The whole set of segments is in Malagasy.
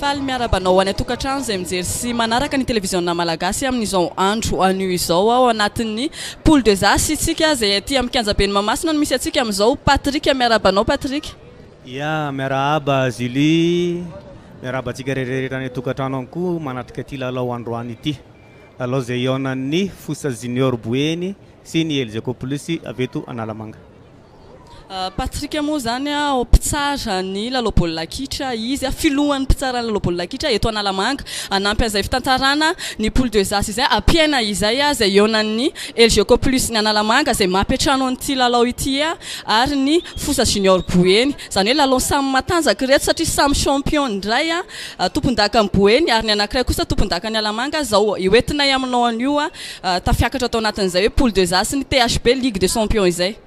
Faly miarahaba anao any an-tokantrano izay mijery sy manaraka ny televiziona malagasy amin'izao andro anio izao. Ao anatin'ny Poule des As isika izay aty amin'ny kianjaben'i Mahamasina no misy antsika amin'izao. Patrick, miarahaba anao Patrick. Ya, miarahaba Julie, miarahaba antsika rehetra any an-tokantrano any koa manatrika ity lalao androany ity. Lalao izay hihaonan'ny Fosa Junior Boeny sy ny Elgeco Plus avy eto Analamanga. Patrick moa izany mpitsara ny lalao baolina kitra izy, filohan'ny mpitsara ny lalao baolina kitra eto Analamanga. Hanampy an'izay fitantarana ny poule des As izay, hampiaina izay izay hihaonan'ny Elgeco Plus ny Analamanga izay mampiantrano an'ity lalao ity ary ny Fosa Junior Boeny. Izany hoe lalao samy matanjaka ireto satria samy champion indray, tompondakan'i Boeny ary ny anankiray kosa tompondakan'i Alamanga izao hoentinay aminao anio tafiakatra tao anatin'izay hoe poule des As ny THB Ligue des Champions izay.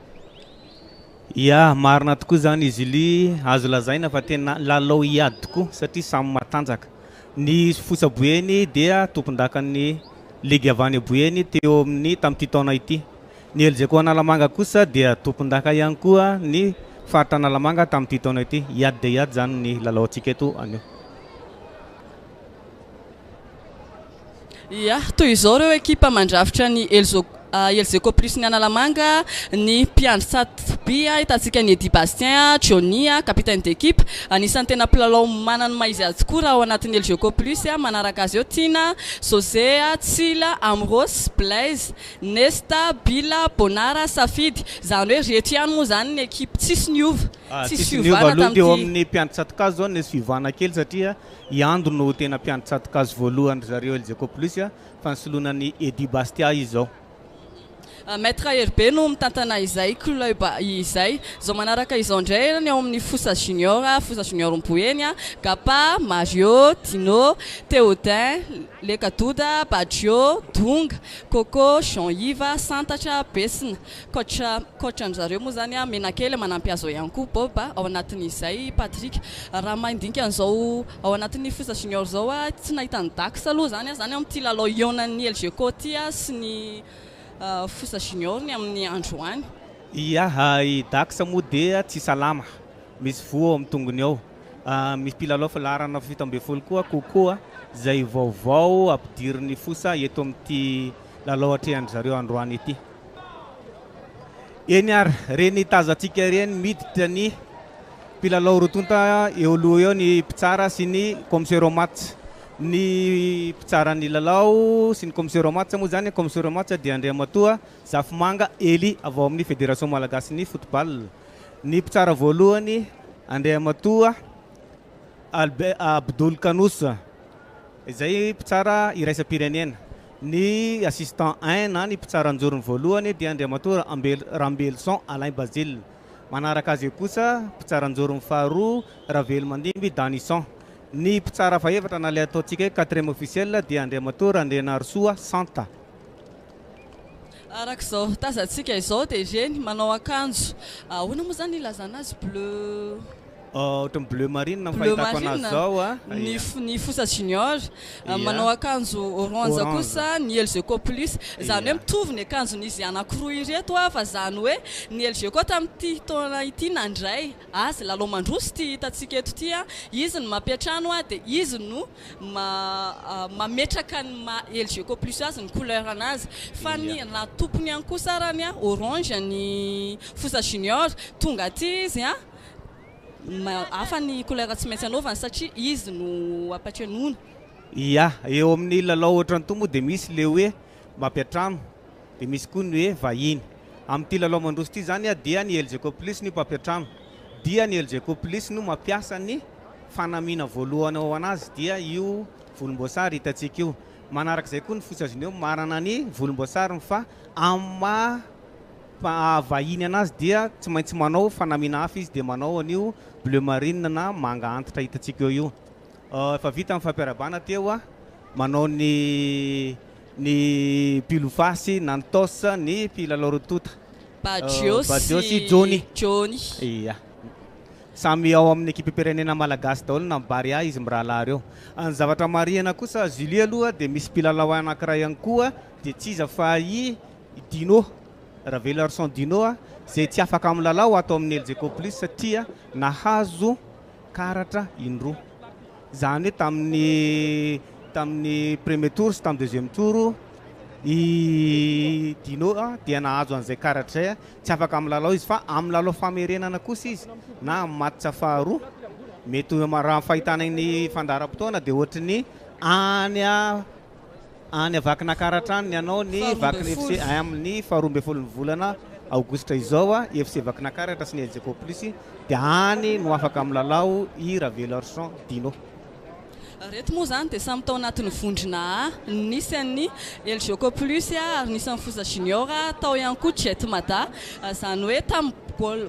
Ya, marina tokoa izany i Julie, azo lazaina fa tena lalao hiady tokoa satria samy matanjaka. Ny Fosa Boeny dia tompondakan'ny ligy avy any Boeny teo amin'ny tamin'ity taona ity. Ny Elgeco Analamanga kosa dia tompondaka ihany koa ny faritra Analamanga tamin'ity taona ity. Hiady dia hiady izany ny lalaontsika eto anio. Ia, toy izao ireo ekipa mandrafitra ny Elzo Elgeco Plus ny Analamanga, ny mpiandry tsatoby ahitantsika an'i Eddy Bastien, Johnny, capitaine d'équipe, anisan'ny tena mpilalao manana ny maha izy azy tokoa raha ao anatin'ny Elgeco Plus, manaraka azy eo Tiana, José, Tsila, Amros, Blaise, Nesta, Bila, Bonara, Safidy, izany hoe ireto ihany moa izany ny ekipa, tsisy niova, tsisy Tsisy niova fiovana aloha teo tamin'ity. amin'ny mpiandry tsatokazo izao nisy fiovana kely satria I Ando no tena mpiandry tsato-kazo voalohan-dry zareo Elgeco Plus fa nisoloana an'i Eddy Bastia izy izao. Maître Heribe no mitantana izay club izay. Izao manaraka izao indray ny ao amin'ny Fosa Junior, Fosa Junior Mboeny, Gapa, Mario, Dino, Théodin, Leka Doda, Baggio, Donga, Coco, Jean Yves, Santatra, Besina. Coach coach an-dry zareo moa izany Menakely manampy azy ao ihany koa Bob ao anatin'izay Patrick. Raha mandinika an'izao ao anatin'ny Fosa Junior izao aho tsy nahita an'i Dax aloha izany aho izany amin'ity lalao hihaonan'ny Elgeco ity sy ny Fosa Junior ny amin'ny androany. Ia, i Dax moa dia tsy salama, misy voa ao amin'ny tongony ao. Misy mpilalao laharana 17 koa, Coco, izay vaovao ampidirin'ny Fosa eto amin'ity lalao atrehan-dry zareo androany ity. Eny ary, ireny tazantsika ireny miditra ny mpilalao roa tonta eo aloha eo ny mpitsara sy ny commissaire au match. Ny mpitsara ny lalao sy ny commissaire au match moa izany, commissaire au match dia Andriamatoa Zafimanga Elie avy ao amin'ny Fédération Malagasin'ny Football. Ny mpitsara voalohany Andriamatoa Albert Abdoul Kanous. Izay mpitsara iraisam-pirenena. Ny assistant un na ny mpitsara an-jorony voalohany dia Andriamatoa Rambelison Alain Basile. Manaraka azy eo kosa mpitsara an-jorony faharoa Ravelomandimby Danison. Ny mpitsara fahefatra na ilay ataontsika hoe quatrième officiel dia Andriamatoa Randrianarisoa Santa. Araka izao tazantsika izao dia ireny manao akanjo ahoana moa izany ilazana azy bleu. Ohatran'ny bleu marine ny Bleu fahitako anazy marine zao a. ny Ia. ny fosa junior. Ia. Manao akanjo orange Orange. kosa ny Elgeco plus. Izany hoe Ia. mitovy ny akanjon'izy anankiroa ireto a, fa izany hoe ny Elgeco tamin'ity taona ity nandray azy lalao mandroso ity hitantsika eto ity a, izy no mampiantrano a, dia izy no ma mametraka ny maha Elgeco plus azy ny couleur anazy. Fa ny Ia. na tompony ihany kosa arany a, orange ny fosa junior, tonga aty izy a, Hafa ny couleur tsy maintsy anaovany satria izy no ampatrenoina. Ia, eo amin'ny lalao ohatran'itony moa dia misy le hoe mampiantrano dia misy koa ny hoe vahiny. Amin'ity lalao mandroso ity izany dia ny Elgeco Plus no mpampiantrano. Dia ny Elgeco Plus no mampiasa ny fanamiana voalohany ao anazy dia io volomboasary hitantsika io. Manarak'izay koa ny Fosa Junior manana ny volomboasariny fa amin'ny maha Fa vahiny anazy dia tsy maintsy manao fanamiana hafa izy dia manao an'io bleu marine na manga antitra hitantsika eo io. Efa vita ny fampiarahabana teo, manao ny ny pilofasy na ny toss ny mpilalao roa tonta. Baggio Baggio sy sy Johnny. Johnny. Ia. Samy ao amin'ny ekipam-pirenena malagasy daholo na ny Barea izy mirahalahy ireo. Ny zavatra marihana kosa Julie aloha dia misy mpilalao anankiray ihany koa dia tsy iza fa i I Dino, Ravelarson Dino, izay tsy afaka milalao ato amin'ny Elgeco Plus satria nahazo karatra indroa. Izany hoe tamin'ny tamin'ny premier tour sy tamin'ny deuxième tour i Dino dia nahazo an'izay karatra izay, tsy afaka milalao izy fa amin'ny lalao famerenana kosa izy na amin'ny match faharoa mety ho raha ny fahitana ny fandaharam-potoana dia ohatry ny any any Vakinankaratra any ny hanao ny Vakina FC amin'ny faharoa ambin'ny folon'ny volana aogositra izao, FC Vakinankaratra sy ny Elgeco Plus dia any no afaka milalao i Raveloarison Dino. Ireto moa izany dia samy tao anatin'ny vondrona A, nisy an'ny Elgeco Plus ary nisy an'ny Fosa Junior, tao ihany koa Jet Mada, izany hoe tamin'ny goal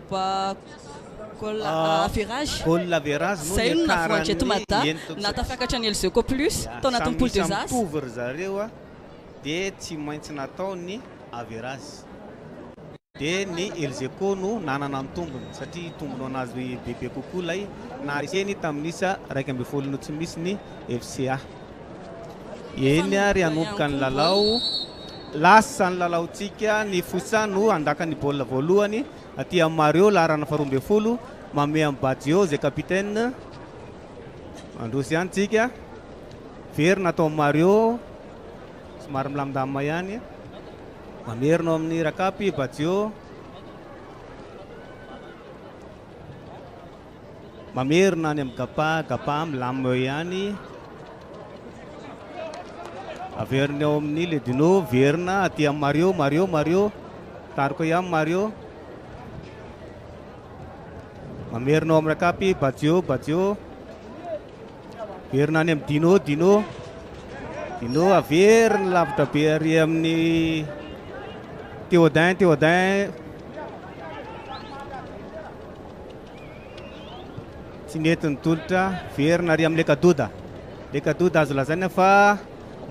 goal average, Goal average no izay no nahavoan'ny Jet niakaran'ny Mada enina nahatafakatra ny Elgeco Plus tao anatin'ny Samy poule des isa As. mitovy ry zareo dia tsy maintsy natao ny average. Dia ny Elgeco no nanana ny tombony satria tombony ho an'azy bebe kokoa ilay nahareseny tamin'ny isa 11 no tsy misy ny FCA. Eny ary hanomboka ny lalao. Lasa ny lalaontsika, ny Fosa no handaka ny baolina voalohany aty amin'ny Mario, laharana faharoa ambin'ny folo, manome amin'i Badio izay capitaine. Mandroso ihany tsika. Verina atao amin'ny Mario, somary milamindamina ihany. Mamerina ao amin'ny Rakapy, Badio. Mamerina any amin'ny Gapa, Gapa milamina eo ihany. Averina eo amin'ny Ledino, verina aty amin'ny Mario, Mario, Mario. Tariko ihany Mario. Mamerina ao amin'ny Rakapy, Badio, Badio. Verina any amin'ny Dino, Dino. Dino averiny lavitra be ary amin'ny Théodin, Théodin. Tsy nety ny tolotra, verina ary amin'ny Lekadoda. Lekadoda azo lazaina fa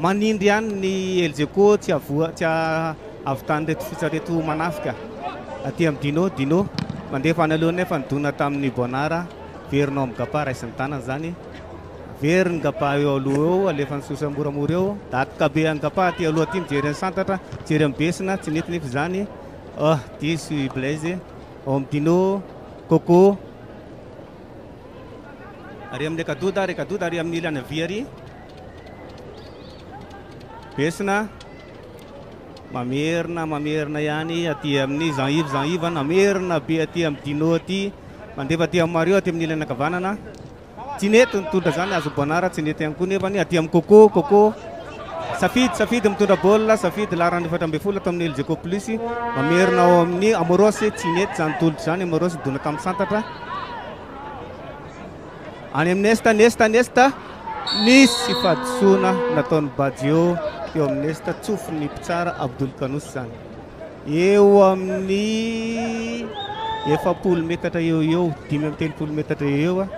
manindry ihany ny Elgeco tsy avoa tsy ahavitan'ireto fotsy ireto manafika. Aty amin'ny Dino, Dino mandefa any aloha nefa nidona tamin'ny Bonara. Verina ao amin'ny Gapa, raisin'ny tanana izany. Very ny Gapa eo aloha eo, alefan'ny sosa moramora eo. Datika be an'ny Gapa aty aloha aty mijery an'i Santatra, mijery an'i Besina, tsy nety nefa izany. Oh, diso i Blaise. Ao amin'ny Dino, Coco. Ary amin'ny Rekadoda, Rekadoda ary amin'ny ilany havia ary. Besina. Mamerina, mamerina ihany aty amin'ny Jean Yves, Jean Yves namerina be aty amin'ny Dino aty. Mandefa aty amin'ny Mario aty amin'ny ilany ankavanana. Tsy nety nitondra izany azo Bonara, tsy nety ihany koa nefa ny aty amin'ny Coco, Coco. Safidy, Safidy mitondra baolina, Safidy laharana 14 ato amin'ny Elgeco Plus. Mamerina ao amin'ny Amorosy, tsy nety izany tolotra izany, Amorosy dona tamin'ny santatra. Any amin'ny Nesta, Nesta, Nesta. Nisy fahadisoana nataon'i Badio teo amin'ny Nesta, tsofin'ny mpitsara Abdul Kanous izany. Eo amin'ny 40 metatra eo eo, 35 metatra eo eo,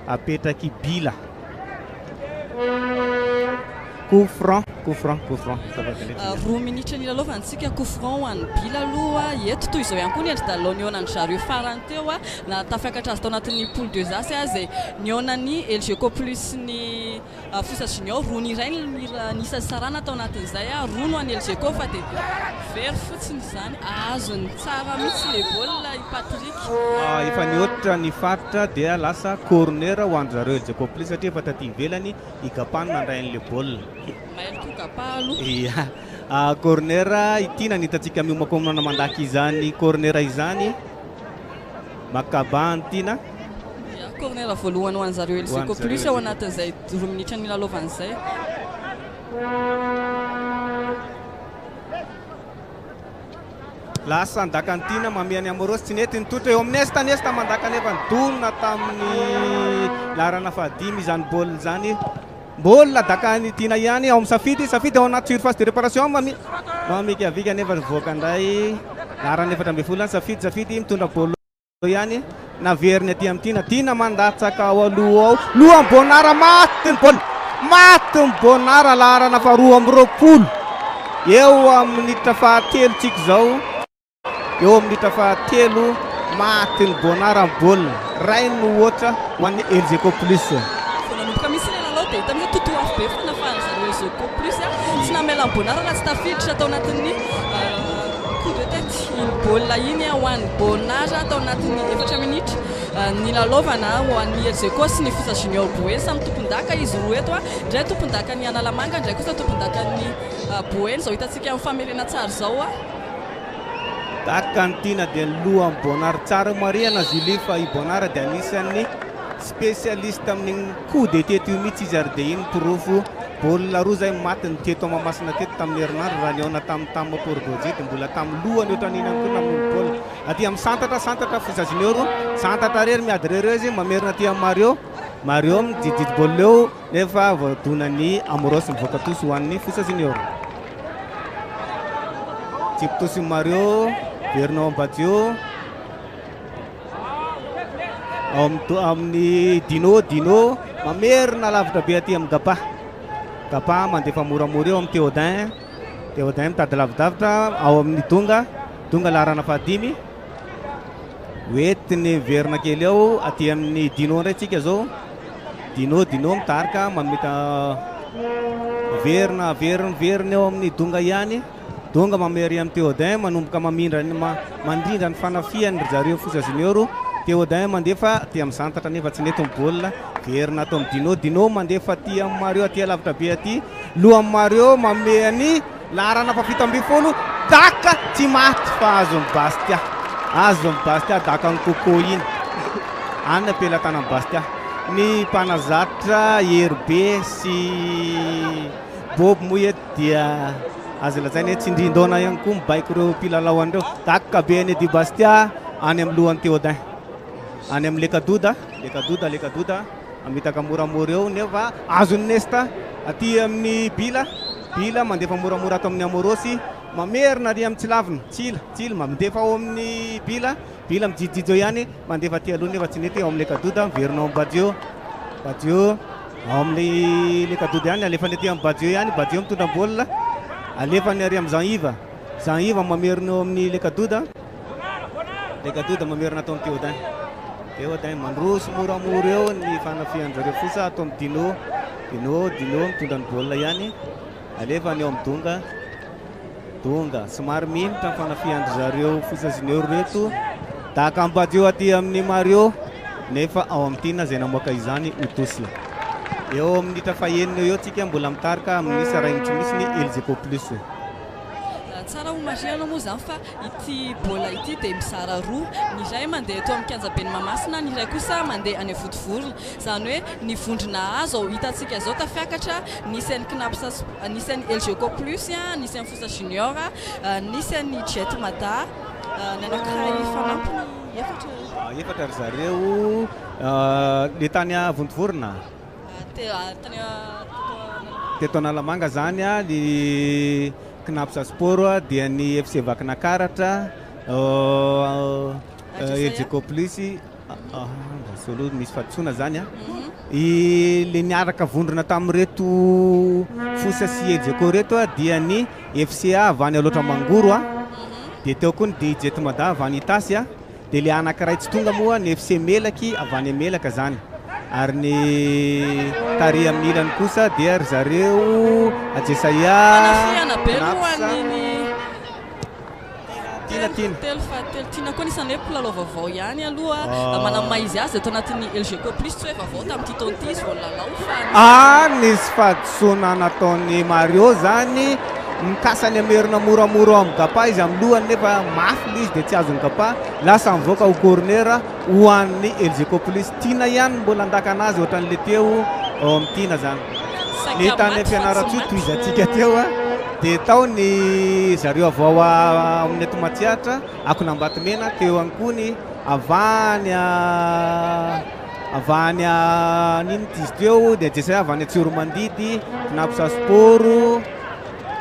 apetrak'i Bila. Coup franc, coup franc, coup franc. 2 minitra nilalaovantsika coup franc ho an'ny Bila aloha eto. Toy izao ihany koa ny endri-dalao nihaonan'ny zareo farany teo, na tafakatra azy tao anatin'ny poule des As izay nihaonan'ny Elgeco Plus ny Fosa Junior. Roa ny iray ny isa sarana tao anatin'izay, roa no an'ny Elgeco fa dia very fotsiny izany. Azony tsara mihitsy le baolina i Patrick. Efa nihoatra ny faritra dia lasa corner ho an-dry zareo Elgeco Plus satria efa taty ivelany i Gapa no nandray an'ilay baolina. Mailo koa Gapa aloha. Ia. Corner ity nanitantsika miomakomana mandaka izany corner izany. Makaba ny tiana. Ia, corner voalohany ho an'zareo Elgeco Plus ao anatin'izay 2 minitra nilalaovan'izay. Lasa andaka ny tiana mamia ny Amorosy, tsy nety nitotra eo amin'ny Nesta, Nesta mandaka nefa nidona tamin'ny laharana fahadimy izany baolina izany. Baolina daka ny tiana ihany ao amin'ny Safidy, Safidy ao anaty surface de réparation mami mamikavika nefa nivoaka indray laharana 14 any Safidy, Safidy mitondra baolina ihany naveriny aty amin'ny tiana, tiana mandatsaka ao aloha ao lohan'ny Bonara, maty ny baolina, maty ny Bonara laharana faharoa amby roapolo eo amin'ny minitra fahatelo tsika izao, eo amin'ny minitra fahatelo maty ny Bonara ny baolina ray no ohatra ho an'ny Elgeco Plus. Vao nanomboka mihitsy ilay lalao dia hita mihitsy hoe totoafo be fanafahan'ny zareo Elgeco Plus, tsy namela ny Bonara raha tsy tafiditra tao anatin'ny Coup de tête iny baolina iny ho an'i Bonnard tao anatin'ny efatra minitra nilalaovana ho an'ny Elgeco sy ny Fosa Junior Boeny. Samy tompon-daka izy roa eto, indray tompon-dakan'ny Analamanga, indray kosa tompon-dakan'ny Boeny. Izao hitantsika amin'ny famerena tsara izao. Daka ny tiana dia ny lohan'i Bonnard. Tsara marihana Julie fa i Bonnard dia anisan'ny spécialiste amin'ny coup de tête io mihitsy izy ary dia iny porofo baolina roa izay maty ny teto Mahamasina teto tamin'ny herinandro raha nihaona tamin'ny Tam Port Bergé dia mbola tamin'ny lohany ohatran'iny ihany koa namono baolina. Aty amin'ny santatra, santatra Fosa Junior, santatra irery miady irery eo izy mamerina aty amin'ny Mario. Mario midididy baolina eo nefa voadonan'ny Amoros mivoaka tosy ho an'ny Fosa Junior. Tsipy tosy Mario, verina ao amin'ny Badio. Ao amin'ny Dino, Dino mamerina lavitra be aty amin'ny Gapa. Gapa mandefa moramora eo amin'ny Théodin. Théodin mitady lavidavitra ao amin'ny Donga. Donga laharana fahadimy. Hoentiny miverina kely eo aty amin'ny Dino indray tsika zao. Dino, Dino mitarika mamita verina, verina, verina eo amin'ny Donga ihany. Donga mamery amin'i Théodin, manomboka mamindra ny mandrindra ny fanafihany ry zareo Fosa Junior. Théodin mandefa aty amin'ny santatra nefa tsy nety ny baolina. Verina ato amin'ny Dino, Dino mandefa aty amin'ny Mario aty alavitra be aty. Lohan'i Mario manome ny laharana faha-17. Daka tsy maty fa azon'i Bastia. Azon'i Bastia dakan'i Coco iny. Any am-pelatanan'i Bastia. Ny mpanazatra Hery be sy Bob moa eto dia azo lazaina hoe tsindrin-daona ihany koa mibaiko ireo mpilalao an'ireo. Daka be any Eddie Bastia any amin'ny lohan'i Théodin. Any amin'ny Lekadoda, Lekadoda, Lekadoda mamitaka moramora eo nefa azon'i Nesta aty amin'ny Bila. Bila mandefa moramora ato amin'ny Amorosy, mamerina ary amin'ny Tsilavina. Tsila, Tsila mandefa ao amin'ny Bila. Bila mijijojijo eo ihany, mandefa aty aloha nefa tsy nety ao amin'ny Lekadoda, miverina ao amin'ny Badio. Badio ao amin'ny Lekadoda ihany, alefany aty amin'ny Badio ihany, Badio mitondra baolina, alefany ary amin'ny Jean Yves. Jean Yves mamerina eo amin'ny Lekadoda. Lekadoda mamerina ato amin'ny Théodin. Théodin mandroso moramora eo ny fanafihan-dry zareo fosa ato amin'ny Dino. Dino, Dino mitondra ny baolina ihany, alefany eo amin'ny Donga. Donga, somary mihimotra ny fanafihan-dry zareo Fosa Junior ireto. Daka Ambadio aty amin'ny Mario, nefa ao amin'ny Tiana izay namoaka izany ho tosy. Eo amin'ny minitra fahenina eo eo tsika mbola mitarika amin'ny isa iray tsy misy ny Elgeco Plus. Tsara ho marihana moa izany fa ity baolina ity dia mizara roa, ny iray mandeha eto amin'ny kianjaben'i Mahamasina, ny iray kosa mandeha any Vontovorona. Izany hoe ny vondrona A izao hitantsika izao tafiakatra, nisy an'ny Cnaps, nisy an'ny Elgeco Plus, nisy an'ny Fosa Junior, nisy an'ny Jet Mada, ny anankiray fanampiny efatra. Efatra ry zareo, le tany Vontovorona. Tany Teto Analamanga izany, ny Cnaps Sport dia ny FC Vakinakaratra, Elgeco Plus. Solo misy fahadisoana zany a. I le niaraka vondrona tamin'ireto Fosa sy Elgeco reto a dia ny FCA avy any Alaotra Mangoro a. Dia teo koa ny DJ Mada avy any Itasy a. Dia le anankiray tsy tonga moa ny FC Melaky avy any Melaka zany. Ary ny tary amin'ny ilany kosa dia ry zareo Ajesaia, Fanafihana be aloha Napsa. ny Tiana, tiana. Telo faha telo. Tiana koa anisan'ny hoe mpilalao vaovao ihany aloha. Ah. Manana maha izy azy eto anatin'ny Elgeco Plus. Tsy hoe vaovao tamin'ity taona ity izy vao nilalao fa Ah, nisy fahadisoana nataon'i Mario zany. Mikasa ny hamerina moramora ao amin'ny Gapa izy amin'ny lohany nefa mafy ilay izy dia tsy azon'ny Gapa. Lasa mivoaka ho corner ho an'ny Elgeco Plus. Tiana ihany mbola handakana azy ohatran'ilay teo ao amin'ny Tiana zany. Saika Ny tany maty fa tsy Fianarantsoa maty. tohizantsika teo a. Dia tao ny zareo avy ao amin'ny eto Matsiatra, Akona Ambatomena, teo ihany koa ny avy any avy any n'inona ity izy teo, dia Jesay avy any Tsiromandidy, Cnaps Sport,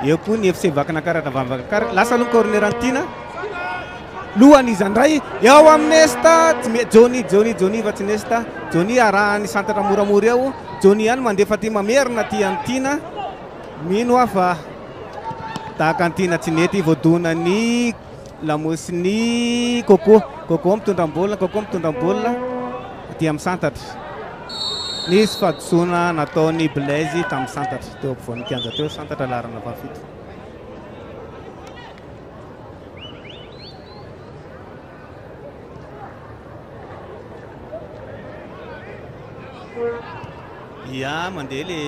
eo koa ny FC Vakinakaratra avy any Vakinakaratra. Lasa aloha ny corner an'i Tiana. Lohan'iza indray eo amin'ny Nesta, tsy me- Johnny, Johnny, Johnny fa tsy Nesta. Johnny arahan'ny santatra moramora eo. Johnny ihany mandefa aty mamerina aty an'i Tiana. Mino aho fa tahaka an'i Tiana tsy nety voadona ny lamosin'i Coco. Coco mitondra baolina, Coco mitondra baolina aty amin'ny santatra. Nisy fahadisoana nataon'i Blaise tamin'ny santatra teo ampovoan'ny kianja teo, santatra laharana fahafito. Ya, mandeha le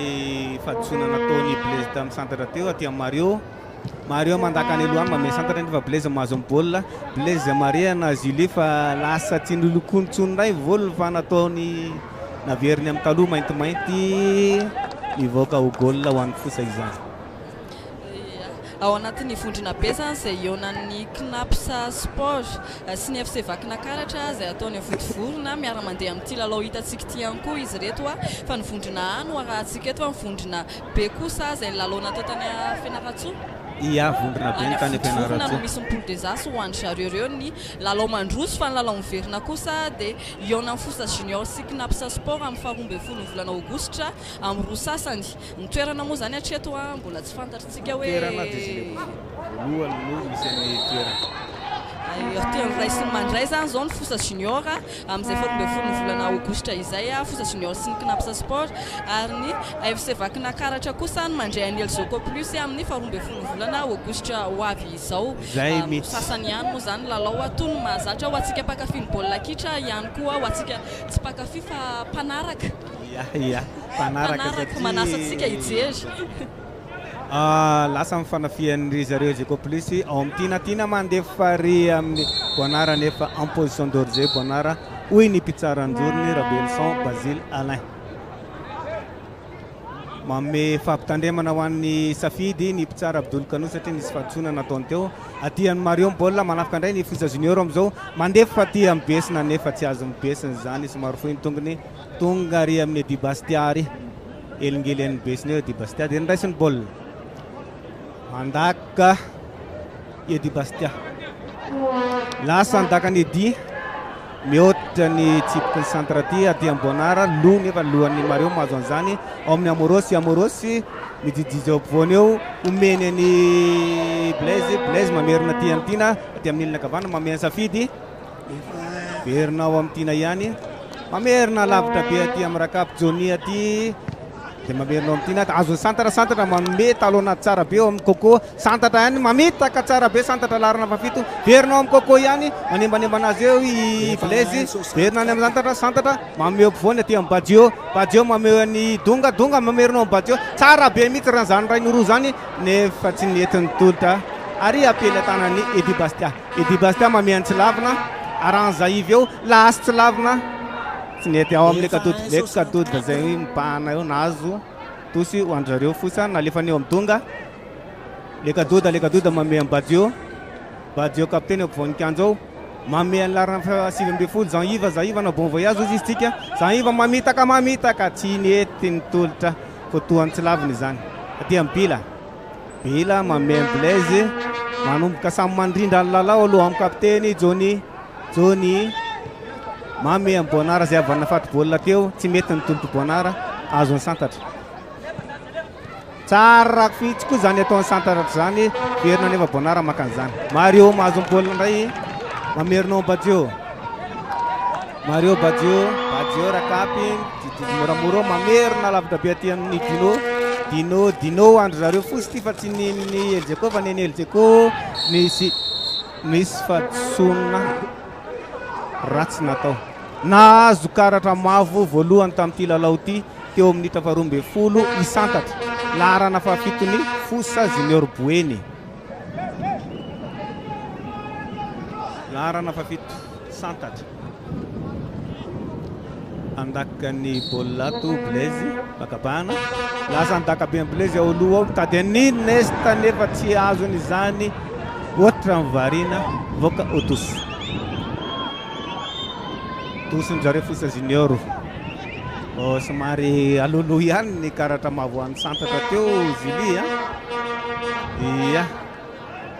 fahadisoana nataon'i Blaise tamin'ny centre teo aty amin'i Mario. Mario mandaka any aloha any manome centre nefa Blaise mahazo ny baolina. Blaise marihana Julie fa lasa tsy nolokoiny intsony indray ny volony fa nataony naveriny amin'ny taloha maintimainty nivoaka ho goal ho an'ny Fosa izany. Ao anatin'ny vondrona be izany izay hihaonan'ny Cnaps Sport sy ny FC Vakinakaratra izay ataony Vontovorona. Miara-mandeha amin'ity lalao hitantsika ity ihany koa izy ireto fa ny vondrona A no arahantsika eto, ny vondrona B kosa izay ny lalao natao tany Fianarantsoa. Ia, vondrona B ny tany Any Vontovorona no Fianarantsoa. misy ny poule des As ho an-dry zareo ireo ny lalao mandroso fa ny lalao miverina kosa dia hihaonan'ny Fosa Junior sy Cnaps Sport amin'ny faharoa ambin'ny folon'ny volana aogositra amin'ny roa sasany. Ny toerana moa izany hatreto mbola tsy fantatritsika hoe. Toerana dia izay voalohany no misy an'ny toerana. Tian'ny ray sy ny mandray izany izao ny Fosa Junior amin'izay 12 volana aogositra izay, Fosa Junior sy ny Cnaps Sport ary ny AFC Vakinakaratra kosa no mandray an'ny Elgeco Plus amin'ny 12 volana aogositra ho avy izao. Izay mihitsy. Sasany ihany moa izany lalao toy ny mahazatra ho antsika mpankafy ny baolina kitra ihany koa ho antsika tsy mpankafy fa mpanaraka. Ia, ia, mpanaraka Mpanaraka, manasa antsika satria hijery. Ah, lasa amin'ny fanafihan'ny zareo Elgeco Plus ao amin'ny Tiana. Tiana mandefa ary amin'ny Boanara nefa en position d'hors-jeu Boanara, hoy ny mpitsara an-jorony Rabelison Basile Alain. Manome fampitandremana ho an'ny Safidy ny mpitsara Abdoul Kanou satria nisy fahadisoana nataony teo. Aty amin'i Mario ny baolina, manafika indray ny Fosa Junior amin'izao. Mandefa aty amin'ny Besina nefa tsy azon'ny Besina izany, somary fohy ny tongony. Tonga ary amin'ny Eddy Bastia ary elingelen'ny Besina eo Eddy Bastia dia niraisiny baolina. Mandaka Eddy Bastia. Lasa nidaka ny Eddy. Mihoatra ny tsipiky ny centre aty aty amin'ny Boanara, loha nefa lohan'ny Mario mahazo an'izany ao amin'ny Amorosy, Amorosy mijijijy eo ampovoany eo, omeny an'i Blaise, Blaise mamerina aty amin'ny Tiana, aty amin'ny ilany ankavanana manome an'i Safidy, verina ao amin'ny Tiana ihany, mamerina lavitra be aty amin'ny Rakapy Johnny aty, dia mamerina ao amin'ny Tiana, azon'ny Santatra, Santatra manome talonnade tsara be ao amin'ny Coco, Santatra ihany mamitaka tsara be, Santatra laharana fahafito, verina ao amin'ny Coco ihany, manembanembana azy eo i Blaise, verina any amin'ny Santatra, Santatra manome eo ampovoany aty amin'ny Badio, Badio manome an'i Donga, Donga mamerina ao amin'ny Badio, tsara be mihitsy raha izany rainy roa izany, nefa tsy nety ny tolotra ary am-pelatanan'i Eddy Bastia, Eddy Bastia manome an'i Tsilavina, arahan'i Zaivy eo, lasa Tsilavina. Tsy nety ao amin'ilay kadodo be kadodo izay mibahana eo nahazo tosy ho an-dry zareo fosa nalefany eo amin'ny donga. Le kadoda le kadoda manome an'i Badio. Badio kapiteny eo ampovoan'ny kianja ao. Manome an'ny laharana faha 19 Jean Yves, Jean Yves hanao bon voyage hozy izy tsika. Jean Yves mamitaka mamitaka tsy nety ny tolotra voatohan'ny tsy laviny izany. Aty amin'ny Bila. Bila manome an'i Blaise. Manomboka samy mandrindra ny lalao aloha amin'ny kapiteny Johnny. Johnny, Mamy amin'i Boanara izay avy nafaty baolina teo, tsy mety ny tolotr'i Boanara, azon'i Santatra. Tsara fihitsy koa izany ataon'i Santatra izany, verina anefa Boanara maka an'izany. Mario mahazo ny baolina indray, mamerina ao Badio. Mario Badio, Badio Rakapy, dididy moramora ao, mamerina lavitra be aty amin'ny Dino. Dino, Dino andry zareo fosy ity fa tsy ny ny Eljeco fa ny an'i Eljeco nisy Nisy fahadisoana ratsy natao. Nahazo karatra mavo voalohany tamin'ity lalao ity teo amin'ny minitra faharoa ambin'ny folo i Santatra, laharana fahafiton'ny Fosa Junior Boeny. Laharana fahafito Santatra. Andaka ny baolina ato Blaise Bakabana. Lasa andaka be an'i Blaise ao aloha ao mitady an'i Nesta nefa tsy azony izany. Ohatra ny variana voaka Otosy. Tosin zareo Fosa Junior. Oh, somary alohaloha ihany ny karatra mavo an'ny Santatra teo Julie a. Ia.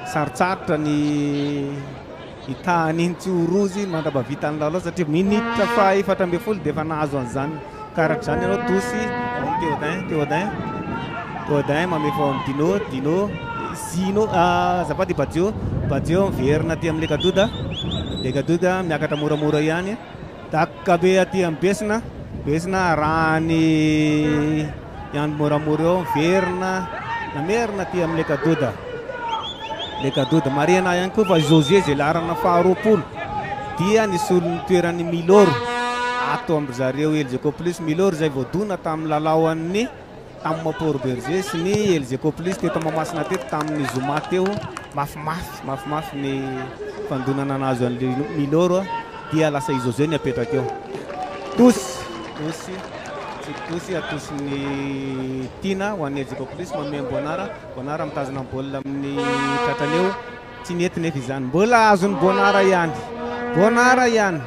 Sarotsarotra ny hitahany iny tsy ho rozy mandra-pahavita ny lalao satria minitra faha 14 dia efa nahazo an'izany karatra izany ianao. Tosy ao amin'ny Théodin, Théodin, Théodin mamefa ao amin'ny Dino, Dino, Zino, azafady Badio, Badio miverina aty amin'ny Lekadoda, Lekadoda miakatra moramora ihany, daka be aty amin'ny Besina, Besina arahany ihany moramora eo, miverina, namerina aty amin'ny Lekadoda. Lekadoda. Marihana ihany koa fa José izay laharana faharoapolo dia nisolo ny toeran'i Miloro. Ato amin-dry zareo Elgeco Plus Milor izay voadona tamin'ny lalao an'ny tamin'ny Port Bergé sy ny Elgeco Plus teto Mahamasina teto tamin'ny zoma teo. Mafimafy, mafimafy ny fandonana nahazo an'i Milor dia lasa i José ny apetraka eo. Tosy, tosy, tsy tosy, atosin'ny Tiana ho an'ny Elgeco Plus manome an'i Bonara. Bonara mitazona ny baolina amin'ny tratrany eo. Tsy nety nefa izany. Mbola azon'i Bonara ihany. Bonara ihany.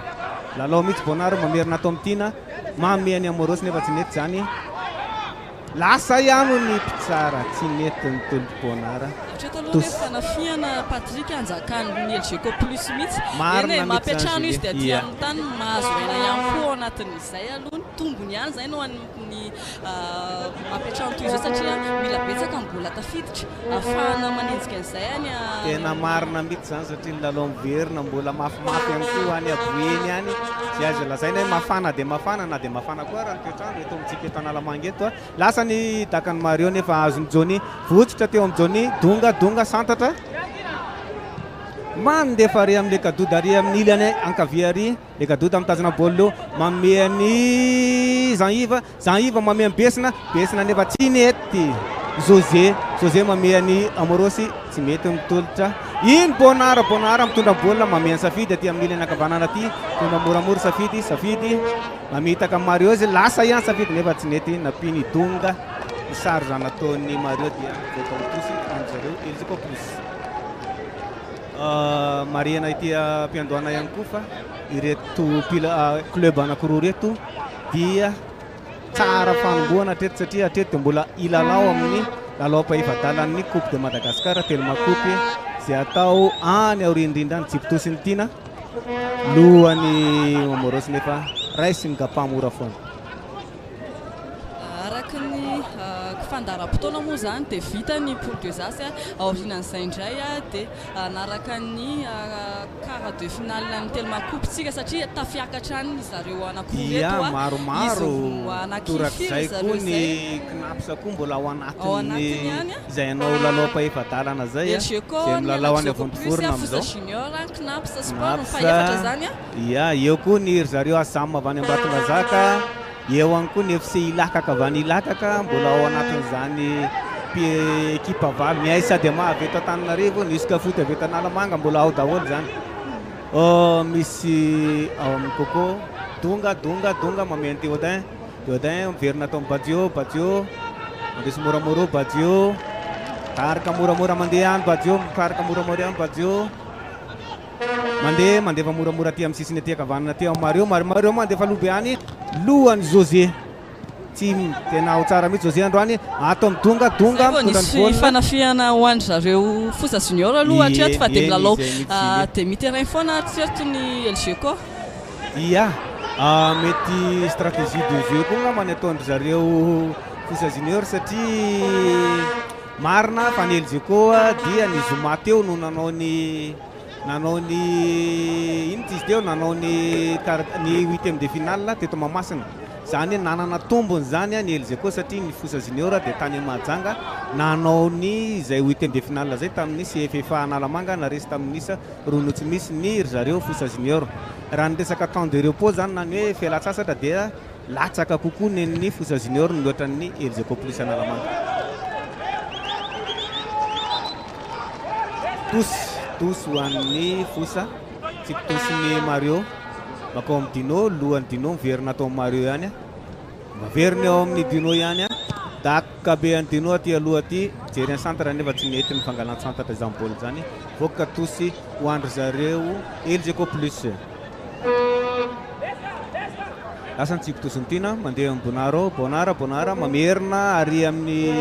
Lalao mihitsy Bonara mamerina ato amin'ny Tiana. Manome an'i Amorosy nefa tsy nety izany. Lasa ihany hoy ny mpitsara. Tsy nety ny tolotr'i Bonara. Hatreto aloha anie fanafihana Patrick anjakan'ny Elgeco Plus mihitsy. Eny Marina e, mihitsy izany mampiantrano izy Julie. dia aty Ia. amin'ny tany mahazo aina ihany koa ao anatin'izay aloha. Ny tombony ihany izay no an'ny mampiantrano toy izao satria mila betsaka ny mbola tafiditra ahafahana manenjika an'izay any Tena marina mihitsy izany satria ny lalao miverina mbola mafimafy ihany koa any Aboeny any. Izay azo lazaina hoe mafana dia mafana na dia mafana koa ara ny toetr'andro eto amintsika eto Analamanga eto. Lasa ny dakan'i Mario nefa azon'i Johnny. Votsotra teo amin'i Johnny. Donga, donga, santatra. Mandefa ary amin'i Lekadoda ary amin'ny ilany ankavia ary. Lekadoda mitazona baolina eo. Manome an'i Jean Yves. Jean Yves manome an'i Besina. Besina nefa tsy nety. José. José manome an'i Amorosy. Tsy mety ny tolotra. Iny Bonara. Bonara mitondra baolina manome an'i Safidy aty amin'ny ilany ankavanana aty. Fomba moramora Safidy. Safidy mamitaka an'i Mario izy. Lasa ihany Safidy nefa tsy nety. Nampian'i Donga ny charge nataon'i Mario dia nivoaka ho tosy an-dry zareo Elgeco Plus. Marihana ety am-piandohana ihany koa fa ireto mpila club anankiroa ireto dia tsara fanombohana hatreto satria hatreto dia mbola hilalao amin'ny lalao ampahefa-dalan'ny Coupe de Madagascar Telma Coupe izay atao any aoriana indrindra any Jipto sy ny Tiana lohany Omoros nefa raisin'ny Gapa mora foana. Araka ny fandaharam-potoana moa izany dia vita ny poule des As, aorianan'izay indray dia hanaraka ny quart de finale ny Telma Coupe tsika satria tafiakatra any zareo anankiroa Ia, ireto a. maromaro Izy anankifiry torak'izay zareo koa ny izay. Cnaps koa mbola ao Ao anatin'ny anatiny ihany. izay hanao lalao ampahefa-dalana izay a, Elgeco, izay ny milalao any Elgeco Plus, Vontovorona Fosa amin'izao. Junior, Cnaps Sport, ny Cnaps, fahefatra izany a. ia, eo koa ny ry zareo Azam avy any Ambatondrazaka. Eo ihany koa ny FC Ilakaka avy any Ilakaka, mbola ao anatin'izany ekipa valo. Ny AS Adema avy eto Antananarivo, ny Usca Foot avy eto Analamanga, mbola ao daholo izany. Oh, misy ao amin'ny Coco, Donga, Donga, Donga mamehy an'i Théodin. Théodin miverina ato amin'ny Badio, Badio mandresy moramora eo Badio. Mitarika moramora mandeha any Badio, mitarika moramora ihany Badio. Mandeha, mandefa moramora aty amin'ny sisiny aty ankavanana aty amin'ny Mario. Mario, Mario mandefa loha be any. Lohan'i José. Tsy tena ao tsara mihitsy José androany. Ato amin'ny Donga, Donga Zay vao mitondra ny nisy baolina. fanafihana ho an-dry zareo Foza Junior aloha hatreto fa dia Eny, milalao izay mihitsy Julie. demi terrain foana hatreto ny Elgeco. Ia, mety stratégie de jeu koa angamba ny ataon-dry zareo Foza Junior satria marina fa ny Elgeco dia ny zoma teo no nanao ny Nanao ny inona izy teo? Nanao ny quart ny huitième de finale teto Mahamasina. Izany hoe nanana tombony izany ny Elgeco satria ny Fosa Junior dia tany Mahajanga nanao ny izay huitième de finale izay tamin'ny CFFA Analamanga naresy tamin'ny isa roa no tsy misy ny ry zareo Fosa Junior. Raha ny resaka temps de repos izany na ny hoe fialan-tsasatra dia latsaka kokoa nen'ny Fosa Junior mihoatra ny Elgeco Plus Analamanga. Tosy, tosy ho an'ny Fosa. Tsipy tosin'i Mario. Makao amin'i Dino, lohan'i Dino miverina ato amin'i Mario ihany. Miverina eo amin'i Dino ihany. Daka be an'i Dino aty aloha aty. Jery ny centre nefa tsy mety ny fangalan-tsantatra izany baolina izany. Voaka tosy ho an-dry zareo Elgeco Plus. Lasa ny tsipy tosin'i Tiana, mandeha amin'i Bonaro, Bonara, Bonara, mamerina ary amin'ny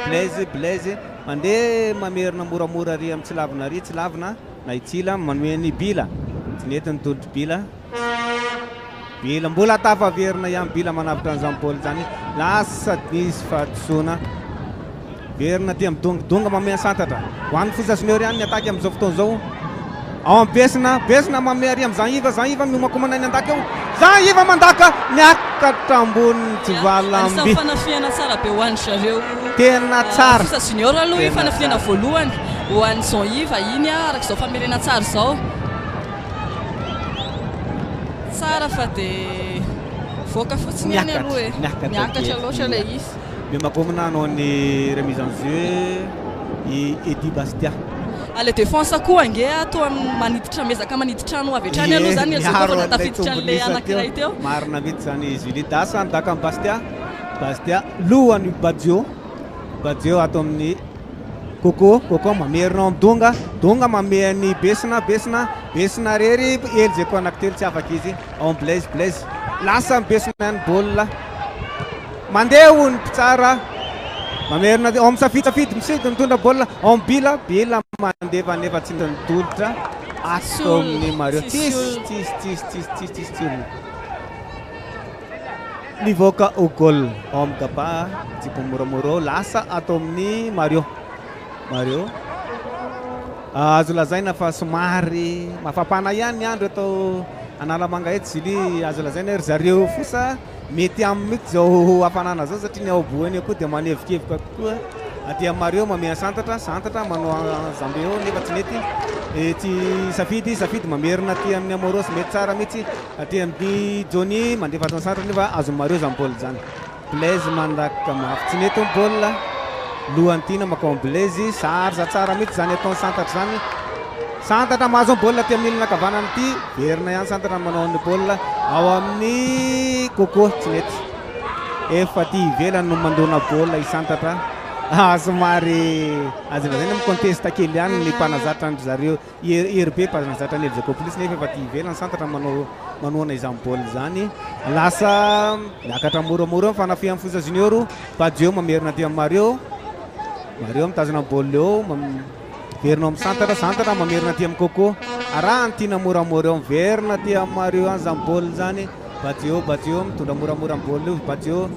Blaise, Blaise, mandeha mamerina moramora ary amin'ny Tsilavina ary Tsilavina na i Tsila, manome an'i Bila, tsy nety ny tolotr'i Bila, Bila, mbola tafaverina ihany Bila manavotra an'izany baolina izany, lasa nisy fahadisoana, verina aty amin'ny Donga, Donga manome an'i Santatra, ho an'ny Fosa Junior ihany ny attaque amin'izao fotoana izao. Ao amin'ny Besina, Besina manome ary amin'i Jean Yves, Jean Yves miomankomana ny handaka eo. Jean Yves mandaka, miakatra ambonin'ny tsivalamby. Anisan'ny fanafihana tsara be ho an-dry zareo Tena tsara. Fosa Junior aloha iny Tena fanafihana tsara. voalohany ho an'i Jean Yves iny araka izao famerenana tsara izao. Tsara fa dia. Nivoaka fotsiny ihany aloha e. Niakatra Niakatra kely. loatra ilay izy. Miomakomana hanao ny remise en jeu i Eddy Bastia. Ah, le défense koa ange toa maniditra, miezaka maniditra trano avy hatrany aloha zany Elzeko Miaro vao an'ilay tafiditra an'ilay tombon'isa anankiray teo. Marina mihitsy zany Julie. Dasa nidaka amin'i Bastia. Bastia lohan'i Badio. Badio ato amin'ny Coco. Coco mamerina ao amin'ny Donga. Donga mamehy an'i Besina. Besina. Besina rery. Elzeko anankitelo tsy afaka izy. Ao amin'ny Blaise. Blaise. Lasa amin'ny Besina ihany baolina. Mandeha ho ny mpitsara. Mamerina ao amin'ny Safidy. Safidy misidina mitondra baolina. Ao amin'ny Bila. Bila mandefa nefa tsy nitolotra. Ato amin'ny Mario. Tsisy Tsisy, olona. tsisy, tsisy, tsisy, tsisy, tsisy, tsisy olona. Nivoaka ho goal ao amin'ny Gaba. Jipo moramora ao. Lasa ato amin'ny Mario. Mario. Azo lazaina fa somary mafapana ihany ny andro eto Analamanga eto Julie. Azo lazaina hoe ry zareo fosa mety aminy mihitsy izao hafanana izao satria ny ao Boeny koa dia manevikevoka kokoa. Aty amin'ny Mario mamehy santatra, santatra manao zambe eo nefa tsy mety. Tsy Safidy, Safidy mamerina aty amin'ny Amoros, mety tsara mihitsy. Aty amin'ny Johnny mandefa ato amin'ny santatra nefa azon'i Mario izany baolina izany. Blaise mandaka mafy, tsy mety ny baolina. Lohan'ny tiana makao amin'ny Blaise, sarotra tsara mihitsy izany ataon'ny santatra izany. Santatra mahazo ny baolina aty amin'ny ilany ankavanana ity, verina ihany santatra manao ny baolina ao amin'ny Coco, tsy mety. Efa aty ivelany no mandona baolina i Santatra. Somary azo lazaina mi-conteste kely ihany ny mpanazatra an-dry zareo. Hery be mpanazatra ny Elzeko Plus nefa efa aty ivelany Santatra manao manohana izany baolina izany. Lasa miakatra moramora eo ny fanafihan'ny Fosa Junior. Badio mamerina aty amin'ny Mario. Mario mitazona ny baolina eo, miverina ao amin'ny Santatra, Santatra mamerina aty amin'ny Coco. Arahany tiana moramora eo, miverina aty amin'ny Mario any izany baolina izany. Badio, Badio mitondra moramora ny baolina io. Badio,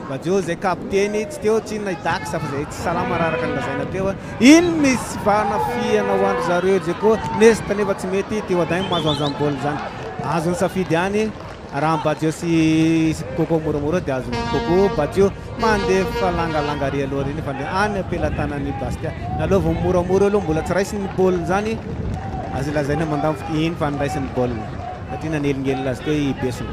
Badio izay kapiteny tsy teo tsy inona i Dax fa izay tsy salama raha araka ny lazaina teo. Iny misy fanafihana ho an-dry zareo Elzeko. Nesta nefa tsy mety, Théodin mahazo an'izany baolina izany. Azon'ny safidy ihany. Raha ny Badio sy Coco moramora dia azon'ny Coco. Badio mandefa langalanga ary aloha ary nefa any am-pelatanan'i Bastia. Nalaovany moramora aloha mbola tsy raisiny ny baolina izany. Azo lazaina mandambo iny fa niraisiny baolina. Satria nanelingelina azy teo i Besina.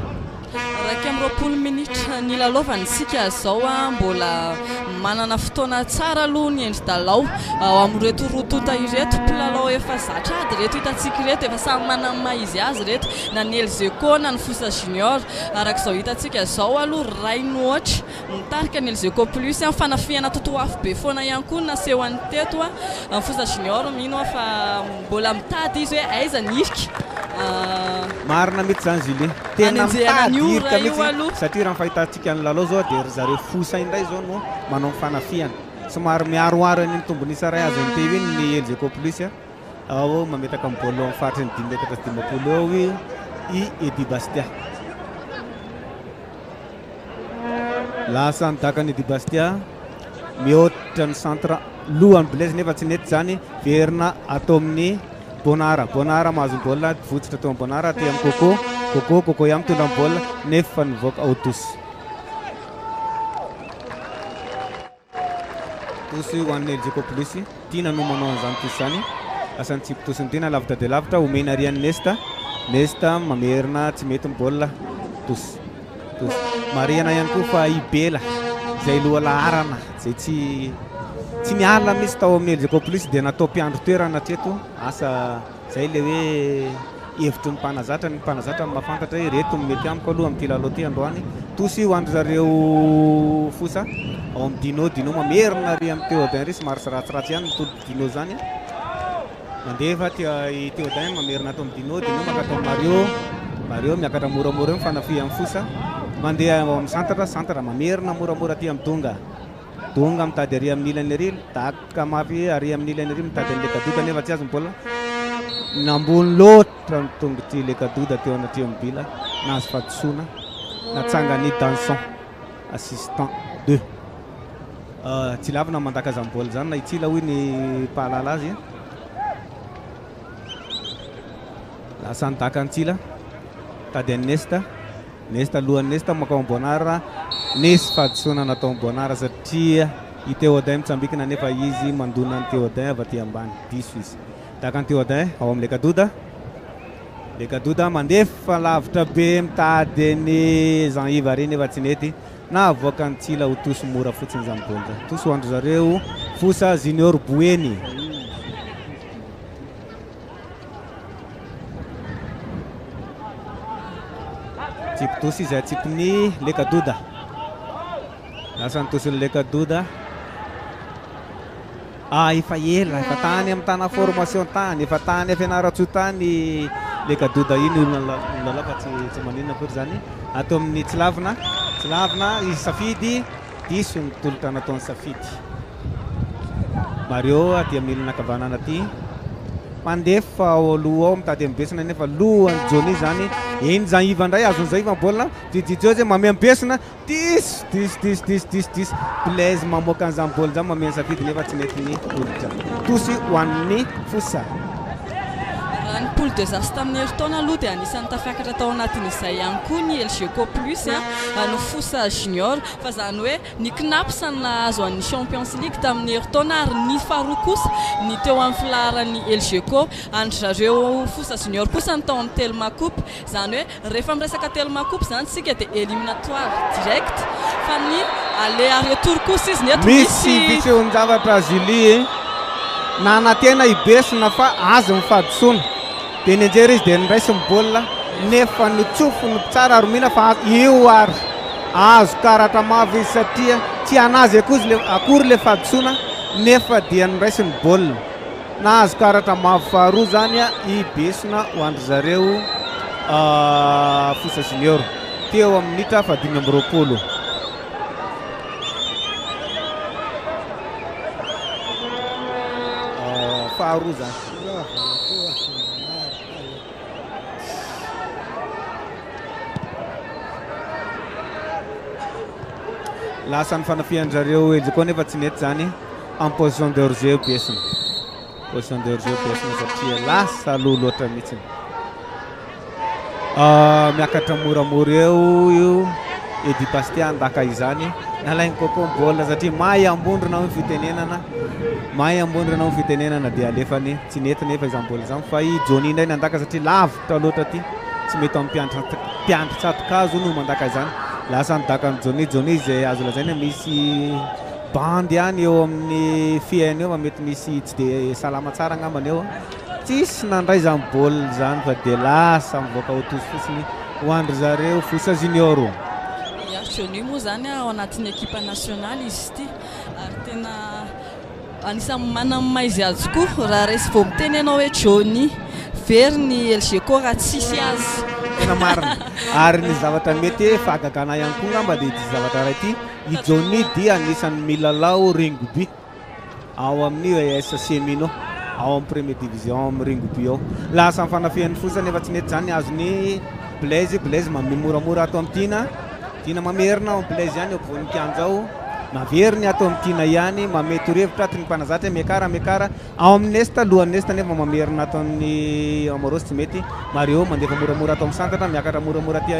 21 minitra nilalaovana isika izao, mbola manana fotoana tsara aloha ny endri-dalao ao amin'ireto roa tonta ireto. Mpilalao efa zatra ady ireto hitantsika ireto, efa samy manana ny maha izy azy ireto, na ny Elzeko na ny Fosa Junior. Araka izao hitantsika izao aloha, ray no ohatra mitarika ny Elzeko Plus. Fanafihana totoafo be foana ihany koa nasehony teto. Ny Fosa Junior mino aho fa mbola mitady izy hoe aiza ny hirika. Marina mihitsy izany Julie. Tena Anenjehana mitady ny ora hirika io mihitsy aloha. satria raha ny fahitantsika ny lalao izao dia ry zareo Fosa indray izao no manao ny fanafihana. Somary miharoharo an'iny tombon'isa iray azon'ny teo iny ny Elzeko Plus. Ao mametraka ny baolina ao amin'ny faritry ny dimy metatra sy dimampolo eo i Eddy Bastia. Lasa nidaka ny Eddy Bastia, mihoatra ny centre lohan'ny Blaise nefa tsy nety izany. Verina atao amin'ny Bonara. Bonara mahazo ny baolina, votsitra teo amin'ny Bonara aty amin'ny Coco. Coco, Coco ihany mitondra ny baolina nefa nivoaka ao Tosy. Tosy ho an'ny Elzeko Plus. Tiana no manao an'izany tosy izany. Lasa nitsipy tosy ny Tiana lavitra dia lavitra. Omena ary an'i Nesta. Nesta mamerina tsy mety ny baolina. Tosy. Tosy. Marihana ihany koa fa i Bela izay loha laharana izay tsy niala mihitsy tao amin'ny Elzeko Plus dia natao mpiandry toerana hatreto. Asa izay ilay hoe hevitry ny mpanazatra. Ny mpanazatra no mahafantatra hoe ireto no mety amiko aloha amin'ity lalao ity androany. Tosy ho an-dry zareo Fosa ao amin'ny Dino. Dino mamerina ary amin'ny Théodin ry somary ratsiratsy ihany ny tolotry Dino izany. Mandefa i Théodin mamerina ato amin'ny Dino. Dino maka ato amin'ny Mario. Mario miakatra moramora eo mifanafihy amin'ny Fosa. Mandeha ao amin'ny Santatra. Santatra mamerina moramora aty amin'ny Donga. Donga mitady ary amin'ny ilany ary. Daka mafy ary amin'ny ilany ary mitady an'i Lekadoda nefa tsy azo ny baolina. Nambony loatra ny tongotr'i Lekadoda teo anatrehan'ny Bila. Nahazo fahadisoana. Natsangan'i Danson, assistant 2. Tsy lavina mandaka izany baolina izany na i Tsila hoy ny mpahalala azy. Lasa nidaka an'i Tsila. Tady an'i Nesta. Nesta alohan'i Nesta makao amin'i Bonara. Nisy fahadisoana nataon'i Bonara satria i Théodin mitsambikina nefa izy mandona an'i Théodin avy aty ambany. Diso izy. Daka an'i Théodin ao amin'i Lekadoda. Lekadoda mandefa lavitra be mitady an'i Jean Yves ary nefa tsy nety. Navoaka ny tsila ho tosy mora fotsiny izany baolina. Tosy ho an-dry zareo Fosa Junior Boeny. Tsipy tosy izay atsipin'i Lekadoda. Lasa ny tosin'i Lekadoda. Ah, efa ela, efa tany amin'ny tana formation tany, efa tany Fianarantsoa tany Lekadoda iny olona nilalao fa tsy tsy maninona akory izany. Ato amin'ny Tsilavina, Tsilavina, i Safidy, diso ny tolotra nataon'i Safidy. Mario aty amin'ny ilany ankavanana aty. Mandefa ao aloha ao mitady an'i Besina nefa lohan'i Johnny izany. Eny Jean Yves indray, azon'i Jean Yves ny baolina. Jijijio zay mamehy an'i Besina. Diso, diso, diso, diso, diso, diso. Blaise mamoaka an'izany baolina izany mamehy an'i Safidy nefa tsy nety ny tolotra. Tosy ho an'ny Fosa. Raha ny poule des As tamin'ny herintaona aloha dia anisan'ny tafiakatra tao anatin'izay ihany koa ny Elgeco Plus no Fosa Junior. Fa izany hoe ny Cnaps no nahazo an'ny Champions League tamin'ny herintaona ary ny faharoa kosa ny teo amin'ny filaharan'ny Elgeco. An-dry zareo Fosa Junior kosa ny tao amin'ny Telma Coupe. Izany hoe Rehefa miresaka Telma coupe izany tsika dia éliminatoire direct fa ny aller à retour kosa izy ny eto Misy fisehon-javatra Julie nanantena i Besona fa azy ny fahadisoana dia nianjera izy dia niraisy ny baolina nefa notsofiny ny mpitsara ary mino fa io ary azo karatra mavo izy satria tsy anazy akory le fahadisoana nefa dia niraisy ny baolina. Nahazo karatra mavo faharoa izany i Besona ho an-dry zareo Fosa Junior, teo amin'ny minitra fahadimy amby 20. Faharoa izany. Lasa ny fanafihan-dry zareo Elgeco nefa tsy nety izany. En position de hors-jeu Besona. Position de hors-jeu Besona satria lasa aloha loatra mihitsy. Ah, miakatra moramora eo io Eddy Bastia handaka izany. Nalain'i Coco ny baolina satria mahay ambondrona hoy ny fitenenana. Mahay ambondrona hoy ny fitenenana dia alefany. Tsy nety nefa izany baolina izany fa i Johnny indray nandaka satria lavitra loatra aty. Tsy mety amin'ny mpiandry mpiandry tsato-kazo no mandaka izany. Lasa nidaka an'i Johnny. Johnny izay azo lazaina misy Bandy ihany eo amin'ny fihaino eo fa mety misy tsy dia salama tsara angambany eo. Tsisy nandray izany baolina izany fa dia lasa mivoaka ho tosy fotsiny ho an-dry zareo Fosa Junior. Ia, Johnny moa izany ao anatin'ny ekipa nasionaly izy ity ary tena anisan'ny manana ny maha izy azy koa. Raha resy vao miteny ianao hoe Johnny, very ny Elgeco raha tsisy azy. Tena marina. Ary ny zavatra mety fahagagana ihany koa angamba dia ity zavatra iray ity. I Johnny dia anisan'ny milalao rugby ao amin'ny ES Semino, ao amin'ny premier division ao amin'ny rugby ao. Lasa ny fanafihan'ny fosa nefa tsy nety izany, azon'i Blaise, Blaise manome moramora ato amin'i Tiana, Tiana mamerina ao amin'i Blaise ihany eo ampovoan'ny kianja ao, naveriny ato amin'i Tiana ihany, manome torohevitra ato ny mpanazatra hoe miakara, miakara. Ao amin'ny Nesta, alohan'ny Nesta nefa mamerina ato amin'ny Amoros tsy mety. Mario mandefa moramora ato amin'ny Santatra, miakatra moramora aty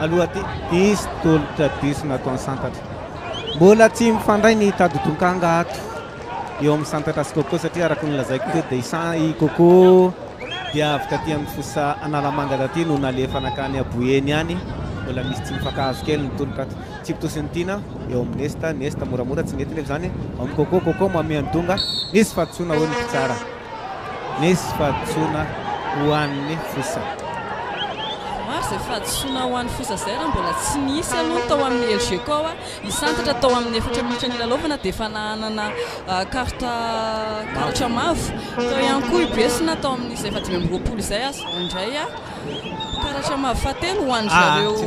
aloha aty. Diso tolotra diso nataon'i Santatra. Mbola tsy mifandray ny tady-donkanga ato eo amin'ny Santatra sy Coco satria araka ny nolazaiko teo dia i San, i Coco dia avy taty amin'ny fosa Analamanga taty no nalefa nankany Boeny any. Mbola misy tsy mifankahazo kely ny tolotra ato. Tsipy sy ny tiana eo amin'ny Nesta, Nesta moramora tsy nety nefa izany ao amin'ny Coco, Coco manome an'i Donga, nisy fahadisoana hoy ny mpitsara, nisy fahadisoana ho an'ny Fosa. Maro izay fahadisoana ho an'ny Fosa izay raha mbola tsy nisy aloha ny tao amin'ny Elgeco a, i Santatra tao amin'ny efatra minitra nilalaovana dia efa nanana carte karatra mavo, tao ihany koa i Besona tao amin'izay efa 25 izay aza indray a. Karatra mavo fahatelo ho an-dry zareo tsy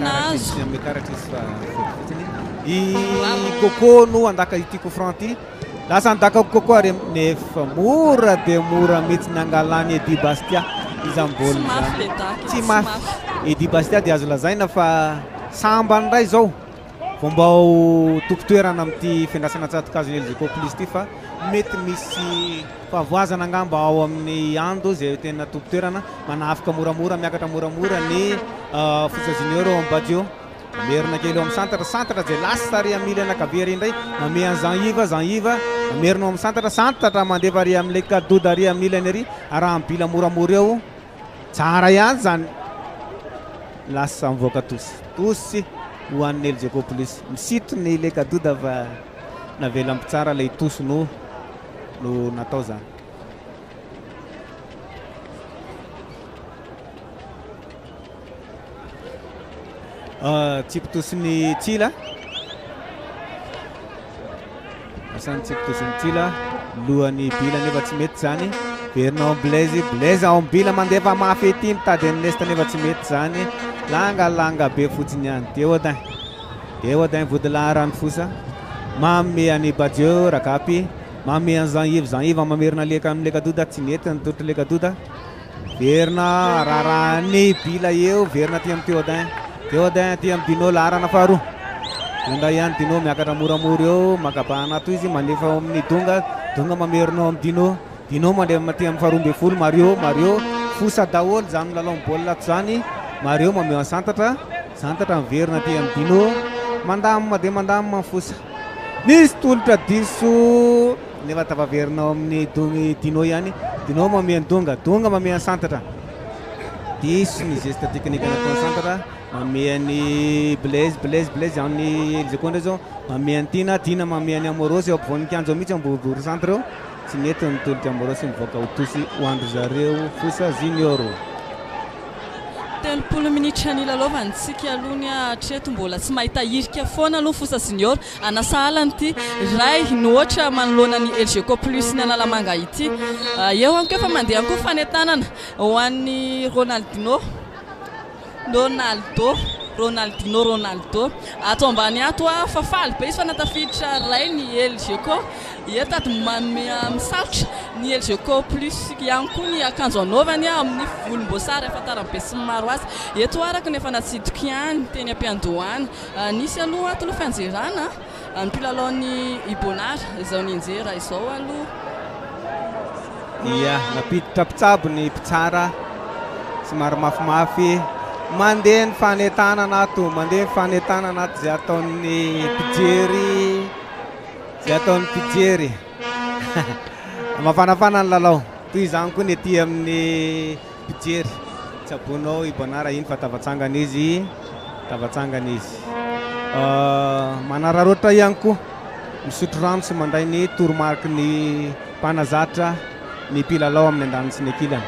nahazo. Tsy nanome karatra izy fa faute fotsiny. I Coco no handaka ity coup franc ity. Lasa handaka Coco ary nefa mora dia mora mihitsy ny hangalan'i Eddy Bastia izany baolina izany. Tsy mafy. Eddy Bastia dia azo lazaina fa sambany indray izao vao mba ho tompon-toerana amin'ity fiandrasana tsato-kazon'i Elgeco Plus ity fa mety misy Fahavoazana angamba ao amin'ny Ando izay tena tompon-toerana. Manafika moramora, miakatra moramora ny Fosa Junior ao amin'ny Badio. Mamerina kely eo amin'ny Santatra. Santatra izay lasa ary amin'ny ilany ankavia ary indray. Mamehy an'i Jean Yves, Jean Yves. Mamerina ao amin'ny Santatra. Santatra mandefa ary amin'ilay Kadoda ary amin'ny ilany ary. Arahan'i Bila moramora eo. Tsara ihany zany. Lasa mivoaka tosy. Tosy ho an'ny Elgeco Plus. Misitona i Lekadoda fa navelan'ny mpitsara ilay tosy no no natao zany. Tsipy tosin'ny Tsila. Asan'ny tsipy tosin'ny Tsila. Lohan'ny Bila nefa tsy mety zany. Verina ao Blaise. Blaise ao Bila mandefa mafy ety mitady an'i Nesta nefa tsy mety zany. Langa langa be fotsiny ihany. Deodin. Deodin vodilaharan'ny fosa. Manome an'i Badio Rakapy. Manome an'i Jean Yves. Jean Yves mamerina leka amin'ny Lekadoda. Tsy nety ny tolotry Lekadoda. Verina raharahan'ny Bila eo, verina aty amin'ny Théodin. Théodin aty amin'ny Dino, laharana faharoa. Donga ihany Dino, miakatra moramora eo, maka bahana ato izy, mandefa ao amin'ny Donga. Donga mamerina ao amin'ny Dino. Dino mandeha aty amin'ny faharoa ambin'ny folo, Mario, Mario. Fosa daholo izany milalao ny baolina ato izany. Mario mameho an'i Santatra. Santatra miverina aty amin'ny Dino. Mandamina dia mandamina ny fosa. Nisy tolotra diso. Nefa tafaverina ao amin'ny dony Dino ihany. Dino mamehy an'i Donga. Donga mamehy an'i Santatra. Diso ny geste technique nataon'i Santatra. Mamehy an'i Blaise. Blaise, Blaise an'i Elzeko indray izao. Mamehy an'i Tiana. Tiana mamehy an'i Amorosy eo ampovoan'ny kianja eo mihitsy eo amboribory centre eo. Tsy nety ny tolotr'i Amorosy mivoaka ho tosy ho an-dry zareo Fosa Junior. 30 minitra nilalaovantsika aloha ny hatreto mbola tsy mahita hirika foana aloha Fosa Junior. Ana sahala an'ity iray nohoatra manoloana ny Elgeco Plus ny Analamanga ity. Eo ihany koa efa mandeha ihany koa fanentanana ho an'ny Ronaldinho, Ronaldo, Ronaldinho, Ronaldo. Ato ambany ato fa faly be izy fa natafiditra iray ny Elgeco. Eto ady manome misalotra ny Elgeco Plus ihany koa ny akanjo anaovany amin'ny volomboasary ahafantaran'ny besinimaro azy. Eto araka ny efa natsidiko ihany teny am-piandohana. Nisy aloha ato aloha fianjerana ny mpilalaon'ny Ibonara izao nianjera izao aloha. Ia, nampiditra mpitsabo ny mpitsara, somary mafimafy. Mandeha ny fanentanana ato, mandeha ny fanentanana ato izay ataon'ny mpijery, izay ataon'ny mpijery. Mafanafana ny lalao. Toy izany koa ny aty amin'ny Mpijery, tsaboinao i Bonara iny fa tafatsangana izy, tafatsangana izy. Manararaotra ihany koa misotro rano sy mandray ny toromariky ny mpanazatra ny mpilalao amin'ny andaniny sy ny ankilany.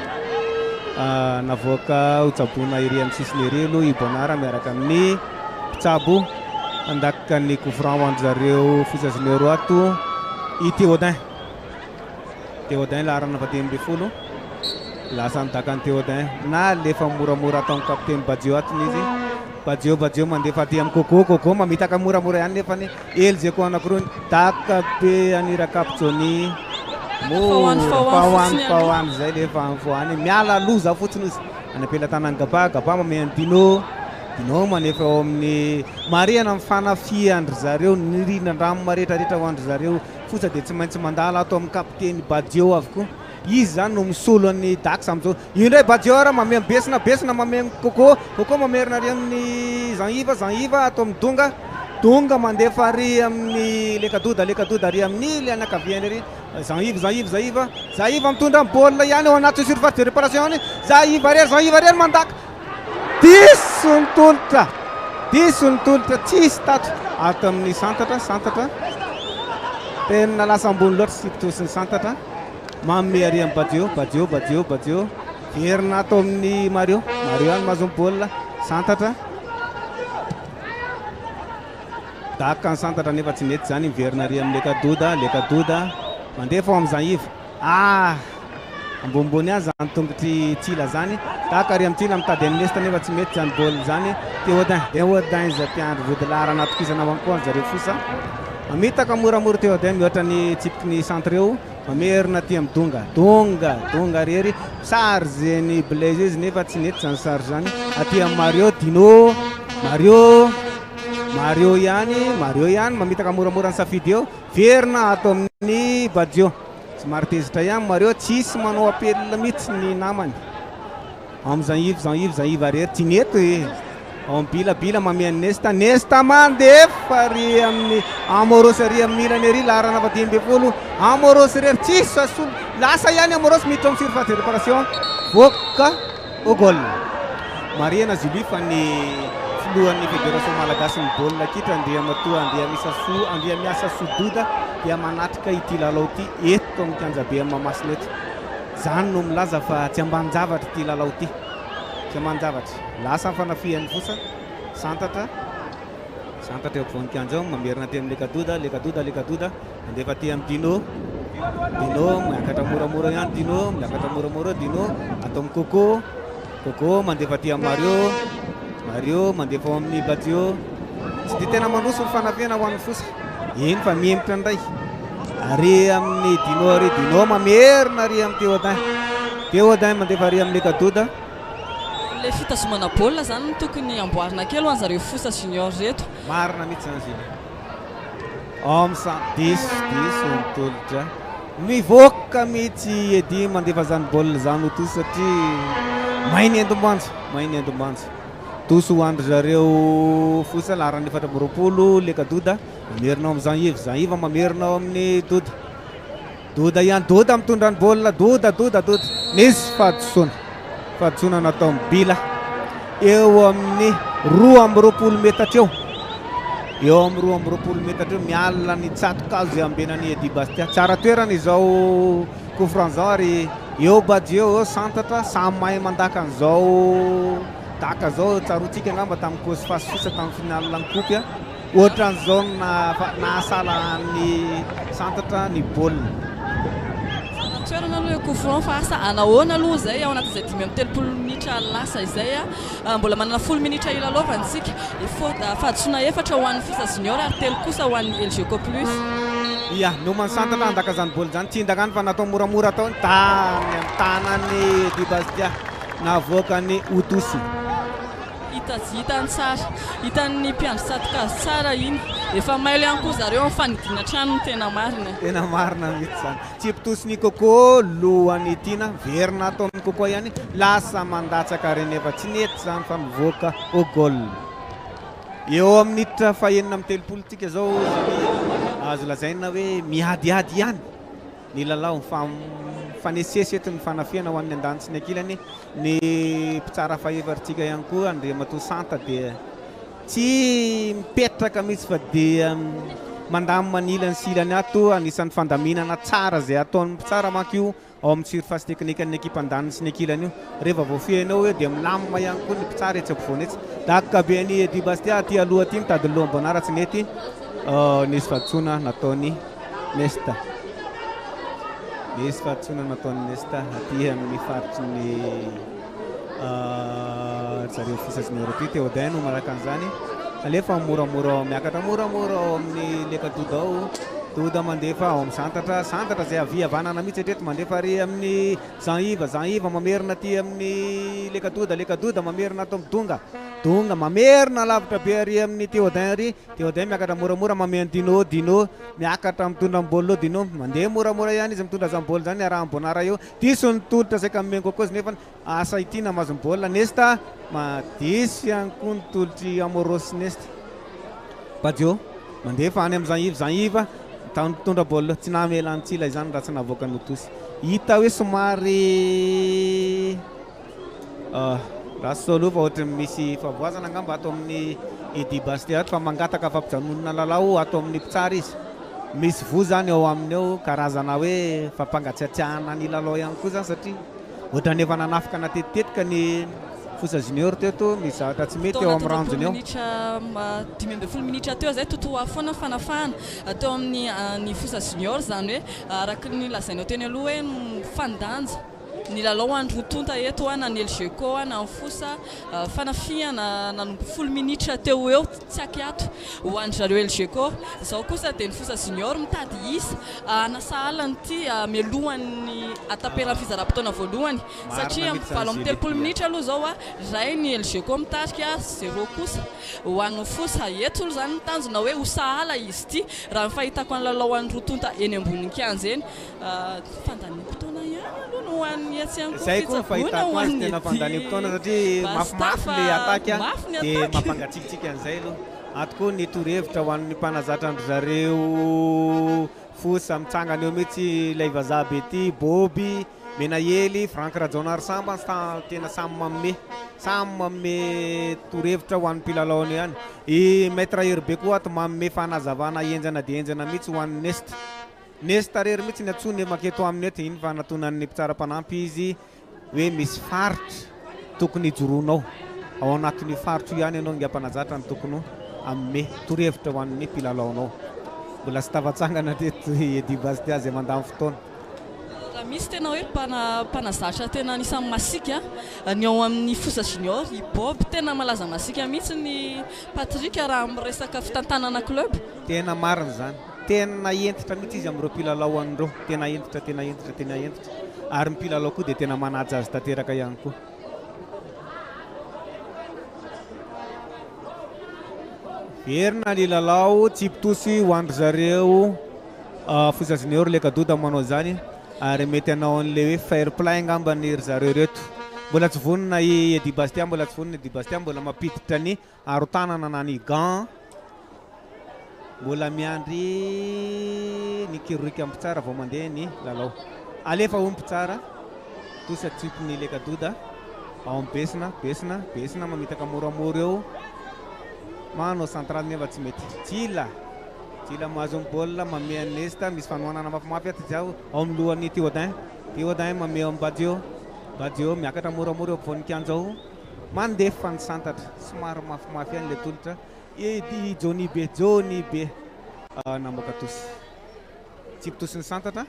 Navoaka ho tsaboina ery amin'ny sisiny ery aloha i Bonara miaraka amin'ny mpitsabo handaka ny coup franc ho an-dry zareo Fosa Junior ato i Théodin. Théodin laharana faha-15. Lasa nidaka an'i Théodin. Nalefa moramora atao amin'ny kapiteny Badio ato izy. Badio, Badio mandefa aty amin'i Coco. Coco mamitaka moramora ihany nefa ny Elzeko anankiroa. Daka be an'i Rakapy Johnny. Mora, fahoany, fahoany izay lefa fahoany. Miala loza fotsiny izy. Any am-pelatanan'i Gaba, Gaba mamehy an'i Dino. Dino manefa ao amin'ny marihana ny fanafihan-dry zareo, ny rindran-drano rehetrarehetra ho an-dry zareo. Fosa dia tsy maintsy mandalo ato amin'ny kapiteny Badio avokoa. Izy izany no misolo an'i Dax amin'izao. Io indray Badio ary mamehy an'i Besina, Besina mamehy an'i Coco, Coco mamerina ary amin'i Jean Yves, Jean Yves ato amin'i Donga, Donga mandefa ary amin'i Lekadoda, Lekadoda ary amin'ny ilay anakaviany ary Jean Yves, Jean Yves, Jean Yves, Jean Yves mitondra ny baolina ihany ao anaty surface de réparation any, Jean Yves irery, Jean Yves irery mandaka. Diso ny tolotra, diso ny tolotra, tsisy tato ato amin'ny santatra, santatra. Tena lasa ambony loatra sy mpitosin'ny santatra. Manome ary amin'i Badio, Badio, Badio, Badio. Verina ato amin'ny Mario, Mario ihany mahazo ny baolina, santatra. Daka ny santatra nefa tsy nety izany, miverina ary amin'ny Lekadoda, Lekadoda. Mandefa ao amin'i Jean Yves. Ah! Ambonimbony azy zany tongotr'i Tsila zany. Daka ary amin'i Tsila mitady an'i Nesta nefa tsy mety zany baolina zany. Théodin, Théodin izay mpiandry vodilaharana atokisana ho ankoa zareo fosa. Mamitaka moramora Théodin mihoatra ny tsipiky ny centre eo. Mamerina aty amin'i Donga. Donga, Donga rery. Charge ny Blaise izy nefa tsy nety zany charge zany. Aty amin'i Mario, Dino, Mario, Mario ihany, Mario ihany mamitaka moramora ny safidy eo. Verina ato amin'ny Badio. Somary tezitra ihany Mario, tsisy manao appel mihitsy ny namany. Ao amin'ny Jean Yves, Jean Yves, Jean Yves irery, tsy nety e. Ao amin'ny Bila, Bila mamehy an'i Nesta, Nesta mandefa ary amin'ny Amoros ary amin'ny ilany ery, laharana faha-15. Amoros irery, tsisy asolo. Lasa ihany Amoros miditra amin'ny surface de réparation. Voaka. Au goal. Marihana Julie fa ny filohan'ny Fédération Malagasin'ny baolina kitra Andriamatoa Andriamisasoa Andriamiasasoa Doda dia manatrika ity lalao ity eto amin'ny kianjabe Mahamasina eto. Izany no milaza fa tsy ambanin-javatra ity lalao ity. Tsy ambanin-javatra. Lasa ny fanafihan'ny Fosa. Santatra. Santatra eo ampovoan'ny kianja eo, mamerina aty amin'ny Lekadoda, Lekadoda, Lekadoda, mandefa aty amin'ny Dino. Dino, miakatra moramora ihany Dino, miakatra moramora Dino, atao amin'ny Coco. Coco mandefa aty amin'ny Mario. Mario mandefa ao amin'ny Badio. Tsy dia tena mandroso ny fanafihana ho an'ny Fosa. Eny fa mihemotra indray. Ary amin'ny Dino ary Dino mamerina ary amin'ny Théodin. Théodin mandefa ary amin'ny Lekadoda. Ilay fitazomana baolina izany no tokony amboarina kely ho an'zareo Fosa Junior ireto. Marina mihitsy izany Julie. Omsa, diso, diso ny tolotra. Mivoaka mihitsy i Eddy mandefa izany baolina izany ho tosy satria may ny endim-boanjo, may ny endim-boanjo. Tosy ho an-dry zareo Fosa, laharan'ny 24, Leka Doda, mamerina ao amin'i Jean Yves, Jean Yves mamerina ao amin'i Doda. Doda ihany, Doda mitondra ny baolina, Doda, Doda, Doda. Nisy fahadisoana, fahadisoana nataon'i Bila eo amin'ny 22 metatra eo. Eo amin'ny 22 metatra eo, miala ny tsato-kazo izay ambenan'i Eddy Bastia. Tsara toerana izao coup franc izao ary eo Badio, eo Santatra, samy mahay mandaka an'izao daka izao. Tsaroantsika angamba tamin'ny Cosfa sy Fosa tamin'ny finale ny coupe. Ohatran'izao no nahasahala an'i Santatra ny baolina. Tsara toerana aloha io coup franc fa asa anahoana aloha izay ao anatin'izay 35 minitra lasa izay. Mbola manana 10 minitra hilalaovana isika. Fahadisoana efatra ho an'ny Fosa Junior ary telo kosa ho an'ny Elgeco Plus. Ia, noman'i Santatra handaka izany baolina izany. Tsy hindakany fa natao moramora tao ny tany amin'ny tanan'i Eddy Bastia navoakan'i Otosy. Hita hitany tsara. Hitan'ny mpiandry tsato-kazo tsara iny. Efa mailo ihany koa zareo amin'ny fanidiana trano ny tena marina. Tena marina mihitsy izany. Tsipitosy Coco, lohan'i Tiana, miverina ato amin'i Coco ihany. Lasa mandatsaka ary nefa tsy nety izany fa mivoaka au goal. Eo amin'ny minitra faha-36 tsika izao, azo lazaina hoe miadiady ihany ny lalao. Mifanesesy eto ny fanafihana ho an'ny andaniny sy ny ankilany. Ny mpitsara fahefatritsika ihany koa, Andriamatoa Santa, dia tsy mipetraka mihitsy fa dia mandamina ny ilany sy ilany ato. Anisan'ny fandaminana tsara izay ataon'ny mpitsara manko io ao amin'ny surface technique an'ny ekipa andaniny sy ny ankilany io. Rehefa voafehinao eo dia milamina ihany koa ny mpitsara etsy ampovoany etsy. Daka be an'i Eddy Bastia aty aloha aty mitady ny loham-boanara tsy nety. Nisy fahadisoana nataon'i Nesta. Nisy fahadisoana nataon'i Nesta aty amin'ny faritry ny zareo Fosa Junior aty. Théodin no manaraka an'izany. Alefa moramora miakatra moramora ao amin'ny Leka Doda ao. Doda mandefa ao amin'ny Santatra. Santatra izay havia havanana mihitsy hatreto mandefa ary amin'ny Jean Yves. Jean Yves mamerina aty amin'ny Leka Doda. Leka Doda mamerina ato amin'ny Donga. Donga mamerina lavitra be ary amin'ny Théodin ary. Théodin miakatra moramora mamehy an'i Dino, Dino miakatra mitondra ny baolina eo Dino, mandeha moramora ihany izy mitondra izany baolina izany arahan'i Bonara eo, diso ny tolotra saika nomeny Coco nefa asa ity namazo ny baolina Nesta, diso ihany koa ny tolotr'i Amoros Nesta. Badio mandefa any amin'i Jean Yves, Jean Yves mitondra baolina tsy namela an'i Tsila izany raha tsy navoaka ny Otosy. Hita hoe somary Lasa aloha fa ohatran'ny misy fahavoazana angamba ato amin'ny Eddy Bastia ato fa mangataka fampijanonana lalao ato amin'ny mpitsara izy. Misy voa izany ao aminy ao, karazana hoe fampangatsiatsiahana ny lalao ihany koa izany satria ohatran'ny efa nanafika natetitetika ny Fosa Junior teto, misy zavatra tsy mety ao amin'ny ranjony ao. 15 minitra teo izay totoafo foana ny fanafahana teo amin'ny ny Fosa Junior, izany hoe araka ny lazainao teny aloha hoe mifandanja. Ny lalao ho an'ny roa tonta eto na ny Elgeco na ny Fosa, fanafihana nanomboka 10 minitra teo ho eo tsy ankiato ho an-dry zareo Elgeco. Izao kosa dia ny Fosa Junior mitady isa hanasahala an'ity mialohan'ny hataperan'ny fizaram-potoana voalohany satria amin'ny 38 minitra aloha izao iray ny Elgeco mitarika, zéro kosa ho an'ny Fosa. Eto aloha izany ny tanjona hoe ho sahala izy ity raha ny fahitako ny lalao an'ny roa tonta eny ambonin'ny kianja eny. Fandaniam-potoana ihany aloha no ho an'ny etsy ankoho Zay koa ny fitsaboana fahitako ho azy an'ny tena ety fandaniam-potoana satria Basta mafimafy fa le attaque mafy ny dia attaque. mampangatsiatsiaka an'izay aloha. Ato koa ny torohevitra ho an'ny mpanazatra an-dry zareo Fosa mitsangana eo mihitsy ilay vazaha be ity, Bobby. Menahely, Franck Rajaonarisamba tena samy manome samy manome torohevitra ho an'ny mpilalaony ihany. I Maître Hery koa ato manome fanazavana henjana dia henjana mihitsy ho an'ny Nesta. Nesta rery mihitsy ny antsony maketo aminy eto iny fa natonan'ny mpitsara mpanampy izy hoe misy faritra tokony hijoroanao. Ao anatin'io faritra io ihany ianao nge mpanazatra ny tokony hanome torohevitra ho an'ny mpilalaonao. Mbola tsy tafatsangana teto i Eddy Bastia izay mandany fotoana. Raha misy tena hoe mpanazatra tena anisan'ny masiaka ny ao amin'ny Fosa Junior, i Bob tena malaza masiaka mihitsy ny Patrick raha miresaka fitantanana club. Tena marina izany. Tena hentitra mihitsy izy amin'ireo mpilalao an'ireo. Tena hentitra, tena hentitra, tena hentitra. Ary ny mpilalao koa dia tena manaja azy tanteraka ihany koa. Verina ny lalao, tsipitosy ho an-dry zareo Fosa Junior Lekadoda manao izany ary mety hanao an'ilay hoe fair play angamba ny ry zareo ireto. Mbola tsy vonona i Eddy Bastia, mbola tsy vonona Eddy Bastia, mbola mampiditra ny aron-tanana na ny gant. Mbola miandry ny kirorika mpitsara vao mandeha ny lalao. Alefa ho mpitsara. Tosy atsipy ny Lekadoda. Ao amin'ny Besina, Besina, Besina mamitaka moramora eo. Manao central nefa tsy mety. Jila. Jila mahazo ny baolina, manome an'i Nesta, misy fanohanana mafimafy ato izao ao amin'ny lohan'i Théodin. Théodin manome ao amin'i Badio. Badio miakatra moramora eo ampovoan'ny kianja ao. Mandefa ny santatra. Somary mafimafy ihany ilay tolotra. I Johnny be, Johnny be namoaka tosy. Tsipy tosy ny santatra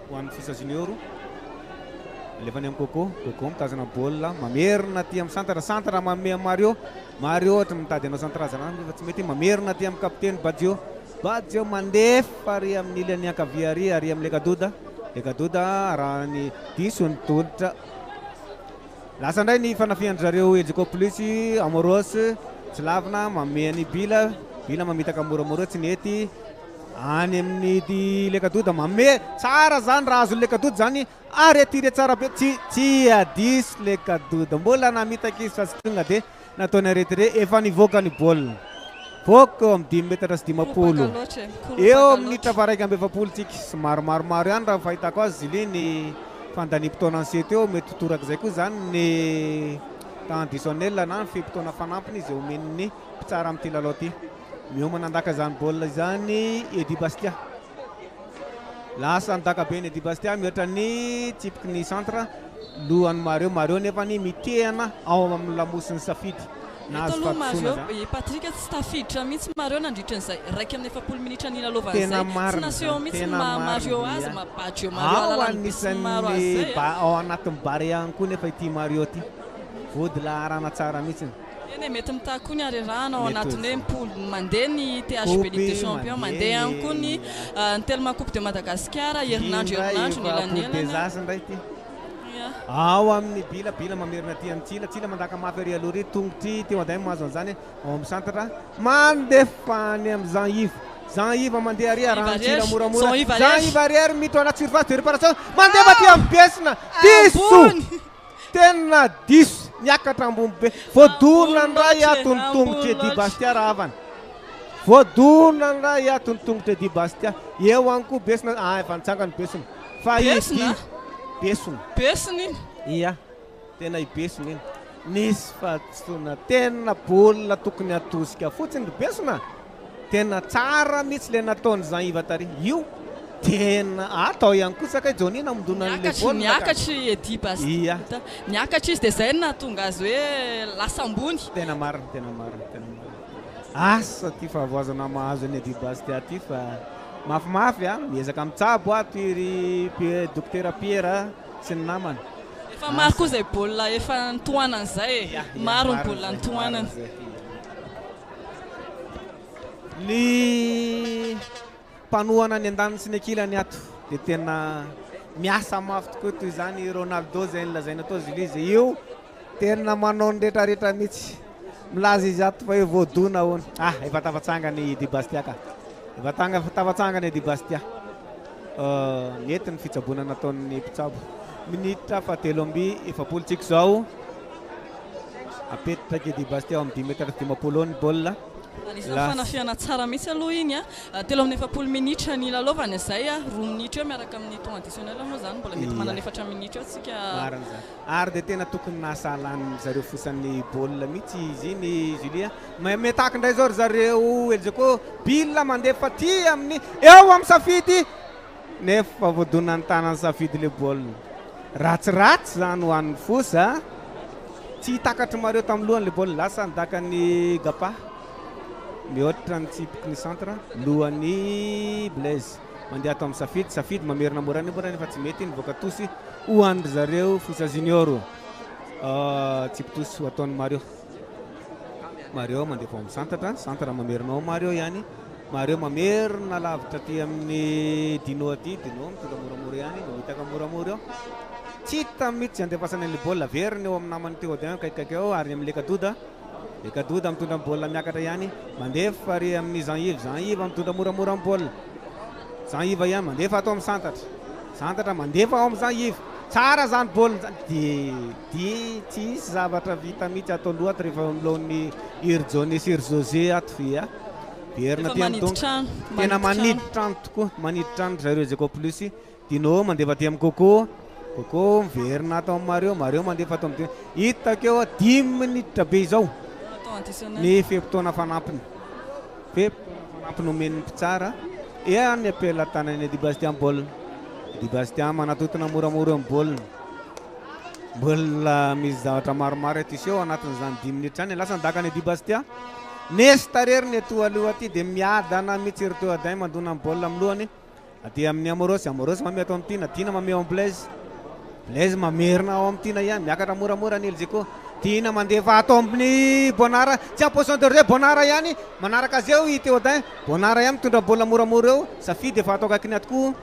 ho an'ny Fosa Junior. Alefany amin'ny Coco. Coco mitazona baolina, mamerina aty amin'ny santatra. Santatra manome amin'i Mario. Mario ohatra mitady hanao centrage nefa tsy mety. Mamerina aty amin'ny kapiteny Badio. Badio mandefa ary amin'ny ilany ankavia ary ary amin'ny Lekadoda. Lekadoda raha ny diso ny tolotra. Lasa indray ny fanafihan-dry zareo Elgeco Plus, Amoros, tsy lavina, manome an'i Bila, Bila mamitaka moramora tsy nety, any amin'ny Lekadoda manome, tsara zany raha azon'i Lekadoda zany, ary atire tsara be, tsy tsy diso Lekadoda, mbola namitaka izy fa tsy tonga dia nataony arrêt efa nivoaka ny baolina, voaka eo amin'ny 5 metatra sy 50, eo amin'ny minitra faha-41 tsika, somary maromaro ihany raha ny fahitako azy Zily ny fandaniam-potoana ny seto eo, mety ho torak'izay koa zany ny temps additionnel na ny fe-potoana fanampiny izay omen'ny mpitsara amin'ity lalao ity. Miomana handaka izany baolina izany Eddy Bastia. Lasa nidaka be ny Eddy Bastia mihoatra ny tsipiky ny centre lohan'i Mario. Mario nefa ny mitehana ao amin'ny lamosin'ny safidy. Eto Nahazo aloha fahadisoana Mario, zany. i Patrick tsy tafiditra mihitsy Mario nandritra an'izay 41 minitra Tena nilalaovan'izay. Tsy marina naseho zany, mihitsy ny tena maha Mario marina azy, ia. maha Badio Mario Ao alalan'ny be sy ny maro azy anisan'ny zay. ba ao anatin'ny barea ihany koa nefa ity Mario ity. Vody laharana tsara mihitsy. Eny e, mety mitaky koa ny arerahana ao Mety ho anatiny hoe izay. mipolo mandeha ny THB Ligue des Coupe Champions, mandeha mandeha ihany koa ny ny ny Telma Coupe de Madagascar, herinandro indray herinandro ny efa Coupe des elanelana. As indray ity. Ia. Ao amin'ny Bila, Bila mamerina aty amin'ny Tsila, Tsila mandaka mafy ary aloha ry tongotry Théodin mahazo an'izany ao amin'ny centre. Mandefa any amin'ny Jean Yves. Jean Yves mandeha ary Jean Yves arahan'ny Tsila Ariary. moramora. Jean Yves Jean Ariary. Yves Ariary miditra ao anaty surface de réparation. Mandefa aty amin'ny Besina. Diso. Ambony. Tena diso. Niakatra ambony be. Voadona Ambony indray loatra e, ato ny tongotry ambony Eddy loatra. Bastia raha havana. Voadona indray ato ny tongotry Eddy Bastia. Eo ihany koa Besina. Ah, efa nitsangana Besina. Fa Besina? ity Besina. Besina iny. Ia, tena i Besina iny. Nisy fahadisoana tena baolina tokony atosika fotsiny ry Besina. Tena tsara mihitsy le nataony Jean Yves tary. Io tena atao ihany koa sakay Johnny namondona an'le Niakatry, baolina ka. niakatry Eddy Bastia. Ia. Niakatra izy dia zay no nahatonga azy hoe lasa ambony. Tena marina, tena marina, tena marina. Asa ty fahavoazana mahazo ny Eddy Bastia ty fa mafimafy a, miezaka mitsabo ato iry Dokotera Pierre sy ny namany. Efa maro koa izay baolina efa nitohanana izay e. Ia, ia, Maro ny marina baolina zay, nitohanana. marina zay. Ny mpanohana ny andaniny sy ny ankilany ato dia tena miasa mafy tokoa toy izany Ronaldo izay nilazaina tao Zilizy io tena manao ny rehetrarehetra mihitsy. Milaza izy ato fa hoe voadona hono. Ah, efa tafatsangana i Eddy Bastia ka. Efa tanga tafatsangana Eddy Bastia. Nety ny fitsaboana nataon'ny mpitsabo. Minitra faha-43 tsika izao. Apetraka Eddy Bastia ao amin'ny 5 metatra sy 50 eo ny baolina. Anisan'ny fanafihana tsara mihitsy aloha iny a. 43 minitra ny lalaovana izay a, 2 minitra eo miaraka amin'ny temps additionnel moa izany, mbola mety manana 4 minitra eo tsika. Marina izany. Ary dia tena tokony nahasahalan'ny zareo fosan'ny baolina mihitsy izy iny Julie. Miataka indray izao ry zareo Elgeco. Bill mandefa aty amin'ny eo amin'ny Safidy nefa voadona ny tanan'ny Safidy ilay baolina. Ratsiratsy izany ho an'ny Fosa. Tsy takatry Mario tamin'ny lohany ilay baolina. Lasa nidakan'ny Gapa. Mihoatra ny tsipiky ny centre. Lohan'i Blaise. Mandeha ato amin'ny Safidy. Safidy mamerina mora mora nefa tsy mety. Nivoaka tosy ho an-dry zareo Fosa Junior. Tsipy tosy ho ataon'i Mario. Mario mandefa ao amin'ny santatra. Centre mamerina ao Mario ihany. Mario mamerina lavitra aty amin'ny Dino aty. Dino mitondra moramora ihany. Mamitaka moramora eo. Tsy hita mihitsy andefasana an'ilay baolina. Averiny eo amin'ny namany Théodin akaikikaiky eo ary amin'ny Lekadoda. Lekadoda mitondra ny baolina miakatra ihany. Mandefa ary amin'ny Jean Yves. Jean Yves mitondra moramora ny baolina. Jean Yves ihany mandefa ato amin'ny santatra. Santatra mandefa ao amin'ny Jean Yves. Tsara zany baolina zany. Dia dia tsy hisy zavatra vita mihitsy ato aloha ato rehefa milaon'ny Hery Johnny sy Hery José ato ia. Verina Efa aty amin'ny manidy tongotra. trano, Tena manidy trano. manidy trano tokoa. Manidy trano ry zareo Elgeco Plus. Dino mandefa aty amin'ny Coco. Coco miverina ato amin'ny Mario. Mario mandefa ato amin'ny Dino. Hitako eo 5 minitra be izao Temps additionnel. ny fe-potoana fanampiny. Fe-potoana fanampiny omen'ny mpitsara. Ea ny am-pelatanan'i Eddy Bastien baolina. Eddy Bastien manatotona moramora eo amin'ny baolina. Mbola misy zavatra maromaro eto iseho anatin'izany 5 minitra izany. Lasa nidaka an'i Eddy Bastien. Nesta rery ny eto aloha aty dia miadana mihitsy ry Théodin mandona ny baolina amin'ny lohany. Aty amin'ny Amorosy, Amorosy mamehy ato amin'ny Tiana, Tiana mamehy ao amin'ny Blaise. Blaise mamerina ao amin'ny Tiana ihany, miakatra moramora ny Elgeco. Tiana mandefa ato amin'ny Bonara, tsy en position de jeu, Bonara ihany manaraka azy eo i Théodin. Bonara ihany mitondra baolina moramora eo, Safidy efa ato akaikiny ato koa.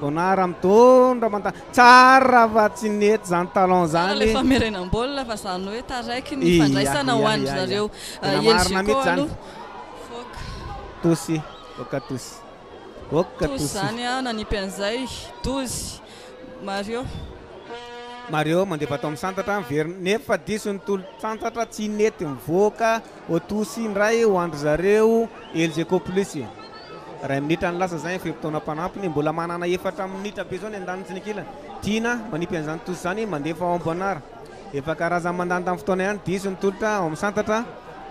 Bonara mitondra manta, tsara fa tsy nety zany talon Tsara ilay zany. famerenam-baolina fa izany hoe taraiky ny Ia, fandraisana ho ia, an-dry ia, ia. zareo Tena marina Elgeco mihitsy zany. aloha. Foka. Tosy, oka tosy. Oka Tosy tosy. zany a, nanipy an'izay. 12. Mario. Mario mandefa atao amin'ny santatra, miverina nefa diso ny tolo-tsantatra, tsy nety mivoaka Otosy indray ho an-dry zareo Elgeco Plus. 1 minitra ny lasa zay fe-potoana mpanampiny, mbola manana 4 minitra be zao ny andaniny sy ny ankilany. Tiana manipy an'izany tosy zany, mandefa ao Bonara. Efa karazany mandany tamin'ny fotoana ihany, diso ny tolotra ao amin'ny santatra.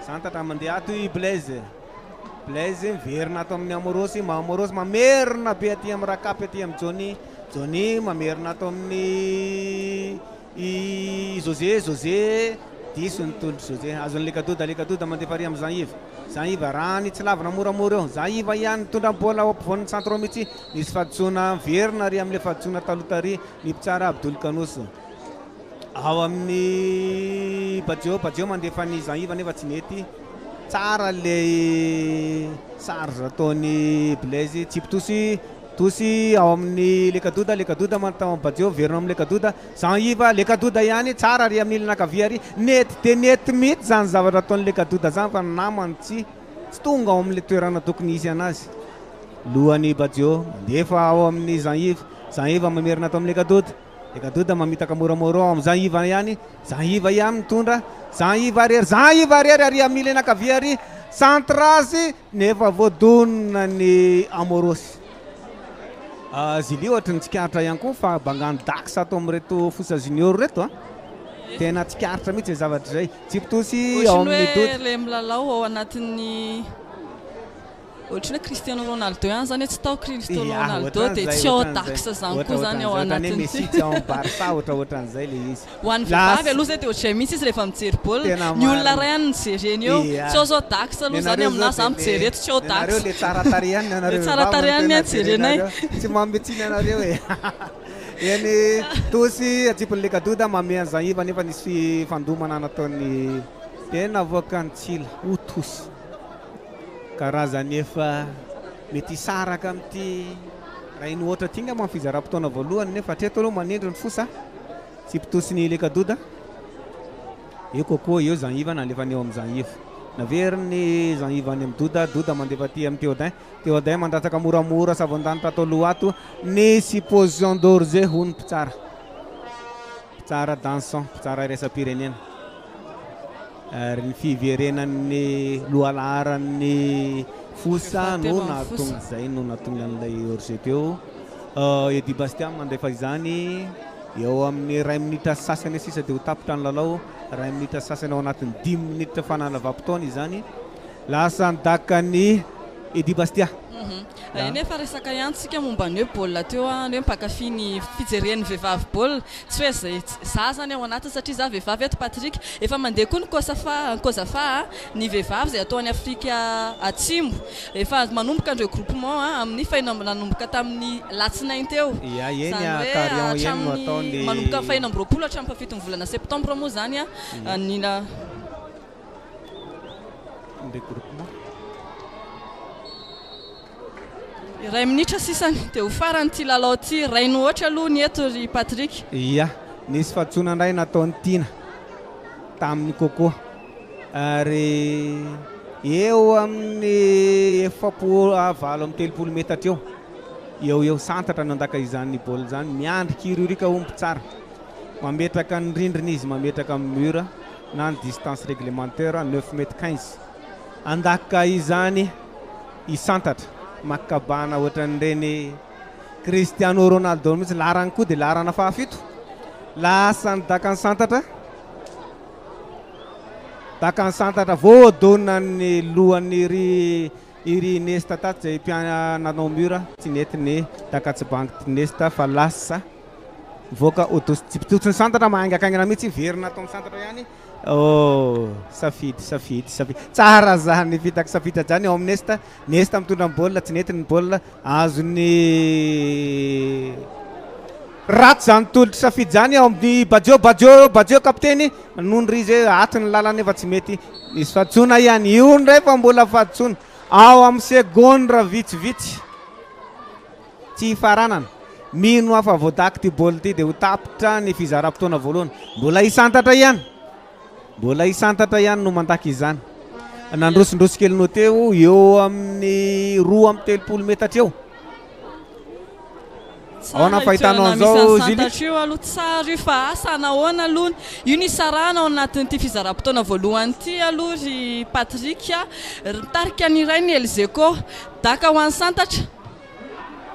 Santatra mandeha ato i Blaise. Blaise miverina ato amin'ny Amorosy, Amorosy mamerina be aty amin'ny Rakapy aty amin'ny Johnny. Johnny mamerina ato amin'ny i José, José diso ny tolotra José. Azon'ny Lekadoda, Lekadoda mandefa ary amin'ny Jean Yves. Jean Yves raha ny tsy lavina moramora eo. Jean Yves ihany mitondra ny baolina ao ampovoan'ny centre ao mihitsy. Nisy fahadisoana miverina ary amin'ilay fahadisoana taloha tary ny mpitsara Abdul Kanous. Ao amin'ny Badio, Badio mandefa ny Jean Yves nefa tsy nety. Tsara ilay charge ataon'i Blaise. Tsipy tosy, tosy ao amin'ny Lekadoda, Lekadoda mantao amin'ny Badio, verina amin'ny Lekadoda. Jean Yves, Lekadoda ihany, tsara ary amin'ny ilany ankavia ary. Nety dia nety mihitsy zany zavatra ataon'ny Lekadoda zany fa namany tsy tonga ao amin'ilay toerana tokony hisy anazy. Lohan'i Badio, mandefa ao amin'ny Jean Yves. Jean Yves mamerina ato amin'ny Lekadoda. Lekadoda mamitaka moramora ao amin'ny Jean Yves ihany. Jean Yves ihany mitondra. Jean Yves arery, Jean Yves arery ary amin'ny ilany ankavia ary. Centrazy nefa voadonina ny Amorosy. Zili ohatry ny tsikaritra ihany koa fa bangany Dax ato amin'ireto Fosa Junior reto a. Tena tsikaritra mihitsy izay zavatra izay. Tsipitosy ao Ohatry ny amin'ny hoe Doda. ilay milalao ao anatin'ny ohatry ny hoe Cristiano Ronaldo ihany zany hoe tsy tao Cristiano Ia, Ronaldo dia ohatran'izay, tsy ao ohatran'izay. Dax zany Ohatra koa zany ao ohatran'izay. Ohatran'ny hoe anatin'ny Messi tsy ao amin'ny Barça ohatra ohatran'izay ilay izy. Ho an'ny Lasa vehivavy aloha zay dia ohatran'izay mihitsy izy rehefa mijery baolina. Tena Ny olona marina. iray ihany no jereny eo. Ia. Tsy ao zao Dax aloha zany Nenareo aminahy zao za dia mijery le eto tsy ao Dax. nenareo le tsara tarehy ihany Le nenareo tsara vehivavy no tarehy ihany tena no jerenay. jerenareo. Tsy manome tsiny anareo e. Eny tosy atsipin'ny Lekadoda mamehy an'i Jean Yves nefa nisy fandomana nataon'ny tena avoakan'ny tsila ho tosy. Karazany efa mety hisaraka amin'ity raha iny ohatra ity angamba amin'ny fizaram-potoana voalohany nefa hatreto aloha manindry ny fosa. Tsipitosy ny Lekadoda. Eo Coco, eo Jean Yves nalefany eo amin'ny Jean Yves. Naveriny Jean Yves any amin'ny Doda, Doda mandefa aty amin'ny Théodin. Théodin mandatsaka moramora savon-danitra atao loha ato. Nisy position d'orge ho ny mpitsara. Mpitsara danson, mpitsara iraisam-pirenena. Ary ny fiverenan'ny lohalaharan'ny Fosa no nahatonga izay no nahatonga an'ilay hors-jeu teo. Eddy Bastia mandefa izany eo amin'ny iray minitra sasany sisa dia ho tapitra ny lalao. Iray minitra sasany ao anatin'ny dimy minitra fanalavam-potoana izany. Lasa nidakan'i Eddy Bastia. Eny efa resaka ihany tsika momba ny hoe baolina teo ny hoe mpankafy ny fijeren'ny vehivavy baolina. Tsy hoe zay za zany ao anatiny satria za vehivavy eto Patrick. Efa mandeha koa ny Cosafa Cosafa ny vehivavy izay atao any Afrika Atsimo. Efa manomboka ny regroupement amin'ny fahenina amby nanomboka tamin'ny latsinainy teo. Ia, eny Izany hoe Carion eny no atao hatramin'ny ny manomboka amin'ny fahenina amby roapolo hatramin'ny fahafiton'ny volana septambra moa izany ny na Ny regroupement. Iray minitra sisany dia ho farany ity lalao ity. Iray no ohatra aloha ny eto ry Patrick. Ia, nisy fahadisoana indray nataon'i Tiana tamin'i Coco ary eo amin'ny efapolo 38 metatra eo eo eo santatra no handaka izany baolina izany. Miandry kiririoka hoy ny mpitsara. Mametraka ny rindrina izy, mametraka ny mur na ny distance réglementaire neuf mètres quinze. Handaka izany i Santatra, makabana ohatran'ireny Cristiano Ronaldo mihitsy, laharany koa dia laharana fahafito. Lasa ny dakan'i Santatra, dakan'i Santatra voadonan'ny lohan'iry iry Nesta tato izay mpiananao mur, tsy nety ny dakatsibanky Nesta fa lasa mivoaka odosy Santatra mahaingakaingana mihitsy, verina ato amin'ny Santatra ihany. Oh, safidy, safidy, safidy. Tsara zany fitaka safidy zany ao amin'ny Nesta. Nesta mitondra ny baolina, tsy nety ny baolina. Azon'ny ratsy zany tolotra safidy zany ao amin'ny Badio, Badio, Badio kapiteny. Nony ry izy hoe ato ny lalana nefa tsy mety. Nisy fahadisoana ihany. Io indray fa mbola fahadisoana. Ao amin'ny segondra vitsivitsy. Tsy hifaranana. Mino aho fa voadaky ity baolina ity dia ho tapitra ny fizaram-potoana voalohany. Mbola hisantatra ihany. Mbola hisantatra ihany no mandaka izany. Nandrosindrosy kely no teo eo amin'ny 32 metatra eo. Ahoana Tsara io fahitanao toerana misy an'izao an'i Julie? Santatra io aloha, tsara io fa asa nahoana aloha io nisarahana ao anatin'ity fizaram-potoana voalohany ity aloha ry Patrick a. Mitarika ny iray ny Elgeco. Daka ho an'i Santatra.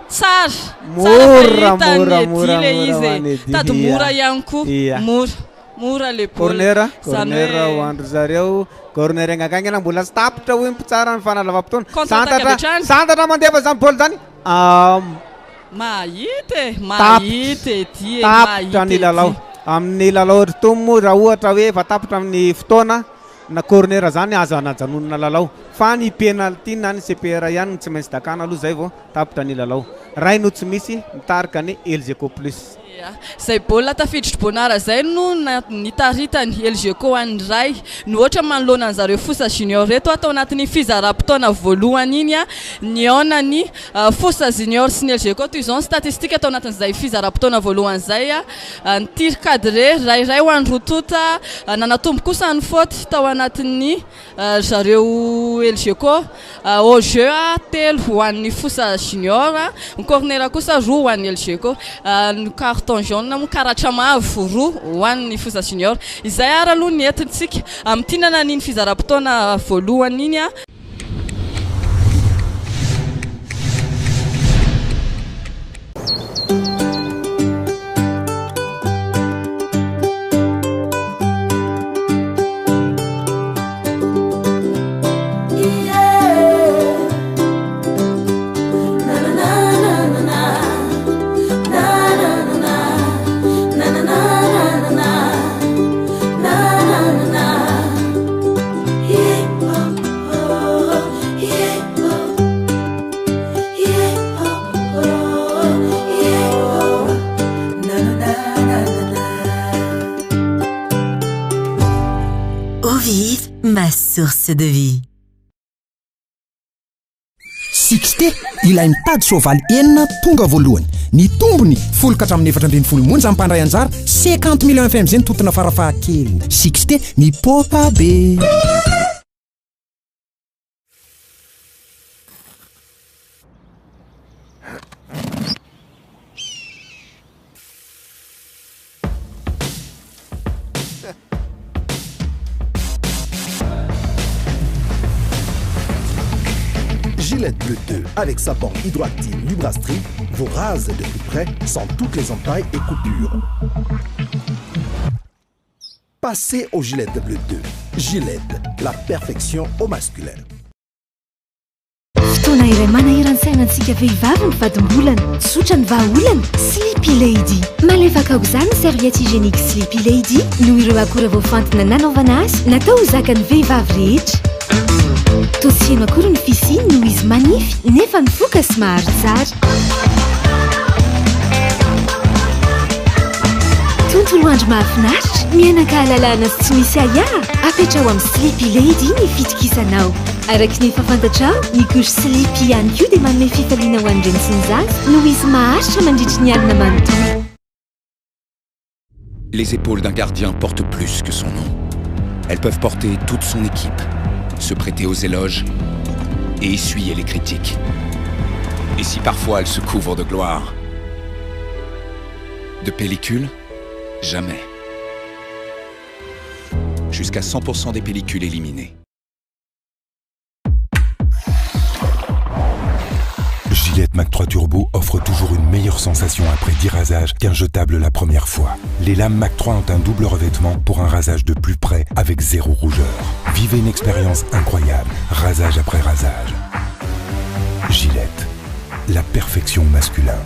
Tsara, tsara Mora, fahita mora, ny mora, Eddy le mora izy ho e. an'i Eddy. Tady Ia. mora ihany koa. Ia. Mora, mora le baolina. Corner, Izany corner ho hoe an-dry zareo. Corner haingankaingana mbola tsy tapitra hoy ny mpitsara ny fanalavam-potoana. Contre attaque avy Santatra, hatrany. Santatra mandefa izany baolina izany. Am- Mahita e, Tapitra, mahita Eddy e, tapitra mahita ny lalao. Eddy. Amin'ny lalao ry Tom moa raha ohatra hoe efa tapitra amin'ny fotoana na corner zany aza anajanonana lalao fa ny penalty na ny CPR ihany no tsy maintsy dakana aloha zay vao tapitra ny lalao. Ray no tsy misy mitarika ny Elgeco Plus. Ia, izay baolina tafiditry Bonara izay no nitaritany Elgeco an'ny Ray no ohatra manoloana an'zareo Fosa Junior reto tao anatin'ny fizaram-potoana voalohany iny nihaona ny Fosa Junior sy ny Elgeco. Toy izao ny statistika tao anatin'izay fizaram-potoana voalohany izay. Ny tir cadré ray ray ho an'ny roa tonta, nanatombo kosa ny faute tao anatin'ny zareo Elgeco. Au jeu telo ho an'ny Fosa Junior, ny corner kosa roa ho an'ny Elgeco. Ny carton jaune moa karatra mavo roa ho an'ny Fosa Junior. Izay ary aloha ny entintsika amintinana n'iny fizaram-potoana voalohany iny. Eau vive, ma source de vie. Sixte, ilay mitady soavaly enina tonga voalohany. Ny tombony folo ka hatramin'ny 14 monja mpandray anjara 50 millions FMG ny tontona farafahakeliny. Sixte, mipoaka be. Gillette Bleu 2 avec sa bande hydroactive Lubrastrip vous rase de plus près sans toutes les entailles et coupures. Passez au Gillette Bleu 2. Gillette, la perfection au masculin. Fotoana iray manahiran-tsaina antsika vehivavy ny fadimbolana. Tsotra ny vahaolana, Sleepy Lady. Malefaka aok'izany ny serviette hygiénique Sleepy Lady noho ireo akora voafantina nanaovana azy, natao ho zakan'ny vehivavy rehetra. Toa tsy heno akory ny fisiany noho izy manify nefa mifoka sy maharo tsara. Tontolo andro mahafinaritra, miaina an-kahalalahana sy tsy misy ahiahy? Apetraho amin'ny Sleepy Lady ny fitokisanao. Araka ny efa fantatrao, ny couche Sleepy ihany koa dia manome fifaliana ho an'ny reny sy ny zaza noho izy maharitra mandritry ny alina manontolo. Les épaules d'un gardien portent plus que son nom. Elles peuvent porter toute son équipe, se prêter aux éloges et essuyer les critiques. Et si parfois elles se couvrent de gloire, de pellicule, jamais. Jusqu'à 100% des pellicules éliminées. Gillette Mac 3 Turbo offre toujours une meilleure sensation après 10 rasages qu'un jetable la première fois. Les lames Mac 3 ont un double revêtement pour un rasage de plus près avec zéro rougeur. Vivez une expérience incroyable, rasage après rasage. Gillette, la perfection masculin.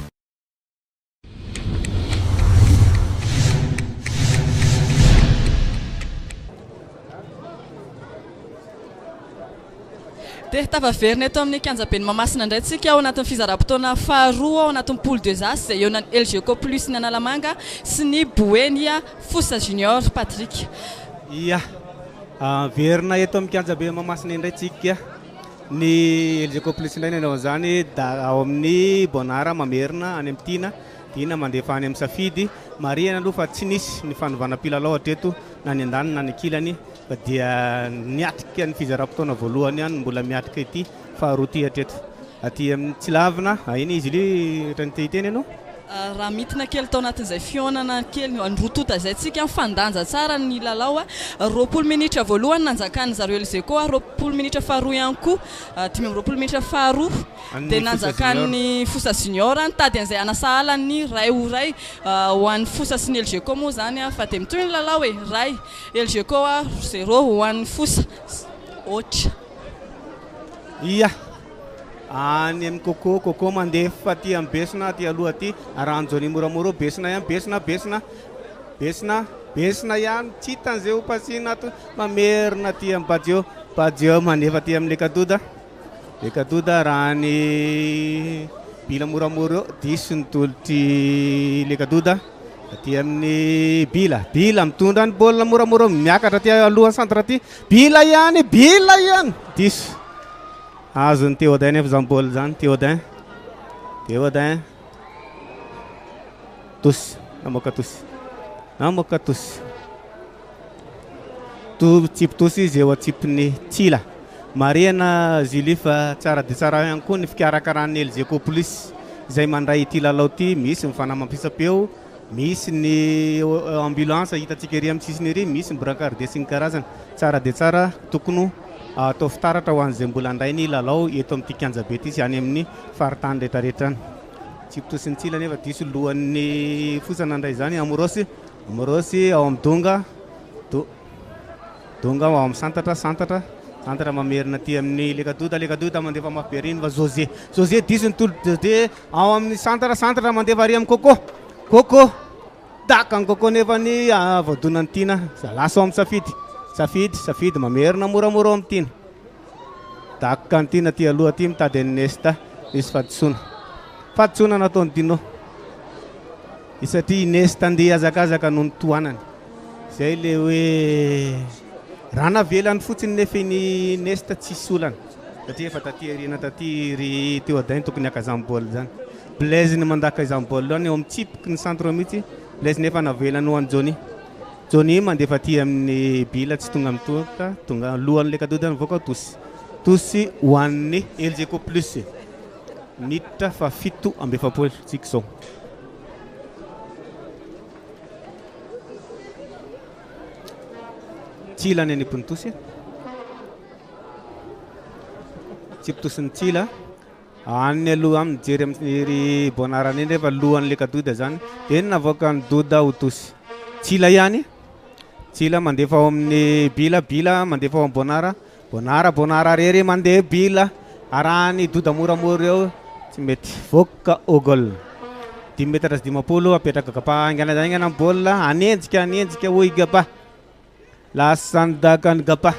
Dia tafaverina eto amin'ny kianjaben'i Mahamasina indray tsika ao anatin'ny fizaram-potoana faharoa ao anatin'ny poule des As izay eo ny Elgeco Plus ny Analamanga sy ny Boeny Fosa Junior Patrick. Ia, verina eto amin'ny kianjabe Mahamasina indray tsika. Ny Elgeco Plus indray ny anaovan'izany da ao amin'ny Bonara mamerina any amin'ny Tiana, Dina mandefa any amin'ny Safidy. Marihana aloha fa tsy nisy ny fanovana mpilalao hatreto na ny andaniny na ny ankilany fa dia niatrika ny fizaram-potoana voalohany ihany no mbola miatrika ity faharoa ity hatreto. Aty amin'ny Tsilavina, iny izy ily ohatran'ny te hiteny ianao? Raha mintina kely tao anatin'izay fihaonana kely ny roa tonta izay tsika, nifandanja tsara ny lalao. 20 minitra voalohany nanjakan'ny zareo Elgeco, 20 minitra faharoa ihany koa, 25 minitra faharoa dia nanjakan'ny Fosa Junior. Nitady an'izay hanasahala ny iray ho iray ho an'ny Fosa sy ny Elgeco moa izany fa dia mitohy ny lalao e, iray Elgeco, zéro ho an'ny Fosa. Otra. Ia. Any amin'ny Coco, Coco mandefa aty amin'ny Besona aty aloha aty, arahan'i Johnny moramora eo, Besona ihany, Besona, Besona, Besona, Besona ihany, tsy hitany izay ho pasina ato, mamerina aty amin'ny Badio, Badio mandefa aty amin'ny Lekadoda, Lekadoda arahan'i Bila moramora eo, diso ny tolotr'i Lekadoda. Aty amin'ny Bila, Bila mitondra ny baolina moramora miakatra aty alohan'ny centre aty, Bila ihany, Bila ihany, diso. Azon'i Théodin nefa izany baolina izany, Théodin, Théodin, tosy, namoaka tosy, namoaka tosy. To tsipy tosy izy eo an-tsipin'ny tsila. Marihana Julie fa tsara dia tsara ihany koa ny fikarakaran'ny Elgeco Plus izay mandray ity lalao ity. Misy ny fanamafisam-peo, misy ny ambulance hitantsika ery amin'ny sisiny ery, misy ny brancardier sy ny karazany. Tsara dia tsara, tokony atao fitaratra ho an'izay mbola handray ny lalao eto amin'ity kianjabe ity sy any amin'ny faritany rehetrarehetra any. Tsipy tosy ny tsila nefa diso lohan'ny fosa nandray izany Amorosy. Amorosy ao amin'ny donga. Do, donga ao amin'ny santatra, santatra, santatra mamerina aty amin'ny lekadoda, lekadoda mandefa mafy be ariny fa José, José diso ny tolo José ao amin'ny santatra, santatra mandefa ary amin'ny Coco, Coco, daka ny Coco nefa ny ah, voadonan'ny Tiana, lasa ao amin'ny Safidy, Safidy, Safidy mamerina moramora ao amin'ny Tiana, daka ny Tiana aty aloha aty mitady an'i Nesta, misy fahadisoana, fahadisoana nataon'i Dino. Satria i Nesta andeha hihazakazaka no nitohanany. Izay ilay hoe raha navelany fotsiny nefa iny Nesta tsisy olana. Satria efa taty aoriana taty ry Théodin tokony haka izany baolina izany. Blaise ny mandaka izany baolina izany eo amin'ny tsipiky ny centre mihitsy. Blaise nefa navelany ho an'i Johnny. Johnny mandefa aty amin'ny Bila tsy tonga mitonta, tonga alohan'ilay kadoda nivoaka tosy. Tosy ho an'ny Elgeco Plus. Minitra faha 47 tsika izao. Tsy ilany any Pontosy. Tsipy tosin'ny Tsila. Any aloha any mijery amin'iry Bonarana iny rehefa lohan'ny Lekadoda zany. Dia ny navoakan'i Doda ho tosy. Tsila ihany. Tsila mandefa ao amin'ny Bila, Bila mandefa ao amin'ny Bonara. Bonara, Bonara rery mandeha Bila. Arahan'i Doda moramora eo. Tsy mety. Voaka au goal. Dimy metatra sy 50 apetraka Gapa haingana dia haingana ny baolina. Hanenjika, hanenjika hoy Gapa. Lasa nidaka ny Gapa.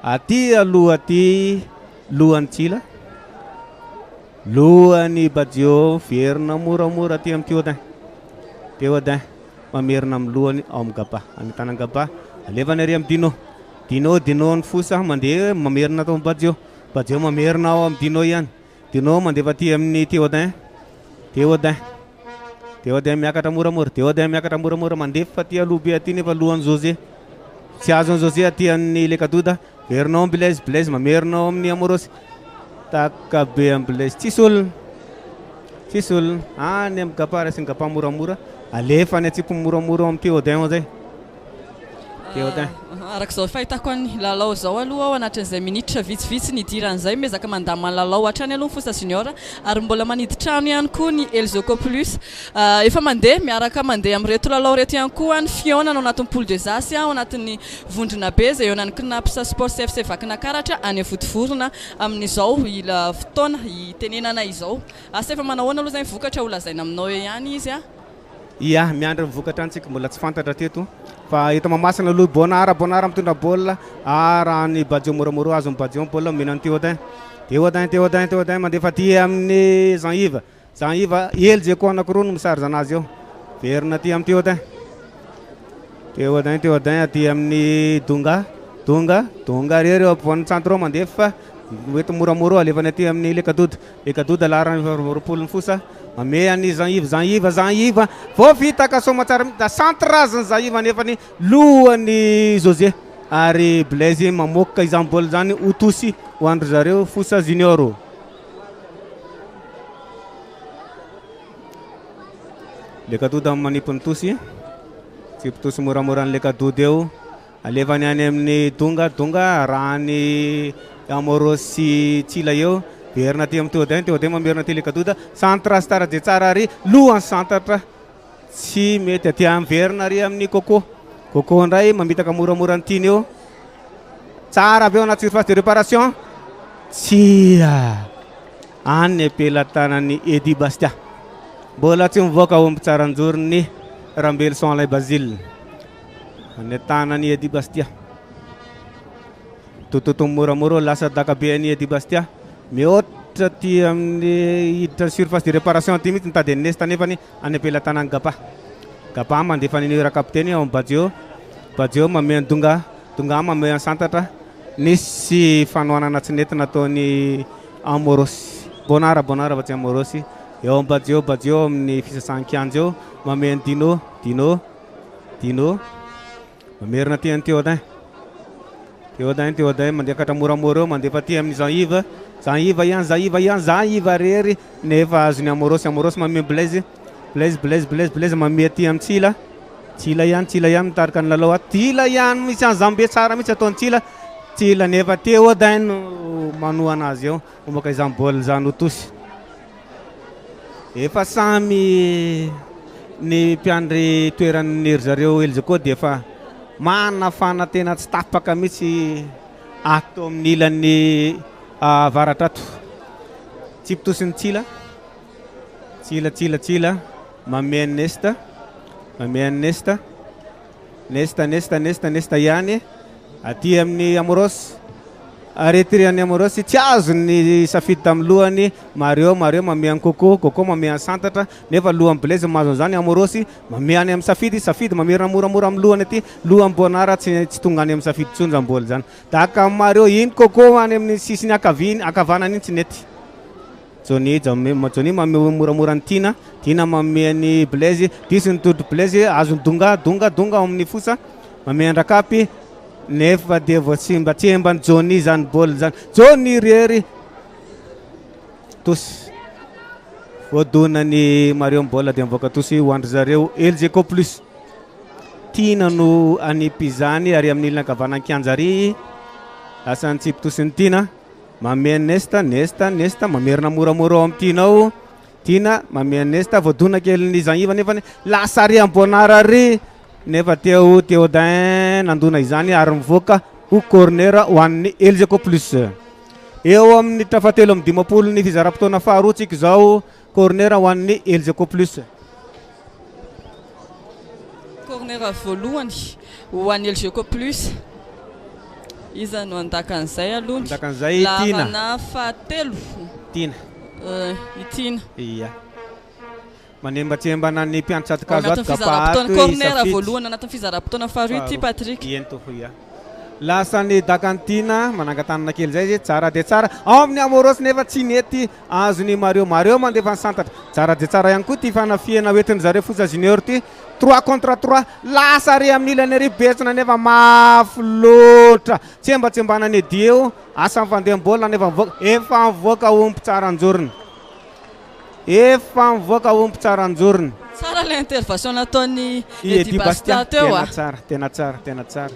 Aty aloha aty lohan'i Tsila, lohan'i Badio verina moramora aty amin'ny Théodin. Théodin mamerina amin'ny lohany ao amin'ny Gaba, any tanan'i Gaba, alefany ary amin'ny Dino. Dino, Dino ny fosa mandeha mamerina atao amin'ny Badio. Badio mamerina ao amin'ny Dino ihany. Dino mandefa aty amin'ny Théodin. Théodin. Théodin miakatra moramora. Théodin miakatra moramora mandefa aty aloha be aty nefa lohan'i José. Tsy azon'i José aty amin'ny Lekadoda. Verina ao amin'ny Blaise. Blaise mamerina ao amin'ny Amorosy. Taka be amin'ny Blaise. Tsisy olona. Tsisy olona. Any amin'ny Gapa raisin'i Gapa moramora. Alefa any atsipony moramora ao amin'ny Théodin ao zay. Théodin. Araka izao fahitako an'ny lalao izao aloha ao anatin'izay minitra vitsivitsy nidiran'izay, miezaka mandamina ny lalao hatrany aloha ny Fosa Junior ary mbola manidy trano ihany koa ny Elzoco Plus. Efa mandeha miaraka mandeha amin'ireto lalao ireto ihany koa ny fihaonana ao anatin'ny Poule des As ao anatin'ny vondrona B izay eo anan'ny Cnaps Sports FC Vakinakaratra any Vontovorona amin'izao ila fotoana itenenana izao. Asa efa manahoana aloha izay ny vokatra ho lazaina aminao eo ihany izy. Ia, miandry ny vokatra any tsika mbola tsy fantatra teto fa eto Mahamasina aloha Bonara, Bonara mitondra baolina arahan'i Badio moramora azon'i Badio ny baolina omena an'i Théodin. Théodin, Théodin, Théodin mandefa aty amin'ny Jean Yves. Jean Yves, Elzeko anankiroa no misarizana azy eo. Verina aty amin'ny Théodin. Théodin, Théodin aty amin'ny Donga. Donga, Donga rery eo ampovoan'ny centre mandefa mety moramora alefany aty amin'ny Lekadoda. Lekadoda laharana 24 ny fosa. Mamehy an'i Jean Yves, Jean Yves, Jean Yves. Vao vita ka soamatsara mihitsy da centre azy Jean Yves nefany lohan'i José. Ary Blaise mamoaka izany baolina izany ho tosy ho an-dry zareo Fosa Junior. Lekadoda manipy ny tosy. Tsipy tosy moramora an'i Lekadoda eo. Alefany any amin'ny Donga, Donga arahan'i Amorosy sy Tsila eo. Verina aty amin'ny Théodin, Théodin mamerina aty Lekadoda. Centre Star dia tsara ary lohan'ny santatra tsy mety aty amin'ny verina ary amin'ny Coco. Coco indray mamitaka moramora ny tiany eo. Tsara avy eo anaty surface de réparation. Tsia. Any am-pelatanan'i Eddy Bastia. Mbola tsy mivoaka ao mpitsaranjorony Rambelison Alain Basile. Any an-tanan'i Eddy Bastia. Tototo moramora lasa dakabe an'i Eddy Bastia. Mihoatra aty amin'ny hiditra ny surface de réparation aty mihitsy nitady an'i Nesta nefany any am-pelatanan'i Gapa. Gapa mandefa an'i Rakapiteny ao amin'ny Badio. Badio mamehy an'i Donga. Donga mamehy an'i Santatra. Nisy fanohanana tsy nety nataon'i Amorosy. Bonara, Bonara fa tsy Amorosy. Eo amin'ny Badio, Badio amin'ny fisasahan-kianja eo. Mamehy an'i Dino, Dino. Dino. Mamerina aty an'i Théodin. Théodin, Théodin mandeha katra moramora eo, mandefa aty amin'i Jean Yves. Jean Yves ihany, Jean Yves ihany, Jean Yves rery nefa azon'i Amorosy. Amorosy mamehy Blaise. Blaise, Blaise, Blaise, Blaise mamehy aty amin'i Tsila. Tsila ihany, Tsila ihany mitarika ny lalao ato. Tsila ihany misy an'i tsara mihitsy ataon'i Tsila. Tsila nefa Théodin no manohana azy eo. Mamoaka izany baolina izany ho tosy. Efa samy ny mpiandry toeran'ny ry zareo Elgeco dia efa manafana tena tsy tapaka mihitsy ato amin'ny ilany avaratra ato. Tsipy ny tsila. Tsila, tsila, tsila. Manome an'i Nesta. Manome an'i Nesta. Nesta, Nesta, Nesta, Nesta ihany. Aty amin'ny Amoros. Retire an'i Amoros. Tsy azony safidy tamin'ny lohany. Mario, Mario mamehy an'i Coco. Coco mamehy an'i Santatra. Nefa lohan'i Blaise mahazo an'izany. Amoros mamehy any amin'ny safidy. Safidy mamerina moramora amin'ny lohany aty. Lohan'i Bonara tsy, tsy tonga any amin'ny safidy intsony izany baolina izany. Daka amin'i Mario. Iny Coco any amin'ny sisiny ankavia, ankavanana iny tsy nety. Johnny, Johnny mamehy moramora an'i Tiana. Tiana mamehy an'i Blaise. Diso ny todry Blaise. Azon'i Donga, Donga, Donga ao amin'ny fosa. Mamehy an-dRakapy. Nefa dia voatsembatsemban'i Johnny izany baolina izany. Johnny irery. Tosy. Voadonan'i Mario ny baolina dia mivoaka tosy ho an-dry zareo. Elgeco Plus. Tiana no hanipy izany ary amin'ny ilany ankavanan'ny kianja ary. Lasa ny tsipy tosin'i Tiana. Manome an'i Nesta, Nesta, Nesta mamerina moramora ao amin'i Tiana ao. Tiana manome an'i Nesta, voadona kelin'i Jean Yves nefa lasa ary amin'i Bonnard ary nefa teo Théodin nandona izany ary mivoaka ho corner ho an'ny Elgeco Plus. Eo amin'ny minitra fahatelo amby dimampolo ny fizaram-potoana faharoa tsika izao, corner ho an'ny Elgeco Plus. Corner voalohany ho an'ny Elgeco Plus. Iza no handaka an'izay aloha? Handaka an'izay i Tiana. Laharana fahatelo. Tiana. I Tiana. Ia. Manembatsembana ny mpiandry tsato-kazo ato Gapa ato i Corner Safidy. voalohany anatin'ny fizaram-potoana faharoa ity Patrick. Eny tompoko ia. Lasa ny dakan'i Tiana, manangan-tanana kely izay izy, tsara dia tsara. Ao amin'ny Amoros nefa tsy nety azon'i Mario. Mario mandefa ny santatra. Tsara dia tsara ihany koa ity fanafihana hoentin-dry zareo Fosa Junior ity. Trois contre trois. Lasa ary amin'ny ilany ary Betsona nefa mafy loatra. Tsembatsembanan'i Eddy eo. Asa ny fandeham-baolina nefa mivoaka. Efa mivoaka ho mpitsara an-jorony. Efa mivoaka ho mpitsara an-jorony. Tsara ilay intervention nataon'i I Eddy Bastia teo Tena a. tsara, tena tsara, tena tsara.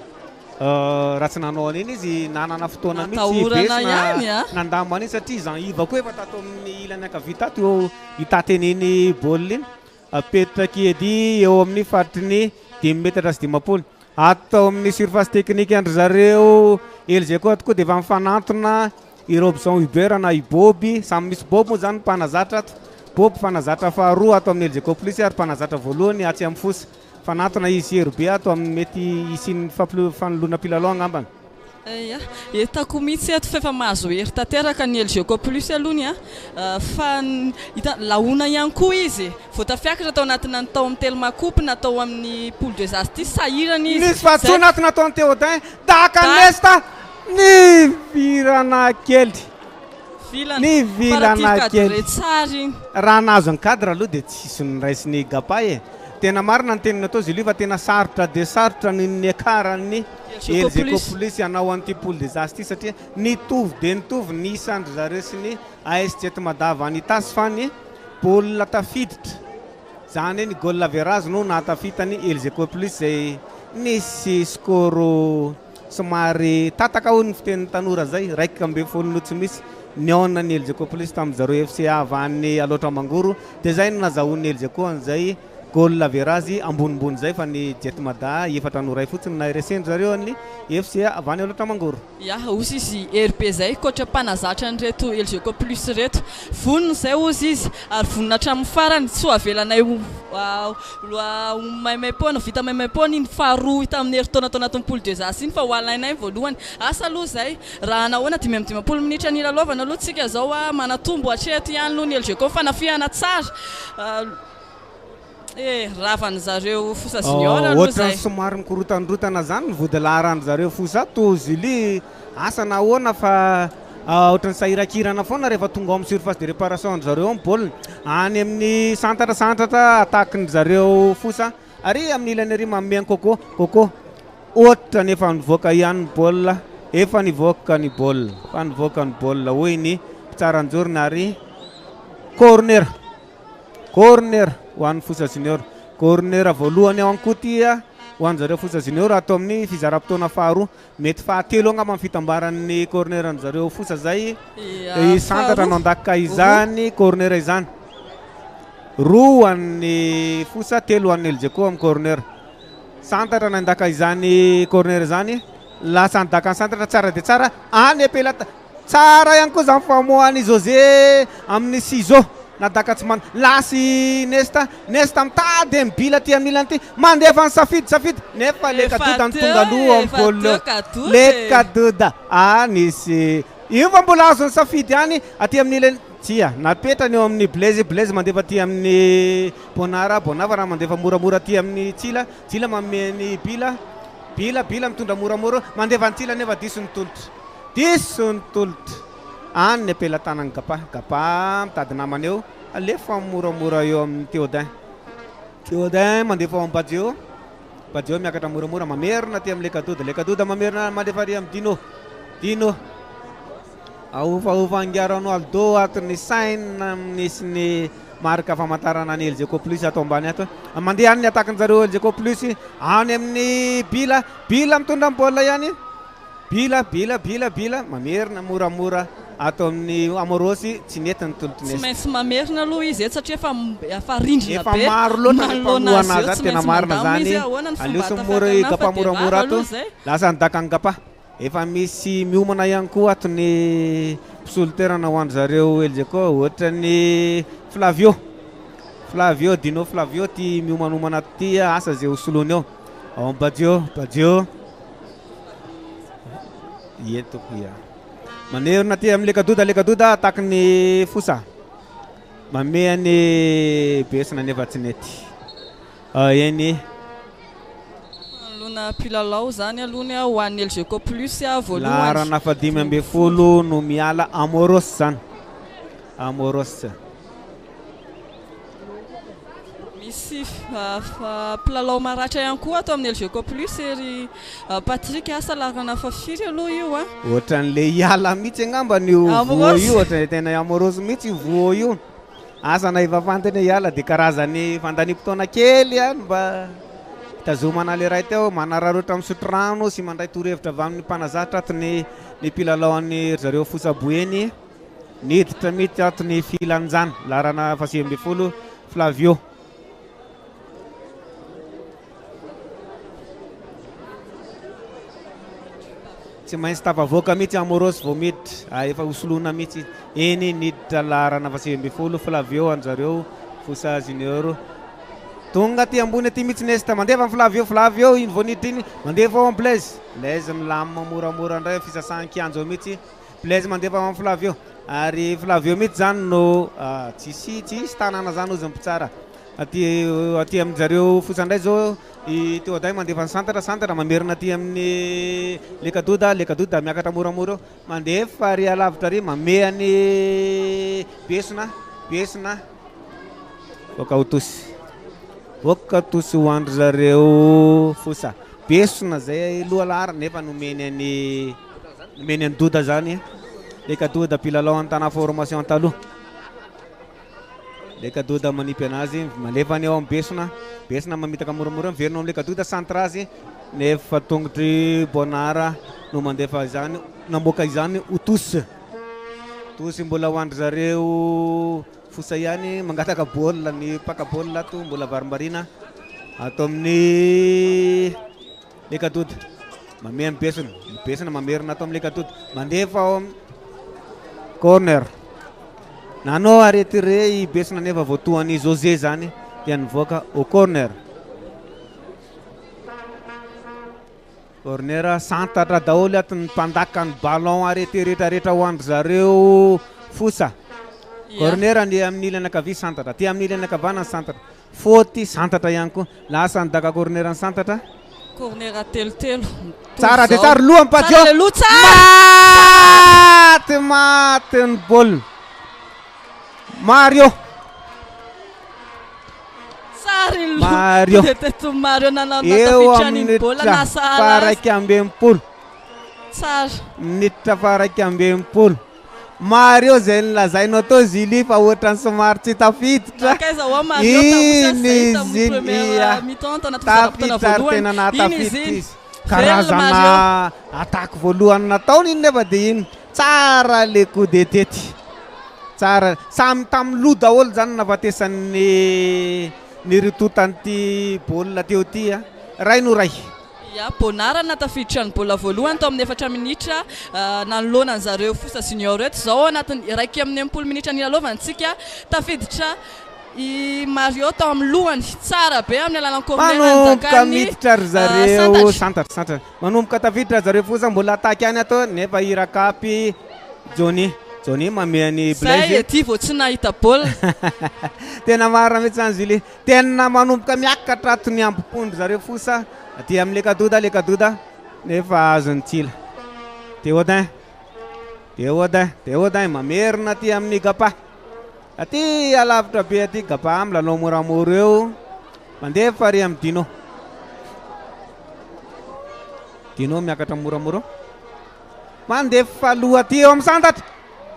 Raha tsy nanao an'iny izy, nanana fotoana mihitsy i Natahorana Besona ihany a. nandamina an'iny satria Jean Yves koa efa tato amin'ny ilany ankavia tato eo hitaty an'iny baolina iny. Apetrak'i Eddy eo amin'ny faritry ny dimy metatra sy dimampolo. Ato amin'ny surface technique an-dry zareo Elgeco ato koa dia efa mifanantona i Robson Hubert na i Boby. Samy misy Bob moa izany ny mpanazatra ato. Bob mpanazatra faharoa ato amin'ny Elgeco Plus ary mpanazatra voalohany atsy amin'ny Fosa. Mifanantona izy sy Herobe ato amin'ny mety hisian'ny fanoloana mpilalao angambany. Ia, hitako mihitsy eto fa efa mahazo hery tanteraka ny Elgeco Plus aloha ny a, fa hita laona ihany koa izy, vao tafiakatra tao anatina ny tao amin'ny Telma Coupe na tao amin'ny Poule des As ity, sahirana izy. Nisy fahadisoana ato nataon'i Théodin, tahaka an'i Nesta, nivirana kely. Vilana, Nivilana fa raha kely. tia cadre tsara iny. Raha nahazo ny cadre aloha dia tsisy noraisin'i Gapa e. Tena marina ny tenin'i Atao Julie fa tena sarotra dia sarotra ny niakaran'ny Elgeco Plus hanao an'ity poule des As ity satria nitovy dia nitovy ny isan-dry zareo sy ny AS Jet Mada avy any Itasy fa ny baolina tafiditra, izany hoe ny goal average no nahatafita ny Elgeco Plus izay nisy score Somary tataka hoy ny fitenin'ny tanora izay, 11 no tsy misy, nihaona ny Elgeco Plus tamin'ny zareo FCA avy any Alaotra Mangoro, dia izay no nazahoan'ny Elgeco an'izay goal average ambonimbony izay fa ny Jet Mada efatra no iray fotsiny nahiresen'dry zareo an'ny FCA avy any Alaotra Mangoro. Ya, hozy izy hery be izay, coach mpanazatra an'ireto Elgeco Plus ireto. Vonona izay hozy izy ary vonona hatramin'ny farany, tsy ho avelanay ho ho maimaimpoana, vita maimaimpoana iny faharoa tamin'ny herintaona tao anatin'ny poule des As iny fa ho alainay ny voalohany. Asa aloha izay, raha nahoana 55 minitra nilalaovana aloha tsika izao manatombo hatreto ihany aloha ny Elgeco, fanafihana tsara eh, ravan'ny zareo Fosa Junior aloha Ohatran'ny izay. somary mikorotandrotana izany ny vodilaharan-dry zareo Fosa ato Julie, asa na ahoana fa ohatran'ny sahirankirana foana rehefa tonga ao amin'ny surface de réparation an-dry zareo ao ny baolina. Any amin'ny santatra santratra attaque-ndry zareo Fosa ary amin'ny ilany ary manome an'i Coco, Coco ohatran'ny efa nivoaka ihany ny baolina, efa nivoaka ny baolina, efa nivoaka ny baolina hoy ny mpitsara an-jorony ary corner. Corner ho an'ny Fosa Junior. Corner voalohany ao Ankotia ho an-dry zareo Fosa Junior ato amin'ny fizaram-potoana faharoa. Mety fahatelo angamba ny fitambaran'ny corner an-dry zareo Fosa izay. Ia, Santatra no faharoa. handaka izany corner izany. Roa ho an'ny Fosa, telo ho an'ny Elgeco amin'ny corner. Santatra nandaka izany corner izany. Lasa nidaka ny Santatra tsara dia tsara any am-pelata. Tsara ihany koa izany famoahan'i José amin'ny ciseaux na daka tsy man lasy Nesta, Nesta mitady an'i Bila aty amin'ny ilany ity, mandefa an'i Safidy, Safidy nefa le Efa kadoda no teo tonga aloha e, amin'ny efa baolina teo eo. kadoda Le e. kadoda, ah nisy io fa mbola azon'i Safidy ihany aty amin'ny ilany, tsia napetrany eo amin'ny Blaise, Blaise mandefa aty amin'ny Bonara, Bonava raha mandefa moramora aty amin'ny Tsila, Tsila manome an'i Bila, Bila, Bila mitondra moramora, mandefa an'i Tsila nefa diso ny tolotra. Diso ny tolotra. Any ny am-pelatanan'i Gapa. Gapa mitady namana eo. Alefa moramora eo amin'i Théodin. Théodin mandefa ao amin'i Bajeo. Bajeo miakatra moramora mamerina aty amin'i Lekadoda. Lekadoda mamerina mandefa ary amin'i Dino. Dino. Ahofahofa an'i Ronaldo ato ny saina misy ny marika famantarana ny Elgeco Plus ato ambany ato. Mandeha any ny attaque-n'ny zareo Elgeco Plus any amin'ny Bila. Bila mitondra ny baolina ihany. Bila, bila, bila, bila, mamerina moramora ato amin'ny Amorosy, tsy nety ny tolotry Tsy Nesta. maintsy mamerina aloha izy eto satria efa efa rindrina Efa be maro loatra ny manoloana mpanohana azy eo, azy ato, tsy tena maintsy marina mandamina zany. izy hoe ahoana ny Aleo fomba sy mora ahatafakarana i fa Gapa dia moramora rava ato. aloha izay. Lasa nidaka an'i Gapa. Efa misy miomana ihany koa ato ny mpisolo toerana ho an-dry zareo Elgeco, ohatran'ny Flavio. Flavio, Dino Flavio ty miomanomana ato ty, asa izay ho soloiny eo. Ao amin'ny Badio, Badio. Ie tompoko ia. Manerina aty amin'ny Lekadoda, Lekadoda attaque ny Fosa. Mameha ny Besina nefa tsy nety. Eny. Fanoloana mpilalao izany aloha ny ho an'ny Elgeco Plus voalohany. Laharana fahadimy ambin'ny folo no miala Amoros izany. Amoros. Misy mpilalao maratra ihany koa ato amin'ny Elgeco Plus ry Patrick, asa laharana fahafiry aloha io an. Ohatran'le hiala mihitsy angamba io voa io, ohatran'le tena Amoros mihitsy io voa io. Asa na efa fantany hiala dia karazany fandaniam-potoana kely ihany mba hitazomana ilay iray teo, manararaotra misotro rano sy mandray torohevitra avy amin'ny mpanazatra ato ny ny mpilalao an'ny ry zareo Fosa Boeny. Niditra mihitsy ato ny filanjana, laharana fahasivy ambin'ny folo, Flavio. Tsy maintsy tafavoaka mihitsy Amoros vao miditra, efa hosoloina mihitsy. Eny, niditra laharana fahasivy ambin'ny folo, Flavio an-jareo Fosa Junior. Tonga aty ambony aty mihitsy Nesta, mandefa ny Flavio, Flavio iny vao niditra iny, mandefa ao amin'ny Blaise. Blaise milamina moramora indray, fisasahan-kianjo ao mihitsy. Blaise mandefa ao amin'ny Flavio. Ary Flavio mihitsy zany no tsisy tsisy tanàna zany ozy ny mpitsara. Aty aty amin-jareo Fosa indray zao i Théodain mandefa ny santatra, santatra mamerina aty amin'ny Lekadoda, Lekadoda miakatra moramora eo. Mandefa ary alavitra ary mameha ny Besona, Besona. Voaka ho tosy. Voaka tosy ho an-dry zareo Fosa. Besona zay loha laharana nefa nomeny an'i nomeny an'i Doda zany. Lekadoda mpilalao an-tanà formation taloha. Lekadoda manipy anazy, malefany eo amin'ny Besona. Besona mamitaka moramora, miverina ao amin'ny Lekadoda, centre azy. Nefa tongotry Bonara no mandefa izany, namoaka izany ho tosy. Tosy mbola ho an-dry zareo Fosa ihany, mangataka baolina ny mpaka baolina ato, mbola varimbarina ato amin'ny Lekadoda. Mameha ny Besona, ny Besona mamerina ato amin'ny Lekadoda, mandefa ao amin'ny corner. Nanao arrêt tiré i Besona nefa voatohan'i José zany dia nivoaka au corner. Corner santatra daholo ato ny mpandaka ny ballon arrêté rehetrarehetra ho an-dry zareo Fosa. Corner ny amin'ny ilany ankavia santatra, aty amin'ny ilany ankavanana santatra. Faute santatra ihany koa. Lasa nidaka corner ny santatra. Corner telotelo. Tsara dia tsara loha Mpadio. Tsara loha tsara. Maty maty ny baolina. Mario. Tsara iny loha. Mario. Teto Mario nanao Eo natafiditra amin'ny an'iny baolina minitra na sahala azy. faha-61. Tsara. Minitra faha-61. Mario izay nolazainao teo Julie fa ohatran'ny somary tsy tafiditra. Nankaiza hoa Mario tamin'ny Iny zay izy tamin'ny iny, première ia. mi-temps tao anatin'ny vanim-potoana Tafiditra ary voalohany. tena Iny izy nahatafiditra iny. izy. Velona Karazana Mario. attaque voalohany nataony iny nefa dia iny. Tsara le coup de tête. Tsara. Samy tamin'ny loha daholo zany nahafatesan'ny ny ritotan'ity baolina teo ity a. Ray no ray. Ya, Bonara natafiditra ny baolina voalohany tao amin'ny efatra minitra nanoloana an zareo Fosa Junior eto. Izao ao anatin'ny 61 minitra nilalaovantsika, tafiditra i Mario tao amin'ny lohany. Tsara be amin'ny alalan'ny corner Manomboka nidakan'ny miditra ry zareo Santatra. Santatra, Santatra. Manomboka tafiditra ry zareo Fosa, mbola attaque ihany ato nefa i Rakapy Johnny. Johnny mameha ny Zay Blaise. ety vao tsy nahita baolina. Tena marina mihitsy izany Julie. Tena manomboka miakatra ato ny ambom-pondry zareo Fosa. Aty amin'ny Lekadoda, Lekadoda nefa azon'ny Tsila. Théodin, Théodin, Théodin mamerina aty amin'ny Gapa. Aty alavitra be aty Gapa milalao moramora eo. Mandefa ary amin'ny Dino. Dino miakatra moramora. Mandefa aloha aty eo amin'ny santatra.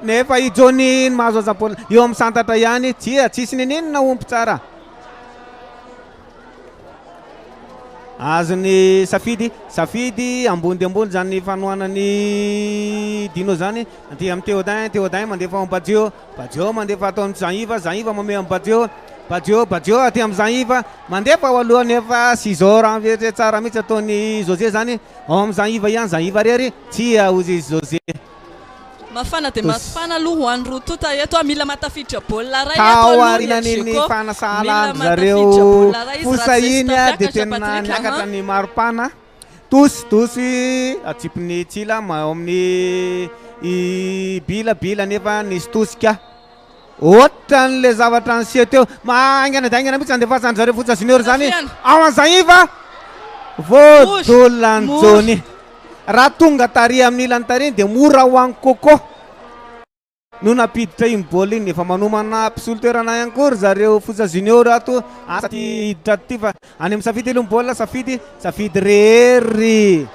Nefa i Johnny no mahazo aza-baolina. Eo amin'ny santatra ihany. Tsia, tsisy neninona omby tsara. Azon'i Safidy, Safidy ambony dia ambony izany fanohanan'i Dino izany, aty amin'i Théodin, Théodin mandefa ao amin'i Badio, Badio mandefa ato amin'i Jean Yves, Jean Yves mamehy amin'i Badio, Badio, Badio aty amin'i Jean Yves, mandefa ao aloha nefa ciseaux raha miverina tsara mihitsy ataon'i José izany, ao amin'i Jean Yves ihany, Jean Yves irery, tsia hozy izy José. Mafana dia mafana aloha ho an'ny roa tonta eto a, mila mahatafiditra baolina iray eto aloha ny Taorian'iny Elgeco, mila fanasahalan-dry mahatafiditra zareo baolina iray izy raha fosa tsy iny dia tafiakatra tena Patrick niakatra a. ny maripana. Tosy, tosy, atsipin'ny Tsila ao amin'ny i Bila, Bila nefa nisy tosika. Ohatran'ilay zavatra niseho teo. Haingana dia haingana mihitsy andefasan-dry zareo Fosa Junior izany. Fanafihana. Ao an'Zahiva, Mora, voadolan'i mora. Johnny. Raha tonga tary amin'ny ilany tary iny dia mora ho an'i Coco no nampiditra iny baolina iny. Efa manomana mpisolo toerana ihany koa ry zareo Fosa Junior ato. Asa ty hiditra ato ty fa any amin'ny Safidy aloha ny baolina. Safidy, Safidy rery.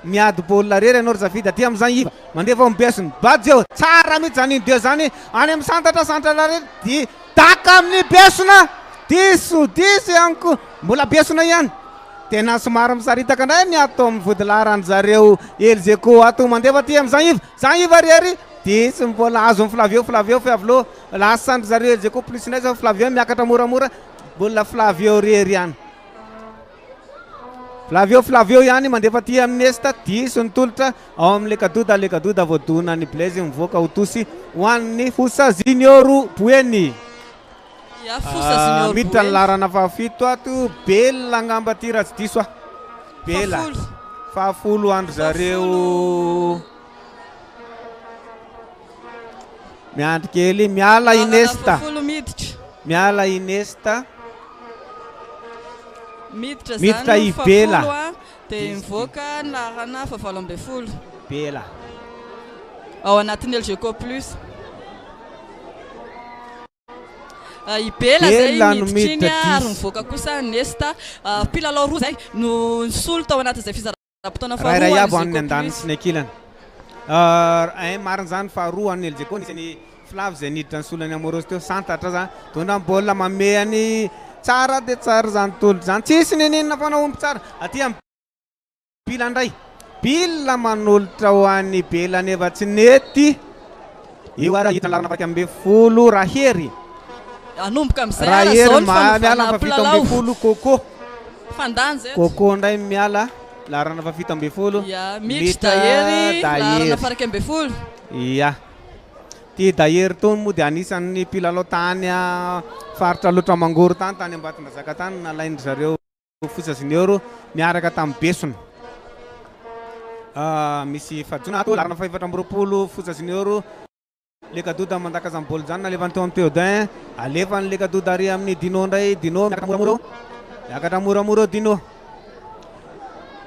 Miady baolina rery ianao ry Safidy. Aty amin'izany Iva. Mandefa ao amin'ny besony. Badio. Tsara mihitsy izany iny izany. Any amin'ny santatra, santatra rery. Di, daka amin'ny besona. Diso, diso ihany koa. Mbola besona ihany. Tena somary misaritaka indray ny ato amin'ny vodilaran-dry zareo Elgeco ato. Mandefa aty amin'i Jean Yves. Jean Yves rery. Diso, mbola azon'i Flavio, Flavio, Flavio. Lasan-dry zareo Elgeco plus indray izao. Flavio miakatra moramora. Mbola Flavio rery ihany. Flavio Flavio ihany mandefa aty amin'ny Nesta, diso ny tolotra ao amin'ny Lekadoda, Lekadoda voadonan'i Blaise mivoaka ho tosy ho an'ny Fosa Junior Boeny. Ya, Fosa Junior Miditra ny Boeny. laharana fahafito ato, Bela angamba aty raha tsy diso aho. Bela. Fahafolo. Fahafolo andry zareo. Fahafolo. Miandry kely, miala i Laharana Nesta. fahafolo miditra. Miala i Nesta. Miditra Miditra zany i Bela. fahafolo a, dia mivoaka ny laharana fahavalo ambin'ny folo. Bela. Ao anatin'ny Elgeco Plus. Ah, I Bela zay Bela no miditra iny miditra a, ary diso. mivoaka kosa Nesta. Ah, mpilalao roa zay no nisolo tao anatin'izay fizaram-potoana Ray ray faharoa avy an'ny an'ny Elgeco andaniny Plus. sy ny ankilany. Ah, marina izany faharoa an'ny Elgeco nisy ny Flavy izay niditra ny solon'i Amorosy teo. Santatra zany. Tondra ny baolina mamehy ny tsara dia tsara izany tolotra izany. Tsisy neninona fa nahomby tsara. Aty amin'ny Bila indray. Bila manolotra ho an'i Bela nefa tsy nety. Io ary hiditra ny laharana faha 11 Rahery. Hanomboka amin'izay ary Rahery izao ny miala fanovana amin'ny faha mpilalao. 17 Coco. Fandany izay. Coco indray miala laharana faha 17. Ya, miditra Dahery laharana faha 11. Ya. Ity Dahery itony moa dia anisan'ny mpilalao tany faritra Alaotra Mangoro tany, tany Ambatondrazaka tany nalain-dry zareo Fosa Junior miaraka tamin'ny Besona. Misy fahadisoana ato, laharana faha 24 Fosa Junior. Lekadoda mandaka izany baolina izany nalefany teo amin'ny Théodin. Alefan'i Lekadoda ary amin'ny Dino indray. Dino miakatra moramora eo. Miakatra moramora eo Dino.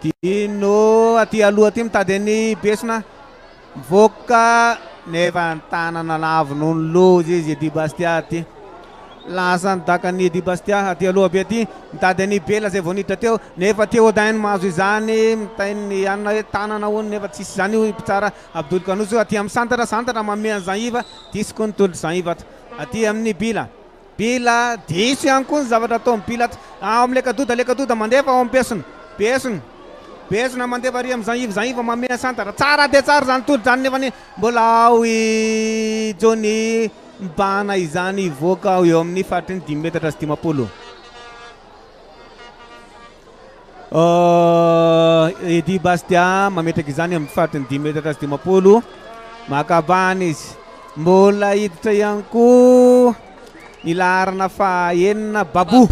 Dino aty aloha aty mitady an'i Besona. Mivoaka nefa ny tanana lavo noho ny loza izy Eddy Bastia aty. Lasa ny dakan'i Eddy Bastia aty aloha be aty. Mitady an'i Bela izay vao niditra teo. Nefa Théodin no mahazo izany. Mitainy anona hoe tanana hono nefa tsisy izany hoy mpitsara Abdoul Kanoso aty amin'ny santatra. Santatra manome an'i Jean Yves. Diso koa ny tolotr'i Jean Yves ato. Aty amin'ny Bila. Bila, diso ihany koa ny zavatra ataon'i Bila ato. Ao amin'ny Lekadoda, Lekadoda mandefa ao amin'ny Besona. Besona. Besona mandefa ary amin'i Jean Yves, Jean Yves manome an'i Santatra. Tsara dia tsara izany tolotra izany nefa mbola ao i Johnny mibahana izany hivoaka eo amin'ny faritry ny 5 metatra sy 50. Eddy Bastia mametraka izany amin'ny faritry ny 5 metatra sy 50. Maka bahana izy. Mbola hiditra ihany koa ny laharana faha-enina Babou.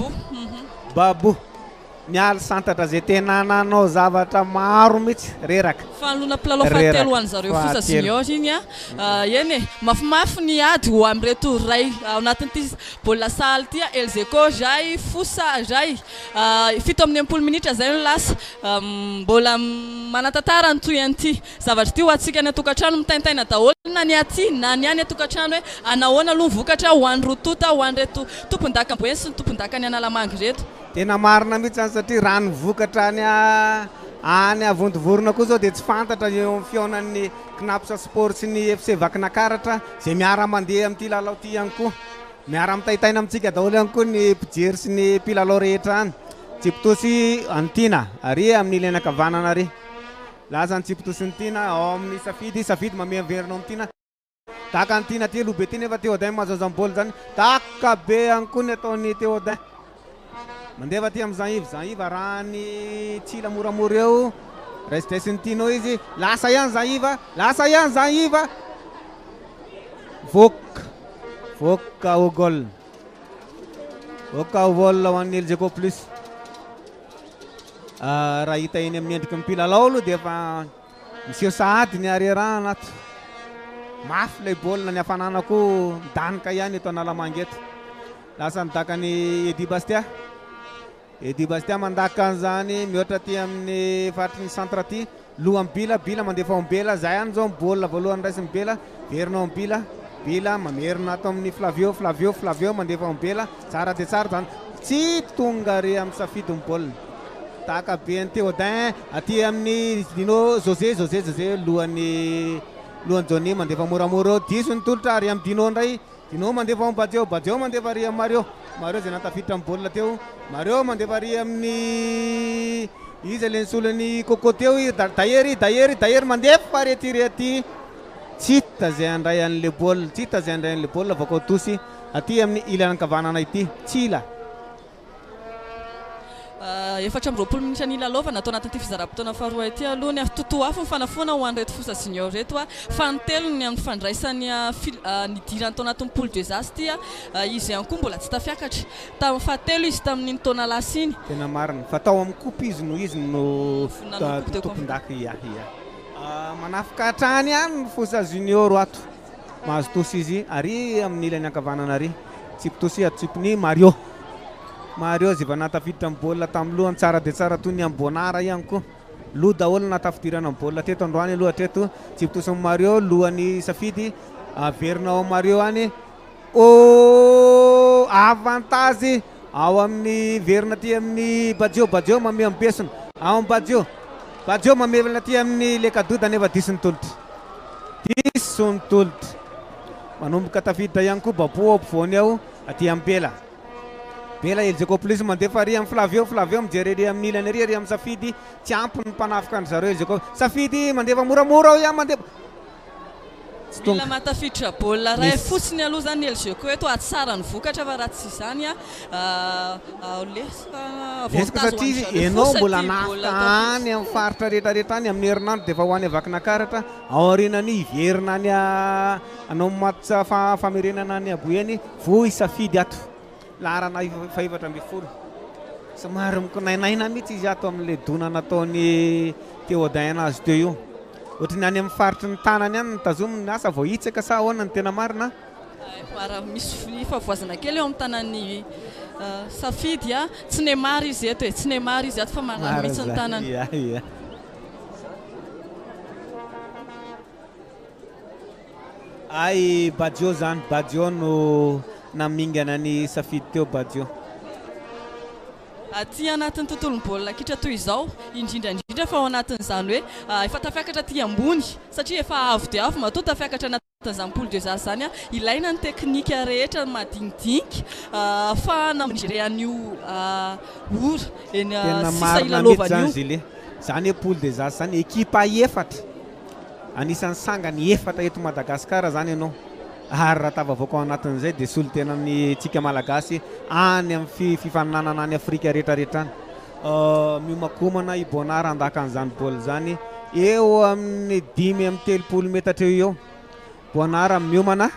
Babou. Mialy santatra izay tena nanao zavatra maro mihitsy. Reraka. Fanoloana mpilalao fahatelo ho an'izareo Fosa Junior iny a. Eny e, mafimafy ny ady ho amin'ireto ray ao anatin'ity baolina sahala ity a. Elgeco iray, Fosa iray. 67 minitra izay no lasa. Mbola manan-tantara ny toy an'ity zavatra ity ho antsika any an-tokantrano. Mitaintaina daholo na ny aty na ny any an-tokantrano hoe anahoana aloha ny vokatra ho an'ny roa tonta, ho an'ireto tompondaka Boeny sy ny tompondakan'i Analamanga ireto. Tena marina mihitsy izany satria raha ny vokatra any any Vontovorona koa izao dia tsy fantatra eo amin'ny fihaonan'ny Cnaps Sport sy ny FC Vakinakaratra izay miara-mandeha amin'ity lalao ity ihany koa. Miara-mitaintaina amintsika daholo ihany koa ny mpijery sy ny mpilalao rehetra any. Tsipitosy an'i Tiana, ary amin'ny ilany ankavanana ary. Lasa ny tsipitosin'i Tiana ao amin'ny Safidy, Safidy mamehy miverina ao amin'i Tiana. Daka an'i Tiana aty aloha be ty nefa Théodin mahazo an'izany baolina izany. Daka be ihany koa ny ataon'i Théodin. Mandefa aty amin'i Jean Yves, Jean Yves arahan'i Tsila moramora eo. Raisindraisin'i Tino izy. Lasa ihany Jean Yves, lasa ihany Jean Yves. Voaka, voaka au goal. Voaka au goal ho an'ny Elgeco Plus. Raha hita eny amin'ny endriky ny mpilalao aloha dia efa miseho sahady ny harerahana ato. Mafy ilay baolina, ny hafanana koa midanika ihany eto Analamanga eto. Lasa ny dakan'i Eddy Bastia. Eddy Bastia mandaka an'izany mihoatra aty amin'ny faritry ny centre aty. Lohan'i Bila, Bila mandefa ao amin'i Bela. Izay ihany izao ny baolina voalohany raisin'i Bela. Verina ao amin'i Bila. Bila mamerina ato amin'i Flavio, Flavio, Flavio mandefa ao amin'i Bela. Tsara dia tsara izany. Tsy tonga ary amin'ny safidy ny baolina. Daka be an'i Théodin aty amin'ny Dino José, José, José lohan'i lohan'i Johnny mandefa moramora eo. Diso ny tolotra ary amin'i Dino indray. Dino mandefa ao amin'i Bajeo, Bajeo mandefa ary amin'i Mario. Mario izay nahatafiditra ny baolina teo. Mario mandefa ary amin'ny iza ilay nisolo an'i Coco teo i Dahery, Dahery, Dahery mandefa ary aty ry aty. Tsy hita izay handray an'ilay baolina, tsy hita izay handray an'ilay baolina voakao tosy aty amin'ny ilany ankavanana ity. Tsila. 24 minitra nilalaovana tao anatin'ity fizaram-potoana faharoa ity aloha ny totoafo ny fanafoana ho an'ireto Fosa Junior ireto. Fanintelony amin'ny fandraisany nidirany tao anatin'ny poule des As ity izy ihany koa mbola tsy tafiakatra. Tamin'ny fahatelo izy tamin'iny taona lasa iny. Tena marina fa tao amin'ny coupe izy no izy no tompondaka. Ia, ia. Manafika hatrany ihany ny Fosa Junior ato. Mahazo tosy izy ary amin'ny ilany ankavanana ary. Tsipy tosy atsipin'i Mario. Mario izay efa nahatafiditra ny baolina tamin'ny lohany tsara dia tsara toy ny an'i Bonara ihany koa. Loha daholo no nahatafidirana ny baolina teto androany aloha hatreto. Tsipy tosin'i Mario, lohan'i Safidy. Averina ao Mario any. Oh! Avantage ao amin'ny verina aty amin'ny Badio. Badio mamehy amin'ny besona. Ao amin'ny Badio. Badio mamerina aty amin'ny Lekadoda nefa diso ny tolotra. Diso ny tolotra. Manomboka tafiditra ihany koa Bapo ao ampovoany ao aty amin'ny Bela. Bela Elgeco Plus mandefa ary amin'ny Flavio. Flavio mijery ery amin'ny ilany ery, ery amin'ny Safidy. Tsy ampy ny mpanafika an-dry zareo Elgeco. Safidy mandefa moramora ao ihany mandefa. Tsy tonga. Mila mahatafiditra baolina iray fotsiny aloha izany ny Elgeco eto hahatsara ny vokatra fa raha tsy izany lesoka Lesoka avantage ho satria an-dry zareo ianao fosa mbola ity baolina hanafika any tafiditra. amin'ny faritra rehetrarehetra any amin'ny herinandro dia efa ho any Vakinakaratra aorianan'io hiverina any hanao match famerenana any Boeny vao hisafidy ato. Laharana fahefatra ambin'ny folo. Somary mikonainaina mihitsy izy ato amin'ilay dona nataon'i Théodin azy teo io. Ohatry ny any amin'ny faritry ny tanany any no tazominy, asa vao hitsaka sa ahoana ny tena marina? Raha misy fahavoazana kely eo amin'ny tanan'ny Safidy, tsy Neymar izy eto e, tsy Neymar izy ato fa marary mihitsy ny tanany. Ia, ia. Ay Badio zany, Badio no namingana ny Safidy teo Badio. Aty anatin'ny tontolon'ny baolina kitra toy izao, indrindra indrindra fa ao anatin'izany hoe efa tafiakatra aty ambony satria efa avo dia avo matoa tafiakatra anatin'izany poule des As izany, ilaina ny teknika rehetra madinidinika ahafahana mi-gérer an'io ora eny Tena sisa marina mihitsy ilalaovana zany io. Zile. Zany hoe poule des As zany ekipa efatra, anisan'ny sangany efatra eto Madagasikara zany ianao. Ary raha tafavoaka ao anatin'izay dia solontenan'ny tsika Malagasy any amin'ny fifaninanana any Afrika rehetrarehetra any. Miomakomana i Bonard handaka an'izany baolina izany eo amin'ny 35 metatra eo eo. Bonard miomana.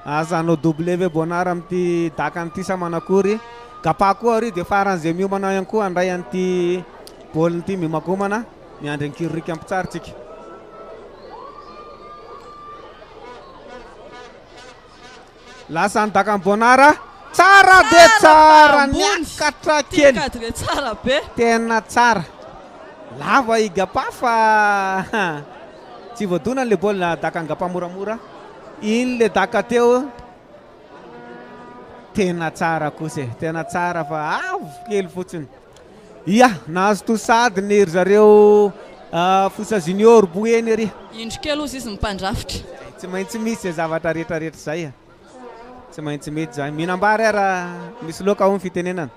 Asa hanao doublé ve Bonard amin'ity dakany ity sa manakory. Gapa koa ary dia faran'izay miomana ihany koa handray an'ity baolina ity miomakomana. Miandry ny kirorika mpitsara tsika. Lasa ny dakan'i Bonard. Tsara dia tsara niakatra kely. Cadre tsara be. Tena tsara. Lava i Gapa fa tsy voadona le baolina dakan'i Gapa moramora. Iny le daka teo. Tena tsara kosa e. Tena tsara fa avo kely fotsiny. Ia, nahazo to sady ny ry zareo Fosa Junior Boeny ery. Indro kely hozy izy ny mpandrafitra. Tsy maintsy misy izay zavatra rehetrarehetra izay. Tsy maintsy mety izany. Mihinam-bary ara misy loaka hoy ny fitenenana.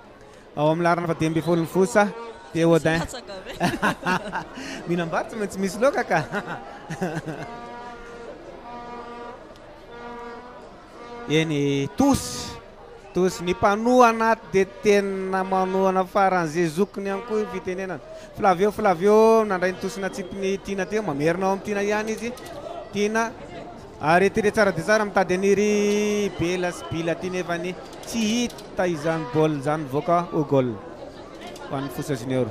Ao amin'ny laharana faha 15 ny Fosa, Théodin. Mihinam-bary tsy maintsy misy laoka ka. Eny, tosy, tosy. Ny mpanohana ato dia tena manohana faran'izay zokiny ihany koa ny fitenenana. Flavio, Flavio nandray ny tosy natsipin'i Tiana teo, mamerina ao amin'i Tiana ihany izy. Tiana, ary tiré tsara dia tsara mitady an'iry Bela sy Bila ty nefa ny tsy hita izany baolina izany mivoaka au goal ho an'ny Fosa Junior.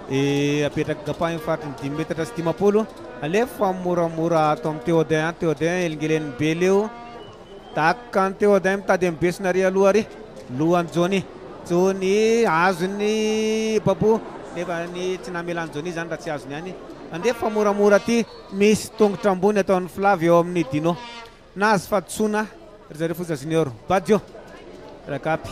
E, apetraka Gapa eo faritry ny 5 metatra sy 50. Alefa moramora ato amin'ny Théodin. Théodin elingelen'ny Bela eo. Daka an'i Théodin mitady an'i Besona ary aloha ary. Lohan'i Johnny. Johnny azon'i Babou. Nefa ny tsy namelan'i Johnny izany raha tsy azony ihany. Andefa moramora aty. Misy tongotra ambony ataon'i Flavy eo amin'ny Dino. Nahazo fahadisoana ry zareo Foza Junior. Badio. Rakapy.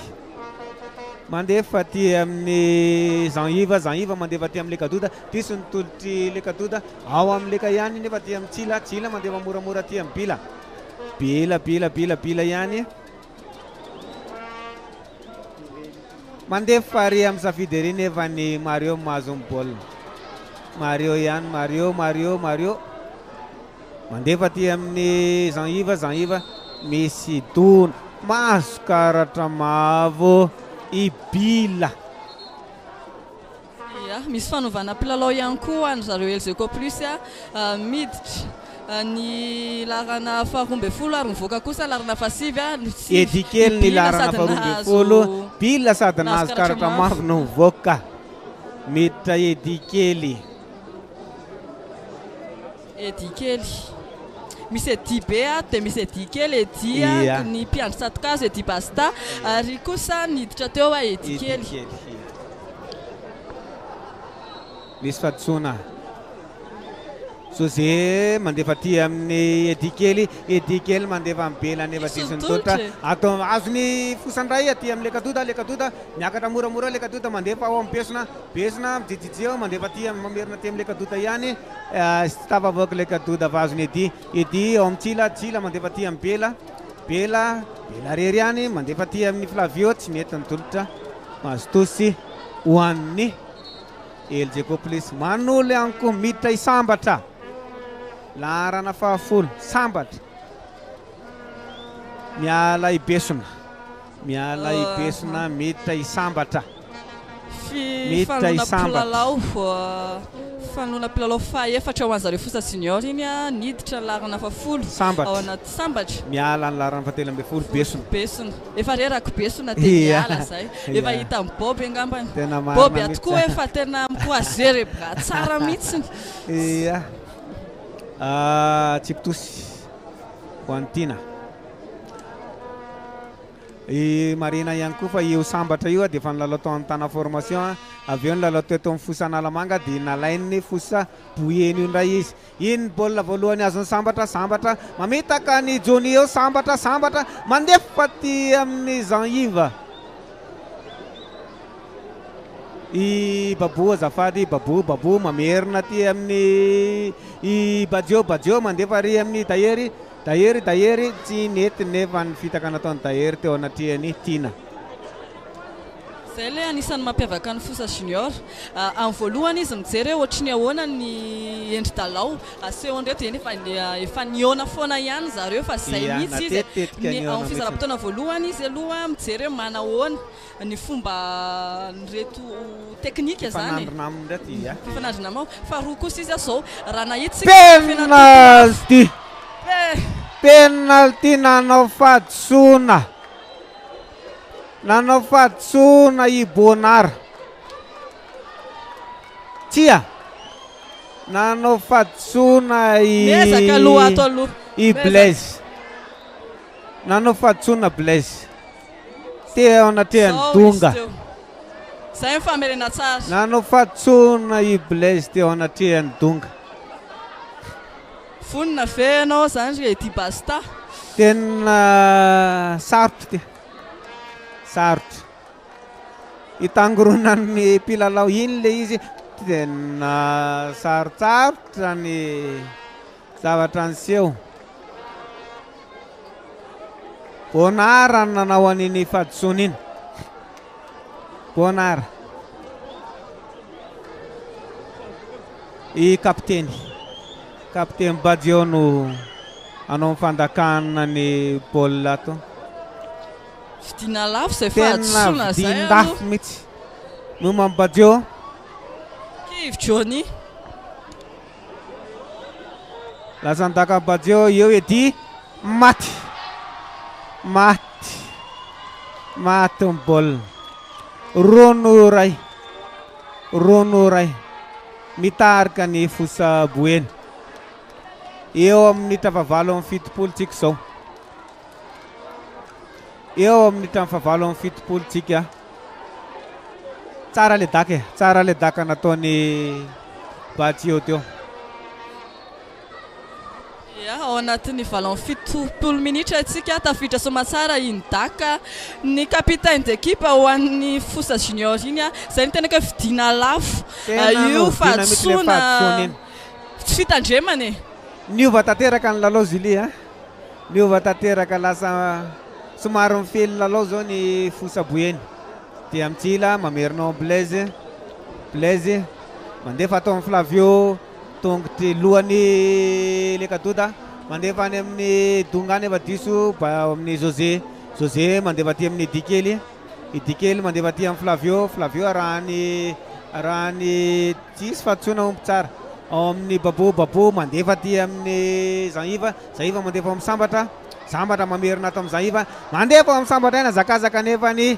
Mandefa aty amin'ny Jean Yves. Jean Yves mandefa aty amin'ny Lekadoda. Diso ny tolotr'i Lekadoda. Ao amin'ny Leka ihany nefa aty amin'ny Tsila. Tsila mandefa moramora aty amin'ny Bila. Bila, Bila, Bila, Bila ihany. Mandefa ary amin'ny safidy ery nefa ny Mario mahazo ny baolina. Mario ihany, Mario, Mario, Mario. Mandefa aty amin'ny Jean Yves, Jean Yves misy dona. Mahazo karatra mavo i Bila. Ia, misy fanovana mpilalao ihany koa ho an-dry zareo Elgeco Plus miditra ny laharana faharoa ambin'ny folo ary mivoaka kosa laharana fahasivy. Eddy kely ny laharana faharoa ambin'ny folo, Bila sady nahazo karatra mavo no mivoaka. Miditra Eddy kely. Eddy kely. Misy Eddy be ato dia misy Eddy kely, Eddy ny mpiandry tsato-kazo, Eddy Basta, ary kosa niditra teo Eddy kely. Misy fahadisoana. José mandefa aty amin'ny Eddy kely, Eddy kely mandefa amin'ny Bela nefa diso ny tolotra. Atao azony fosa indray aty amin'ny Lekadoda, Lekadoda miakatra moramora, Lekadoda mandefa ao amin'ny Besona, Besona mijijiji ao mandefa aty amin'ny mamerina aty amin'ny Lekadoda ihany. Tsy tafavoaka Lekadoda fa azony Eddy, Eddy ao amin'ny Tsila, Tsila mandefa aty amin'ny Bela, Bela, Bela rery ihany mandefa aty amin'ny Flavio, tsy mety ny tolotra. Mahazo tosy ho an'ny Elgeco Plus. Manolo ihany koa miditra i Sambatra. Laharana fahafolo, Sambatra. Miala i Besona. Miala i Besona, miditra i Sambatra. Miditra i Fanoloana Sambatra. mpilalao, fanoloana mpilalao fahaefatra ho an'zareo Fosa Junior iny niditra ny laharana fahafolo Sambatra. ao anaty Sambatra. Miala ny laharana fahatelo ambin'ny folo, Besona. Besona. Efa reraka Besona dia miala zay. Efa hita amin'ny Bob angambany. Tena marina Bob mihitsy. tokoa efa tena mi-croiser les bras tsara mihitsy. Ia. Tsipitosy ho an'i Tiana. I Marina ihany koa fa io Sambatra io dia efa nilalao tao amin'ny Tana Formation, avy eo nilalao teto amin'ny Fosa Analamanga dia nalain'ny Fosa Boeny io indray izy. Iny ny baolina voalohany azon'ny Sambatra, Sambatra mamitaka ny Johnny eo, Sambatra, Sambatra mandefa aty amin'ny Jean Yves. I Babou azafady, Babou, Babou mamerina aty amin'ny i Badio, Badio mandefa ary amin'ny Dahery, Dahery, Dahery tsy nety nefa ny fitaka nataon'i Dahery teo anatrehan'i Tiana. Zay le anisan'ny mampiavaka ny Fosa Junior. Amin'ny voalohany izy mijery hoe ohatry ny ahoana ny endri-dalao asehon'ireto dia nefa efa nihaona foana ihany zareo fa zay Ia, mihitsy izy. natetitetika Ny nihaona amin'ny mihitsy. fizaram-potoana voalohany izy aloha mijery hoe manahoana ny fomba n'ireto teknika zany. Fifanandrina aminy reto, ia. Fifanandrina amao. Faharoa kosa izy zao raha nahita Penalty. Penalty nanao fahadisoana. Nanao fahadisoana i Bonara. Tsia. Nanao fahadisoana i Miezaka aloha ato aloha. I Miezaka. Blaise. Nanao fahadisoana Blaise. Teo anatrehan'ny Zao Donga. izy teo. Zay ny famerena tsara. Nanao fahadisoana i Blaise teo anatrehan'ny Donga. Vonona ve ianao zany ry Eddy Basta? Tena sarotra ty. Sarotra. Hitangoronan'ny mpilalao iny le izy tena sarotsarotra ny zavatra niseho. Bonara no nanao an'iny fahadisoana iny. Bonard. I kapiteny. Kapiteny Badio no hanao ny fandakana ny baolina ato. Vidiana lafo izay fahadisoana izay aloha. Tena vidian-dafo mihitsy. Momba Badio. Kivy Johnny. Lasa nidaka Badio eo Eddy. Maty. Maty. Maty ny baolina. 2-1. 2-1. Mitarika ny Fosa Boeny. Eo amin'ny minitra fahavalo amby fitopolo tsika izao. Eo amin'ny minitra fahavalo amby fitopolo tsika. Tsara le daka e, tsara le daka nataon'i Badio teo. Ya, ao anatin'ny 78 minitra isika, tafiditra soamatsara iny daka ny capitaine d'équipe ho an'ny Fosa Junior iny a, izay no tena ka vidiana lafo Tena io novidiana mihitsy ilay fahadisoana fahadisoana iny. tsy fitandremana e. Niova tanteraka ny lalao Julie a. Niova tanteraka lasa somary mifely lalao zao ny Fosa Boeny. Dia mitsila mamerina ao Blaise. Blaise mandefa atao amin'ny Flavio tongotry lohany Lekadoda mandefa any amin'ny Donga any efa diso ba amin'ny José. José mandefa aty amin'ny Dikely. I Dikely mandefa aty amin'ny Flavio. Flavio arahany arahany tsisy fahadisoana omby tsara. Ao amin'ny Babo, Babo mandefa aty amin'ny Jean Yves, Jean Yves mandefa ao amin'ny Sambatra, Sambatra mamerina ato amin'ny Jean Yves, mandefa ao amin'ny Sambatra aina zakazaka nefa ny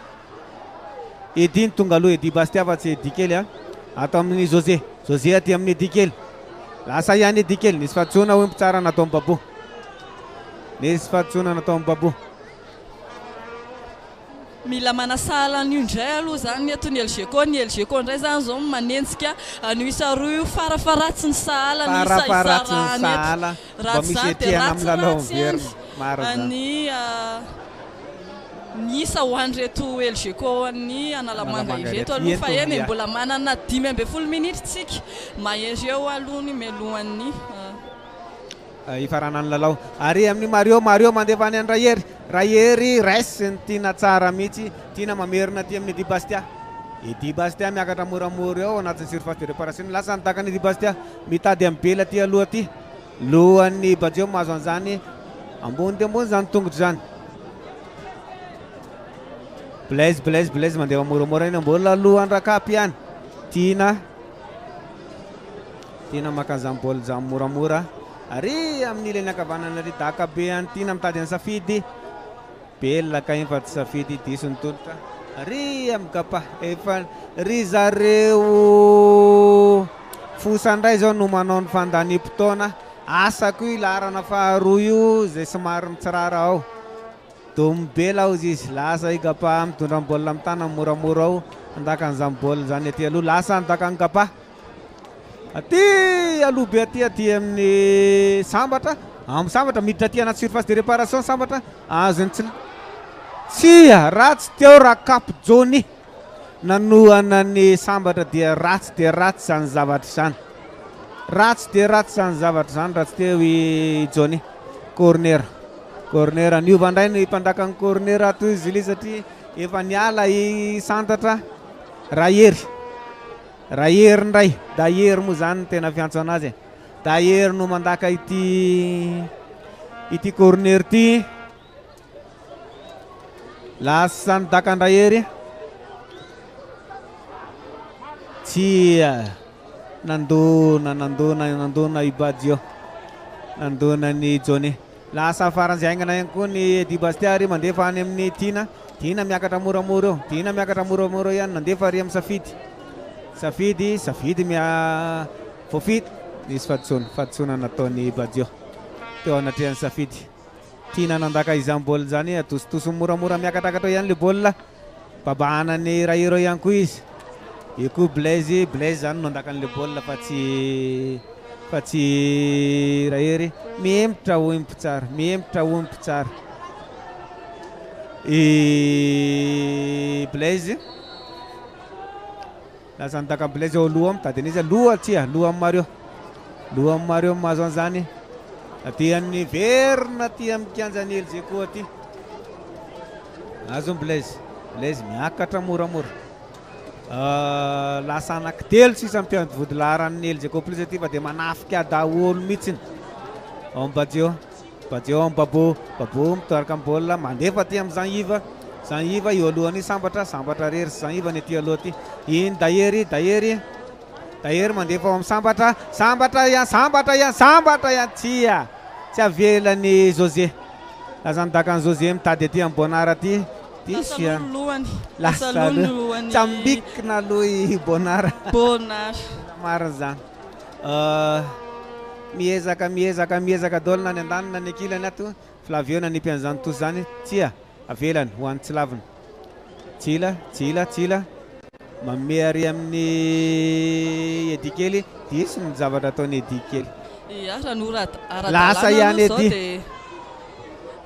Eddy ny tonga aloha, Eddy Bastia fa tsy Eddy kely a. Ato amin'ny José, José aty amin'ny Eddy kely. Lasa ihany Eddy kely, nisy fahadisoana hoy ny mpitsara nataon'i Babo. Nisy fahadisoana nataon'i Babo. Mila manasahala an'io indray aloha izany eto ny Elgeco. Ny Elgeco indray izany izao no manenjika an'io isa roa io farafaharatsiny sahala ny isa Farafaharatsiny isarahany eto. sahala Raha mba tsy misy izany dia etrehana amin'ny lalao ratsiratsy ihany miverina. Marina izany. ny ny isa ho an'ireto Elgeco an'ny Analamanga Analamanga ireto ireto. aloha fa Eto, eny e, ia. mbola manana 15 minitra isika mahery eo aloha ny mialohan'ny Hifaranan'ny lalao. Ary amin'ny Mario, Mario mandefa any an-dRahery. Rahery raisiny ny Tiana tsara mihitsy. Tiana mamerina aty amin'ny Eddy Bastia. Eddy Bastia miakatra moramora eo anatin'ny surface de réparation. Lasa ny dakan'i Eddy Bastia. Mitady amin'i Bela aty aloha aty. Lohan'ny Badio mahazo an'izany. Ambony dia ambony izany tongotra izany. Blaise, Blaise, Blaise mandeha moramora eny. Mbola lohan-dRakapy ihany. Tiana. Tiana maka an'izany baolina izany moramora. Ary amin'ny ilany ankavanana ary daka be an'i Tiana mitady an'i Safidy. Belona ka iny fa tsy Safidy, diso ny tolotra. Ary amin'ny Gapa efa ry zareo Fosa indray izao no manao ny fandaniam-potoana. Asa koa io laharana faharoa io izay somary mitsirara ao. Domy be laozy izy. Lasa i Gapa mitondra ny baolina amin'ny tanany moramora ao. Handaka an'izany baolina izany aty aloha. Lasa handaka an'i Gapa. Aty aloha be aty aty amin'ny Sambatra. Amin'ny Sambatra miditra aty anaty surface de réparation Sambatra. Azon'ny tsy Tsia, ratsy teo Rakapy Johnny. Nanohana ny Sambatra dia ratsy dia ratsy izany zavatra izany. Ratsy dia ratsy izany zavatra izany raha tsy teo i Johnny. Corner. Corner. Niova indray ny mpandaka ny corner ato i Julie satria efa niala i Santatra Rahery. Rahery indray. Dahery moa izany no tena fiantso anazy e. Dahery no mandaka ity ity corner ity. Lasa ny dakan-dRahery. Tsia. Nandona, nandona, nandona i Badio. Nandona ny Johnny. Lasa faran'izay haingana ihany koa ny Eddy Bastia ary mandefa any amin'ny Tiana. Tiana miakatra moramora eo. Tiana miakatra moramora eo ihany. Nandefa ary amin'ny Safidy. Safidy, Safidy mia... Voafidy. Nisy fahadisoana. Fahadisoana nataon'i Badio. Teo anatrehan'i Safidy. Tiana nandaka izany baolina izany, atositosiny moramora miakatrakatra eo ihany ilay baolina. Babahana ny Rahero ihany koa izy. Eo koa Blaise, Blaise izany no nandaka an'ilay baolina fa tsy fa tsy Rahery. Mihemotra hoy ny mpitsara, mihemotra hoy ny mpitsara. I Blaise. Lasa nidaka an'i Blaise eo aloha mitady an'iza? Loha tsia, loha amin'i Mario. Loha amin'i Mario mahazo an'izany. Aty amin'ny verina aty amin'ny kianjan'i Elgeco aty. Azon'i Blaise. Blaise miakatra moramora. Lasa anankitelo sisa mpiandry vodilaharan'ny Elgeco Plus aty fa dia manafika daholo mihitsy. Ao amin'ny Badio, Badio ao amin'ny Babo, Babo mitarika ny baolina, mandefa aty amin'i Jean Yves, Jean Yves eo alohan'i Sambatra, Sambatra rery sy Jean Yves ny aty aloha aty. Iny Dahery, Dahery, Dahery mandefa ao amin'ny Sambatra, Sambatra ihany, Sambatra ihany, Sambatra ihany, tsia, tsy avelan'i José. Lasa nidaka an'i José mitady aty amin'ny Bonard aty. Lasa Diso aloha ny lohany. Lasa aloha ny aloha. lohany. Tsambikina aloha i Bonard. Bonard. Tena marina izany. Miezaka, miezaka, miezaka daholo na ny andaniny na ny ankilany ato. Flavio nanipy an'izany tosy izany. Tsia, avelany ho an'i Tsilavina. Tsila, Tsila, Tsila. Manome ary amin'ny Eddy kely. Diso ny zavatra ataon'i Eddy kely. Ia, raha ny ora ara-dalàna Lasa ihany aloha izao Eddy. dia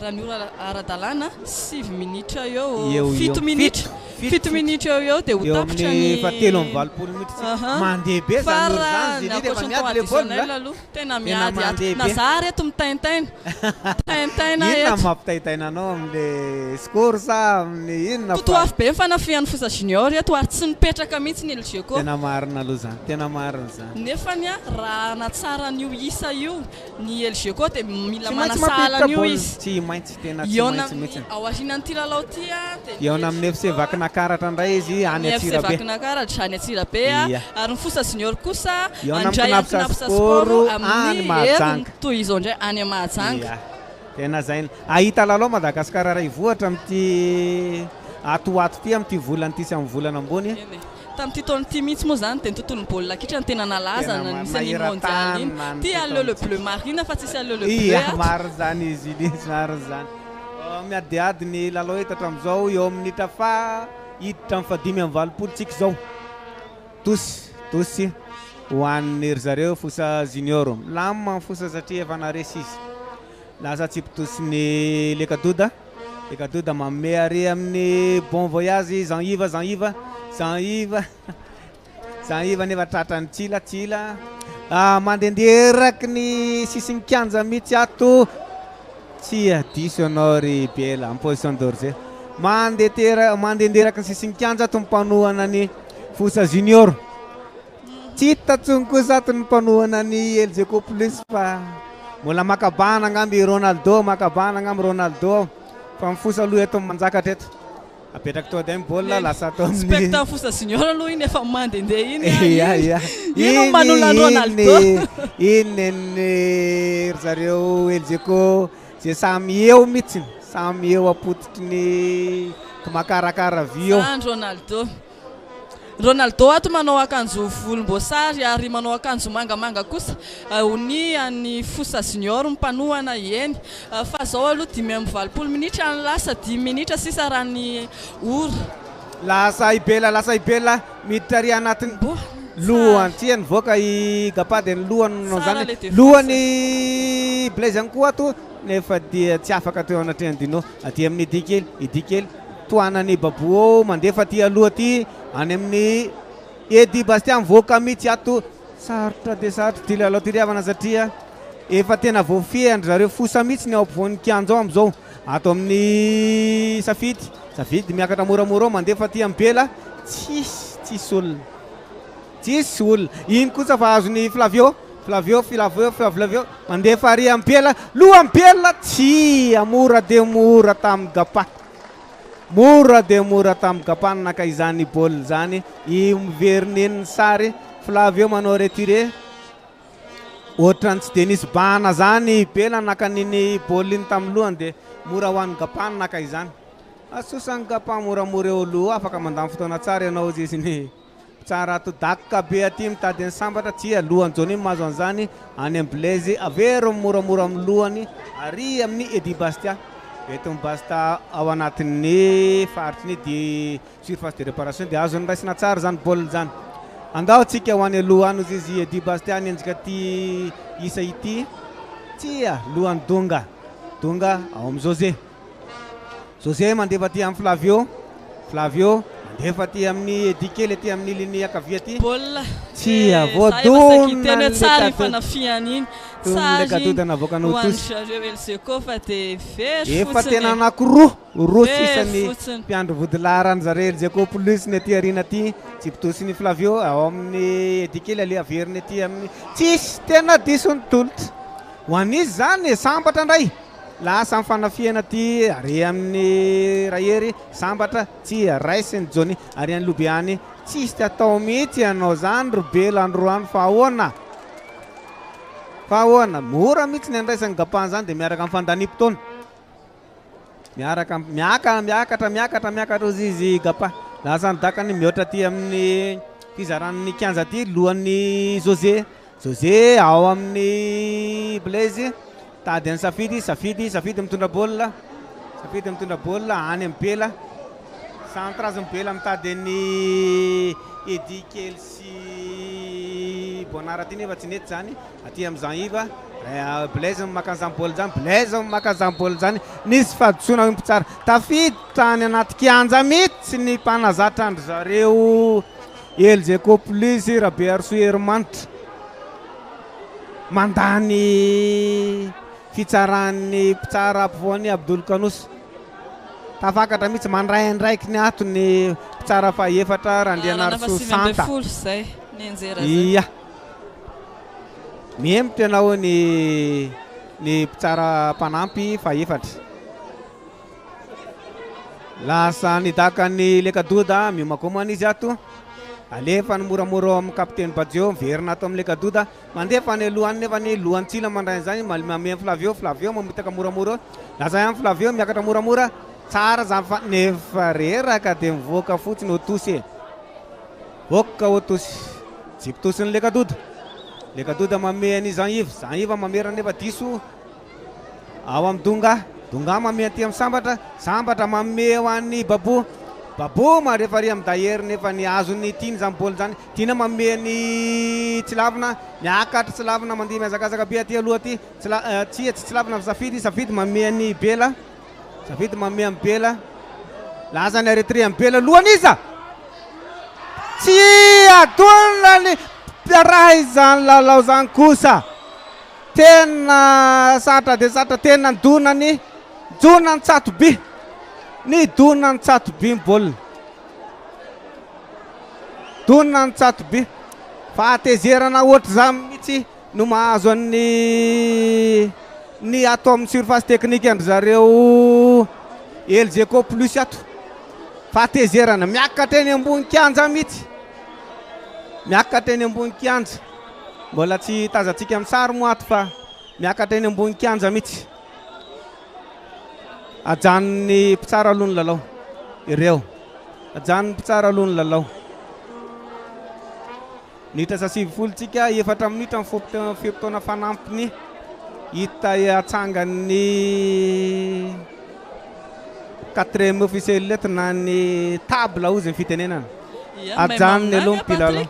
raha ny ora ara-dalàna, sivy minitra eo, Eo ho fito eo. minitra, Fito, fito minitra eo ho eo dia ho Eo tapitra amin'ny ny faha-83 minitra isika. Aha. Mandeha be Fa izany ora raha izany ny Zélie rehefa ankoatry ny temps miady ilay baolina. additionnel aloha, tena Tena miady ato. mandeha Na be. za ary eto mitaintaina, mitaintaina Inona no eto. mampitaintaina anao amin'ilay score sa amin'ny inona fa. Totoafo be ny fanafihan'ny Fosa Junior eto ary tsy mipetraka mihitsy ny Elgeco. Tena marina aloha izany, tena marina izany. Nefany raha hanatsara an'io isa io ny Elgeco dia mila Tsy maintsy manasahala mampiditra an'io baolina. izy. Tsy maintsy, tena tsy Hihaona maintsy amin'ny mihitsy. ao aorianan'ity lalao ity dia ny Hihaona amin'ny FC Elgeco Vakinakaratra indray izy any Ny FC Antsirabe. Vakinakaratra any Antsirabe Ia. ary ny Fosa Junior kosa Hihaona amin'ny handray an'i Cnaps Cnaps Sport Sport any amin'ny heriny Mahajanga. toy izao indray any Mahajanga. Ia. Tena zay. Ahita lalao Madagasikara iray vohatra amin'ity ato ho ato ity amin'ity volana ity sy amin'ny volana ambony. Eny e. Tamin'ity taona ity mihitsy moa izany dia ny tontolon'ny baolina kitra no tena nalaza Tena nisy an'iny mondial iny. maneran-tany na ny Ity teto aleo le amintsika. bleu marine fa tsisy aleo le bleu Ia, ato. marina izany izy iny, marina izany. Miadiady ny lalao eto hatramin'izao eo amin'ny minitra faha hiditra amin'ny fahadimy amby valopolo tsika izao. Tosy, tosy ho an'ny ry zareo Fosa Junior. Milamina ny Fosa satria efa naharesy izy. Lasa tsipitosin'i Lekadoda. Lekadoda manome ary amin'ny Bon Voyage Jean Yves, Jean Yves, Jean Yves, Jean Yves nefa tratran'i Tsila, Tsila. Ah, mandehandeha eraky ny sisin'ny kianja mihitsy ato. Tsia, diso ianao ry Bela, en position d'hors-jeu. Mandeha tera, mandehandeha eraky ny sisin'ny kianja ato ny mpanohana ny Fosa Junior. Tsy hita tsony kosa ato ny mpanohana ny Elgeco Plus fa mbola maka bahana angamba i Ronaldo, maka bahana angamba Ronaldo ao. Fa mifosa aloha eto manjaka hatreto. Apetraka to adaim baolina lasa ato amin'ny Spectre Fosa Junior aloha iny efa mandehandeha iny a, Ia, iny. ia. Iny no manolo an'i Ronaldo. Iny ny ry zareo Elgeco izay samy eo mihitsy, samy eo am-pototry ny makarakara vy eo. Zany Ronaldo. Ronaldo ato manao akanjo volomboasary ary manao akanjo mangamanga kosa ho ny an'ny Fosa Junior mpanohana eny fa zao aloha 85 minitra ny lasa dimy minitra sisa raha ny ora. Lasa i Bela, lasa i Bela, miditra ary anatin'ny lohany, tsia nivoaka i Gapa dia ny lohany no nanao Tsara izany, le défense. lohany Blaise ihany koa ato nefa dia tsy afaka teo anatrehan'i Dino, aty amin'ny Eddy kely, Eddy kely. Tohanan'i Babou ao, mandefa aty aloha aty any amin'ny Eddy Bastien mivoaka mihitsy ato. Sarotra dia sarotra ity lalao ity ry havana satria efa tena voafehin-dry zareo fosa mihitsy ny ao ampovoan'ny kianja ao amin'izao. Ato amin'ny Safidy, Safidy miakatra moramora ao mandefa aty amin'ny Bela, tsisy, tsisy olona. Tsisy olona. Iny kosa fa azon'i Flavio, Flavio, Flavio, Flavio, mandefa ary amin'ny Bela, lohan'i Bela, tsia, mora dia mora tamin'i Gapa. Mora dia mora tamin'i Gapa ny naka izany baolina izany. I miverina eny ny sary, Flavio manao retiré. Ohatran'ny tsy dia nisy bahana izany i Bela naka an'iny baolina iny tamin'ny lohany dia mora ho an'i Gapa ny naka izany. Asosan'i Gapa moramora eo aloha, afaka mandany fotoana tsara ianao hozy izy ny. Tsara ato daka be aty mitady an'i Sambatra, tsia, lohan'i Johnny no mahazo an'izany, any amin'i Blaise, avero moramora amin'ny lohany, ary amin'i Eddy Bastia. Eto amin'i Basta ao anatin'ny faritry ny di surface de réparation dia azony raisina tsara izany baolina izany. Andao tsika ho any aloha any hozy izy Eddy Bastia hanenjika ity isa ity, tsia, lohan'i Donga, Donga ao amin'i José. José mandefa aty amin'i Flavio. Flavio Mandefa aty amin'ny Eddy kely aty amin'ny iliny ankavia aty. Baolina. Tsia, Eh, za efa saika hiteny voadona hoe tsara iny ny fanafihana iny. Toy ny Tsara iny lekadoda navoakan'i ho an-dry Otosy. zareo Elgeco fa dia very Efa fotsiny tena e. anankiroa, roa Very sisa ny fotsiny. mpiandry vodilaharan'ny zareo Elgeco Plus ny aty aoriana aty. Tsipitosy ny Flavio ao amin'ny Eddy kely aleha averiny aty amin'ny. Tsisy tena diso ny tolotra. Ho an'izy izany e, sambatra indray. Lasa ny fanafihana aty ary amin'ny Rahery, sambatra, tsia, raisiny Johnny ary any Lobe any. Tsisy atao mihitsy ianao zany ry Bela androany fa ahoana? Fa ahoana? Mora mihitsy ny andraisan'ny Gapana zany dia miaraka amin'ny fandaniam-potoana. Miaraka miaka miakatra miakatra miakatra ozy izy Gapa. Lasa ny dakany mihoatra aty amin'ny fizaran'ny kianja aty lohan'ny José. José ao amin'ny Blaise. Tady an'i Safidy, Safidy, Safidy mitondra baolina. Safidy mitondra baolina any amin'ny Bela. Centre azy ny Bela mitady an'i Eddy kely sy Bonard aty nefa tsy nety izany. Aty amin'i Jean Yves. Blaise maka an'izany baolina izany. Blaise maka an'izany baolina izany. Nisy fahadisoana hoy ny mpitsara. Tafiditra any anaty kianja mihitsy ny mpanazatra an-dry zareo Elgeco Plus Rabearisoa Herimanitra. Mandà ny fitsaran'ny mpitsara ampovoany Abdoul Kanous. Tafakatra mihitsy, mandray andraikiny ato ny mpitsara fahefatra Randrianarisoa Santa. Ia. Mihemotra ianao ny ny mpitsara mpanampy fahefatra. Lasa nidaka ny Lekadoda, miomakomana izy ato. Alefany moramora ao amin'ny kapiteny Badio, miverina ato amin'ny Lekadoda. Mandefa any aloha any nefa ny lohan'i Tsila mandray an'izany, mamehy an'i Flavio, Flavio mamitaka moramora eo. Lasa ihany Flavio, miakatra moramora. Tsara izany fa nefa reraka dia mivoaka fotsiny Otosy e. Voaka Otosy. Jipitosin'i Lekadoda. Lekadoda mamehy an'i Jean Yves, Jean Yves mamerina nefa diso. Ao amin'ny Donga. Donga manome aty amin'ny Sambatra. Sambatra manome ho an'i Babou. Babou marefa ary amin'ny Dahery nefa ny azon'i Tiana izany baolina izany. Tiana manome an'i Tsilavina. Miakatra Tsilavina mandeha mihazakazaka be aty aloha aty. Tsila, tsia tsy Tsilavina fa Safidy. Safidy manome an'i Bela. Safidy manome an'i Bela. Lasa ny arrêté an'i Bela lohan'iza? Tsy adonina ny raha izany lalao izany kosa. Tena sarotra dia sarotra, tena nidona ny nidona ny tsato-by, nidona ny tsato-by ny baolina, dona ny tsato-by, fahatezerana ohatr'izany mihitsy no mahazo an'ny ny ato amin'ny surface technique an-dry zareo Elgeco Plus ato, fahatezerana miakatra eny ambony kianja mihitsy, miakatra eny ambony kianja. Mbola tsy tazantsika amin'ny sary moa ato fa miakatra eny ambony kianja mihitsy. Ajanon'ny mpitsara aloha ny lalao. Ireo. Ajanon'ny mpitsara aloha ny lalao. Minitra sa 90 tsika, efatra minitra ny fe-potoana fanampiny hita atsangan'ny quatrième officiel eto na ny table hozy ny fitenenana. Ajanony aloha ny mpilalao.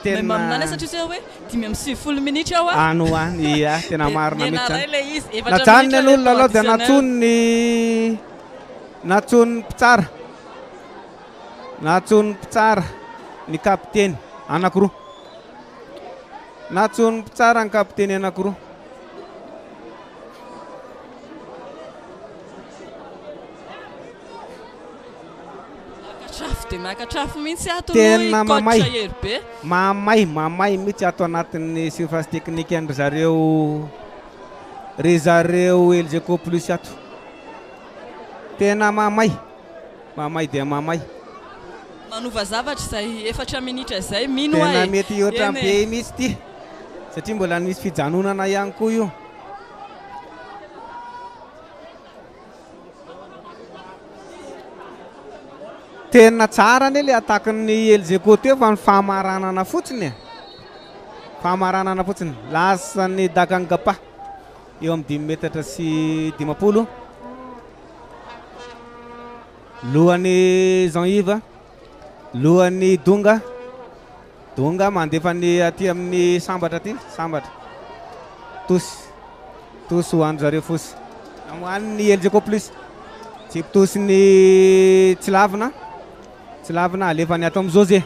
Tena maminany satria zay hoe 95 minitra aho a. Any ho any, ia, tena marina mihitsy zany. Najanony aloha ny lalao dia nantsoiny ny nantsoin'ny mpitsara. Nantsoin'ny mpitsara ny kapiteny anankiroa. Nantsoin'ny mpitsara ny kapiteny anankiroa. Miakatrafo dia miakatrafo mihitsy ato Tena aloha i coach mamay. Hery be. Mamay, mamay mihitsy ato anatin'ny surface technique an-dry zareo ry zareo Elgeco Plus ato. Tena mamay, mamay dia mamay. Manova zavatra izay efatra minitra izay mino aho Tena e. mety hihoatra Eny e. be mihitsy ity satria mbola nisy fijanonana ihany koa io. Tena tsara anie le attaque-n'ny Elgeco teo fa ny famaranana fotsiny e. Famaranana fotsiny. Lasa ny Dakangapa eo amin'ny dimy metatra sy 50. Lohan'i Jean Yves, lohan'i Donga. Donga mandefa ny aty amin'ny Sambatra aty, Sambatra. Tosy. Tosy ho an-dry zareo fosy. Ho an'ny Elgeco Plus. Tsipy tosy ny Tsilavina. Tsy lavina, alefany ato amin'i José.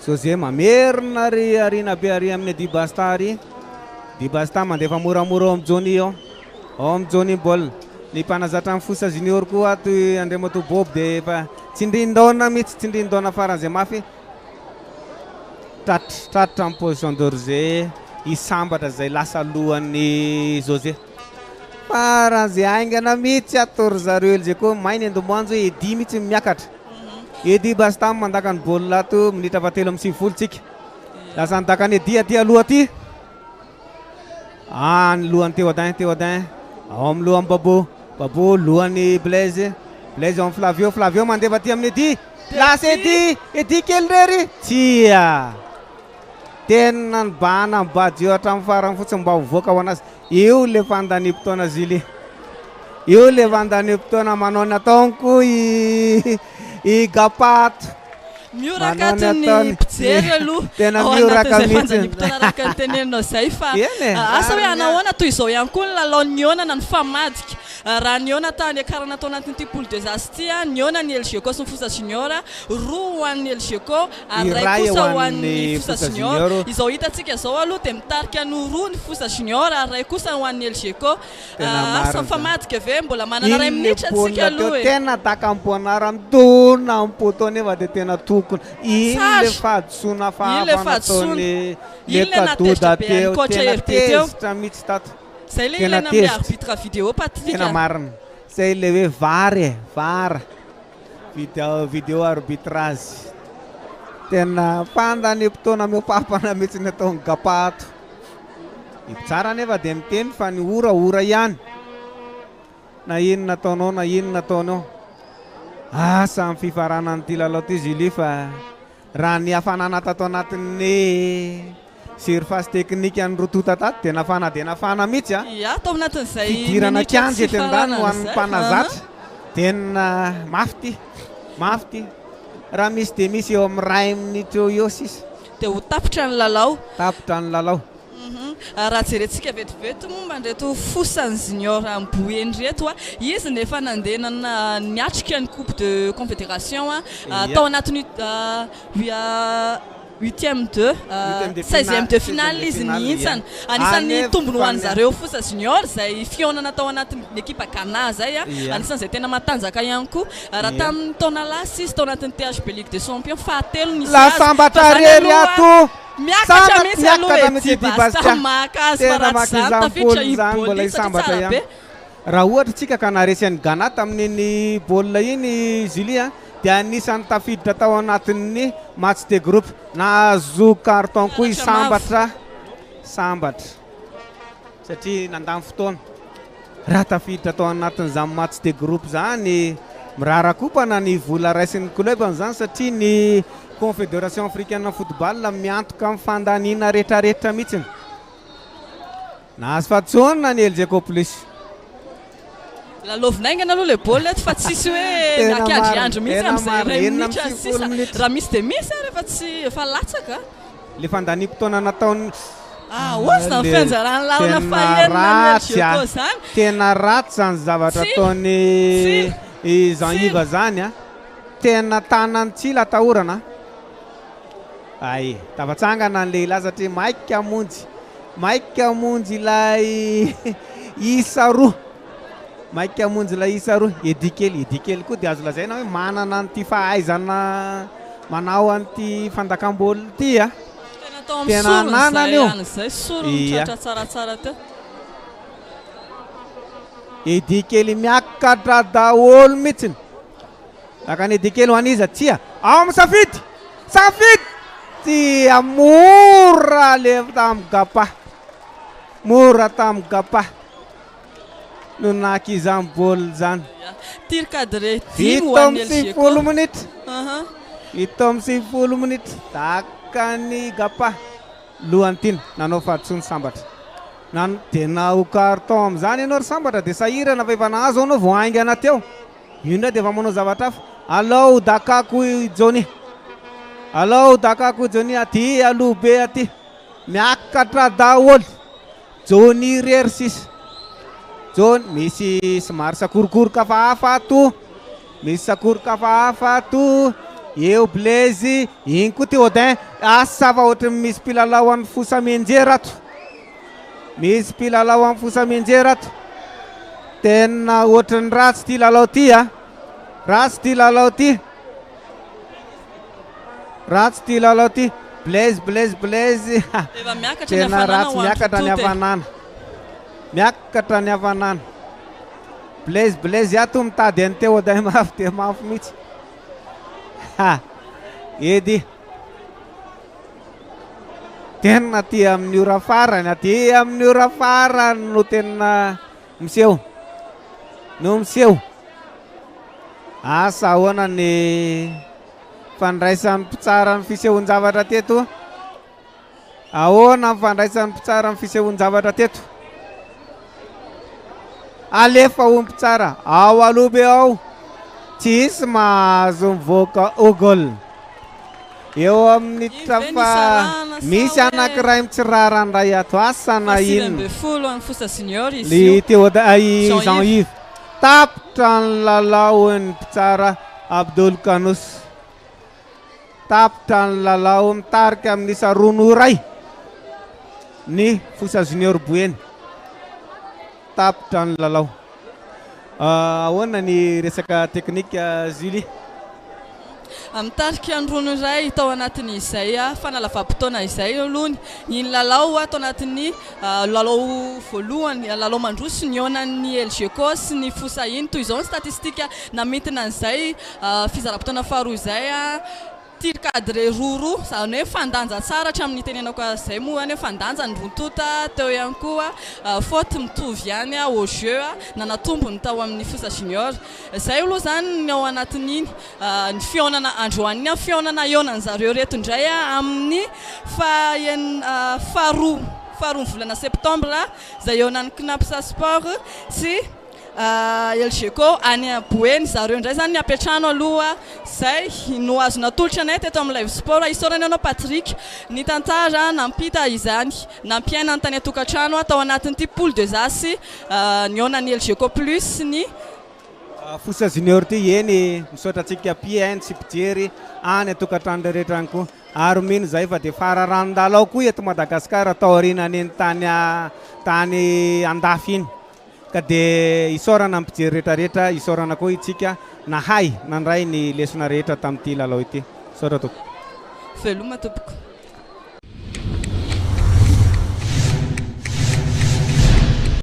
José mamerina ary ariana be ary amin'ny Edy Basta ary. Edy Basta mandefa moramora ao amin'i Johnny ao. Ao amin'i Johnny ny baolina. Ny mpanazatra ny Fosa Junior koa ato i Andriamatoa Bob dia efa tsindrin-daona mihitsy, tsindrin-daona faran'izay mafy. Tratra, tratra amin'ny position d'hors-jeu i Sambatra izay lasa alohan'i José. Faran'izay haingana mihitsy ato ry zareo Elgeco, may ny Andomboanjo, Eddy mihitsy no miakatra. Eddy Bastam mandaka ny baolina ato, minitra fahatelo amby sivifolo tsika. Lasa nidaka an'i Eddy aty aloha aty. Ah, ny lohan'i Théodin, Théodin. Ao amin'ny lohan'i Babo. Babo, lohan'i Blaise. Blaise ao amin'ny Flavio, Flavio mandefa aty amin'i Eddy. Lasa Eddy, Eddy kely irery. Tsia. Tena nibahana an'i Badio hatramin'ny farany fotsiny mba ho voaka ho an'azy. Io le fandaniam-potoana Julie. Io le fandaniam-potoana manao ny ataony koa i i Gapato. Mioraka ato ny mpijery aloha Tena ao mioraka anatin'izay mihitsy. fandaniam-potoana araka ny teneninao izay fa Eny e, asa hoe rariny hanahoana toy izao ihany koa ny lalao nihaonana nifamadika. Raha nihaona tany Ankarana tao anatin'ity poule des As ity, nihaona ny Elgeco sy ny Fosa Junior, roa ho an'ny Elgeco ary iray Iray kosa ho ho an'ny an'ny Fosa Fosa Junior. Junior. Izao hitantsika izao aloha dia mitarika ny roa ny Fosa Junior ary iray kosa ho an'ny Elgeco. Tena Asa marina izany. mifamadika ve? Mbola manana iray Iny le minitra tsika baolina teo aloha e. tena dakam-boanara midona amin'ny poteau nefa dia tena tokony. Iny le Tsara. fahadisoana Iny le hafahafa fahadisoana. nataon'i Iny le Leka nahatezitra Doda be an'i teo. coach Tena Hery be teo. tezitra mihitsy tato. Zay le Tena ilaina amin'ny tezitra. arbitre vidéo Patrick Tena a. marina. Zay le hoe var e, var. Video, vidéo arbitrage. Tena fandaniam-potoana mihoa-pampana mihitsy ny ataon'i Gapa ato. Ny mpitsara anefa dia miteny fa ny ora ora ihany. Na inona ataonao na inona ataonao. Asa amin'ny fifaranan'ity lalao ity Julie fa raha ny hafanana tato anatin'ny surface technique an'ny roa tonta tato dia nafana dia nafana mihitsy a. Ia, tao anatin'izay Fidirana minitra kianja tsy ety an-dany ho an'ny fifaranana izay. mpanazatra. Tena mafy ity, mafy ity. Raha misy dia misy eo amin'ny iray minitra eo eo sisa. Dia ho tapitra ny lalao. Tapitra ny lalao. Raha jerentsika vetivety momba an'ireto fosan'ny Junior Amboeny ireto, izy no efa nandeha niatrika ny Coupe de Confédération tao anatin'ny huitième de seizième de finale izy nihintsana. Anisan'ny tombony ho an'zareo fosa Junior izay fihaonana tao anatin'ny ekipa Ghana izay, anisan'izay tena matanjaka ihany koa. Raha tamin'ny taona lasa izy tao anatin'ny THB Ligue des Champions fahatelo nisy La azy. Fa sambatra zany rery aloha ato. Miakatra Sambatra mihitsy aloha miakatra e, mihitsy Di ity Basta Bastia. maka azy fa Tena raha tsy maka izany izany tafiditra baolina iny izany baolina mbola iny satria hisambatra tsara ihany. be. Raha ohatra tsika ka naharesy an'i Ghana tamin'iny baolina iny Julie a, dia anisan'ny tafiditra tao anatin'ny match de groupe. Nahazo carton koa i Karatra mavo. Sambatra. Sambatra. Satria nandany fotoana. Raha tafiditra tao anatin'izany match de groupe izany, mirarakompana ny vola raisin'ny club izany satria ny Confédération Africaine Football miantoka amin'ny fandaniana rehetrarehetra mihitsy. Nahazo fahadisoana ny Elgeco Plus. Lalaovina haingana aloha ilay baolina eto fa tsisy hoe Tena miakiandriandry marina, mihitsy tena amin'izay marina. iray Enina amby minitra sivifolo sisa. minitra. Raha misy dia misy ary efa tsy efa latsaka. Le fandaniam-potoana nataon'ny Ah, ozy ny fianjaran'ny lalana Tena fahenina ny ratsy Elgeco a. zany. Tena ratsy zany zavatra Tsila. ataon'ny Tsila. i Jean Tsila. Yves zany a. Tena tanan'ny tsila atahorana. Ay, tafatsangana ny lehilahy satria maika hamonjy. Maika hamonjy ilay isa roa. Maika hamonjy ilay isa roa. Eddy kely, Eddy kely koa dia azo lazaina hoe manana an'ity fahaizana manao an'ity fandakam-baolina ity a. Tena tao amin'ny Tena sorony ananany izay io. ihany izay, sorony Ia. tratra tsaratsara teo. Eddy kely miakatra daholo mihitsiny. Daka ny Eddy kely ho an'iza? Tsia. Ao amin'ny Safidy. Safidy. Tsia, mora le tamin'ny Gapa. Mora tamin'ny Gapa. No naka izany baolina izany. Tir cadré dimy ho Fito an'ny amby Elgeco. sivifolo minitra. Aha. 97 minitra. Daka ny Gapa. Lohan'ny tiana. Nanao fahadisoana Sambatra. Nan-, tena ho carton amin'izany ianao ry Sambatra dia sahirana fa efa nahazo anao vao haingana teo. Io indray dia efa manao zavatra hafa. Alao dakako i Johnny. Alao dakako i Johnny aty aloha be aty. Miakatra daholo. Johnny irery sisa. Johnny misy somary sakorokoroka hafahafa ato. Misy sakoroka hafahafa ato. Eo Blaise, iny koa Théodin. Asa fa ohatran'ny misy mpilalao an'ny Fosa mianjera ato. Misy mpilalao an'ny Fosa mianjera ato. Tena ohatran'ny ratsy ity lalao ity a. Ratsy ity lalao ity. Ratsy ity lalao ity. Blaise, Blaise, Blaise. Efa miakatra ny Tena hafanana ratsy ho an'ny miakatra ny tonta e. hafanana. Miakatra ny hafanana. Blaise Blaise ato mitady an'i Théodin mafy dia mafy mihitsy. Ha! Edy. Tena aty amin'ny ora farany, aty amin'ny ora farany no tena miseho. No miseho. Asa ahoana ny fandraisan'ny mpitsara ny fisehoan-javatra teto? Ahoana ny fandraisan'ny mpitsara ny fisehoan-javatra teto? Alefa ho mpitsara ao aloha be ao. Tsy hisy mahazo mivoaka au goal. Eo amin'ny Iny ve trafa nisarahana sa misy hoe anankiray mitsirara indray ato. Asa na Fa sivy inona. ambin'ny folo an'ny Fosa Junior izy Ny io. Théoda, i Jean Jean Yves. Yves. Tapitra ny lalaon'ny mpitsara Abdul Kanous. Tapitra ny lalao mitarika amin'ny isa 2-1 ny Fosa Junior Boeny. Tapitra ny lalao. Ahoana ny resaka teknika Julie? Mitarika ny 2-1 tao anatin'izay fanalavam-potoana izay aloha ny lalao tao anatin'ny lalao voalohany, lalao mandroso nihaonan'ny Elgeco sy ny Fosa iny. Toy izao ny statistika namintina an'izay fizaram-potoana faharoa izay, tir cadré roa roa, izany hoe fandanja tsara hatramin'ny nitenenako azy izay moa izany hoe fandanja ny roa tonta, teo ihany koa faute mitovy ihany au jeu nanatombony tao amin'ny Fosa Junior. Izay aloha izany ny ao anatin'iny ny fihaonana androany iny, fihaonana hihaonan'zareo ireto indray amin'ny faha faharoa faharoa ny volana septambra izay hihaonan'ny Cnaps Sport sy Elgeco any Boeny zareo indray zany ny ampiantrano aloha zay no azo natolotra anay teto amin'ny Live Sport. Isaorana ianao Patrick nitantara nampita izany nampiaina ny tany an-tokantrano tao anatin'ity poule des As nihaonan'ny Elgeco Plus sy ny Fosa Junior ity. Eny, misaotra antsika mpihaino sy mpijery any an-tokantrano rehetra any koa. Ary mino izahay fa dia fararanon-dalao koa eto Madagasikara taorianan'iny tany tany andafy iny. Ka dia isaorana ny mpijery rehetra rehetra, isaorana koa itsika nahay nandray ny lesona rehetra tamin'ity lalao ity. Misaotra tompoko. Veloma tompoko.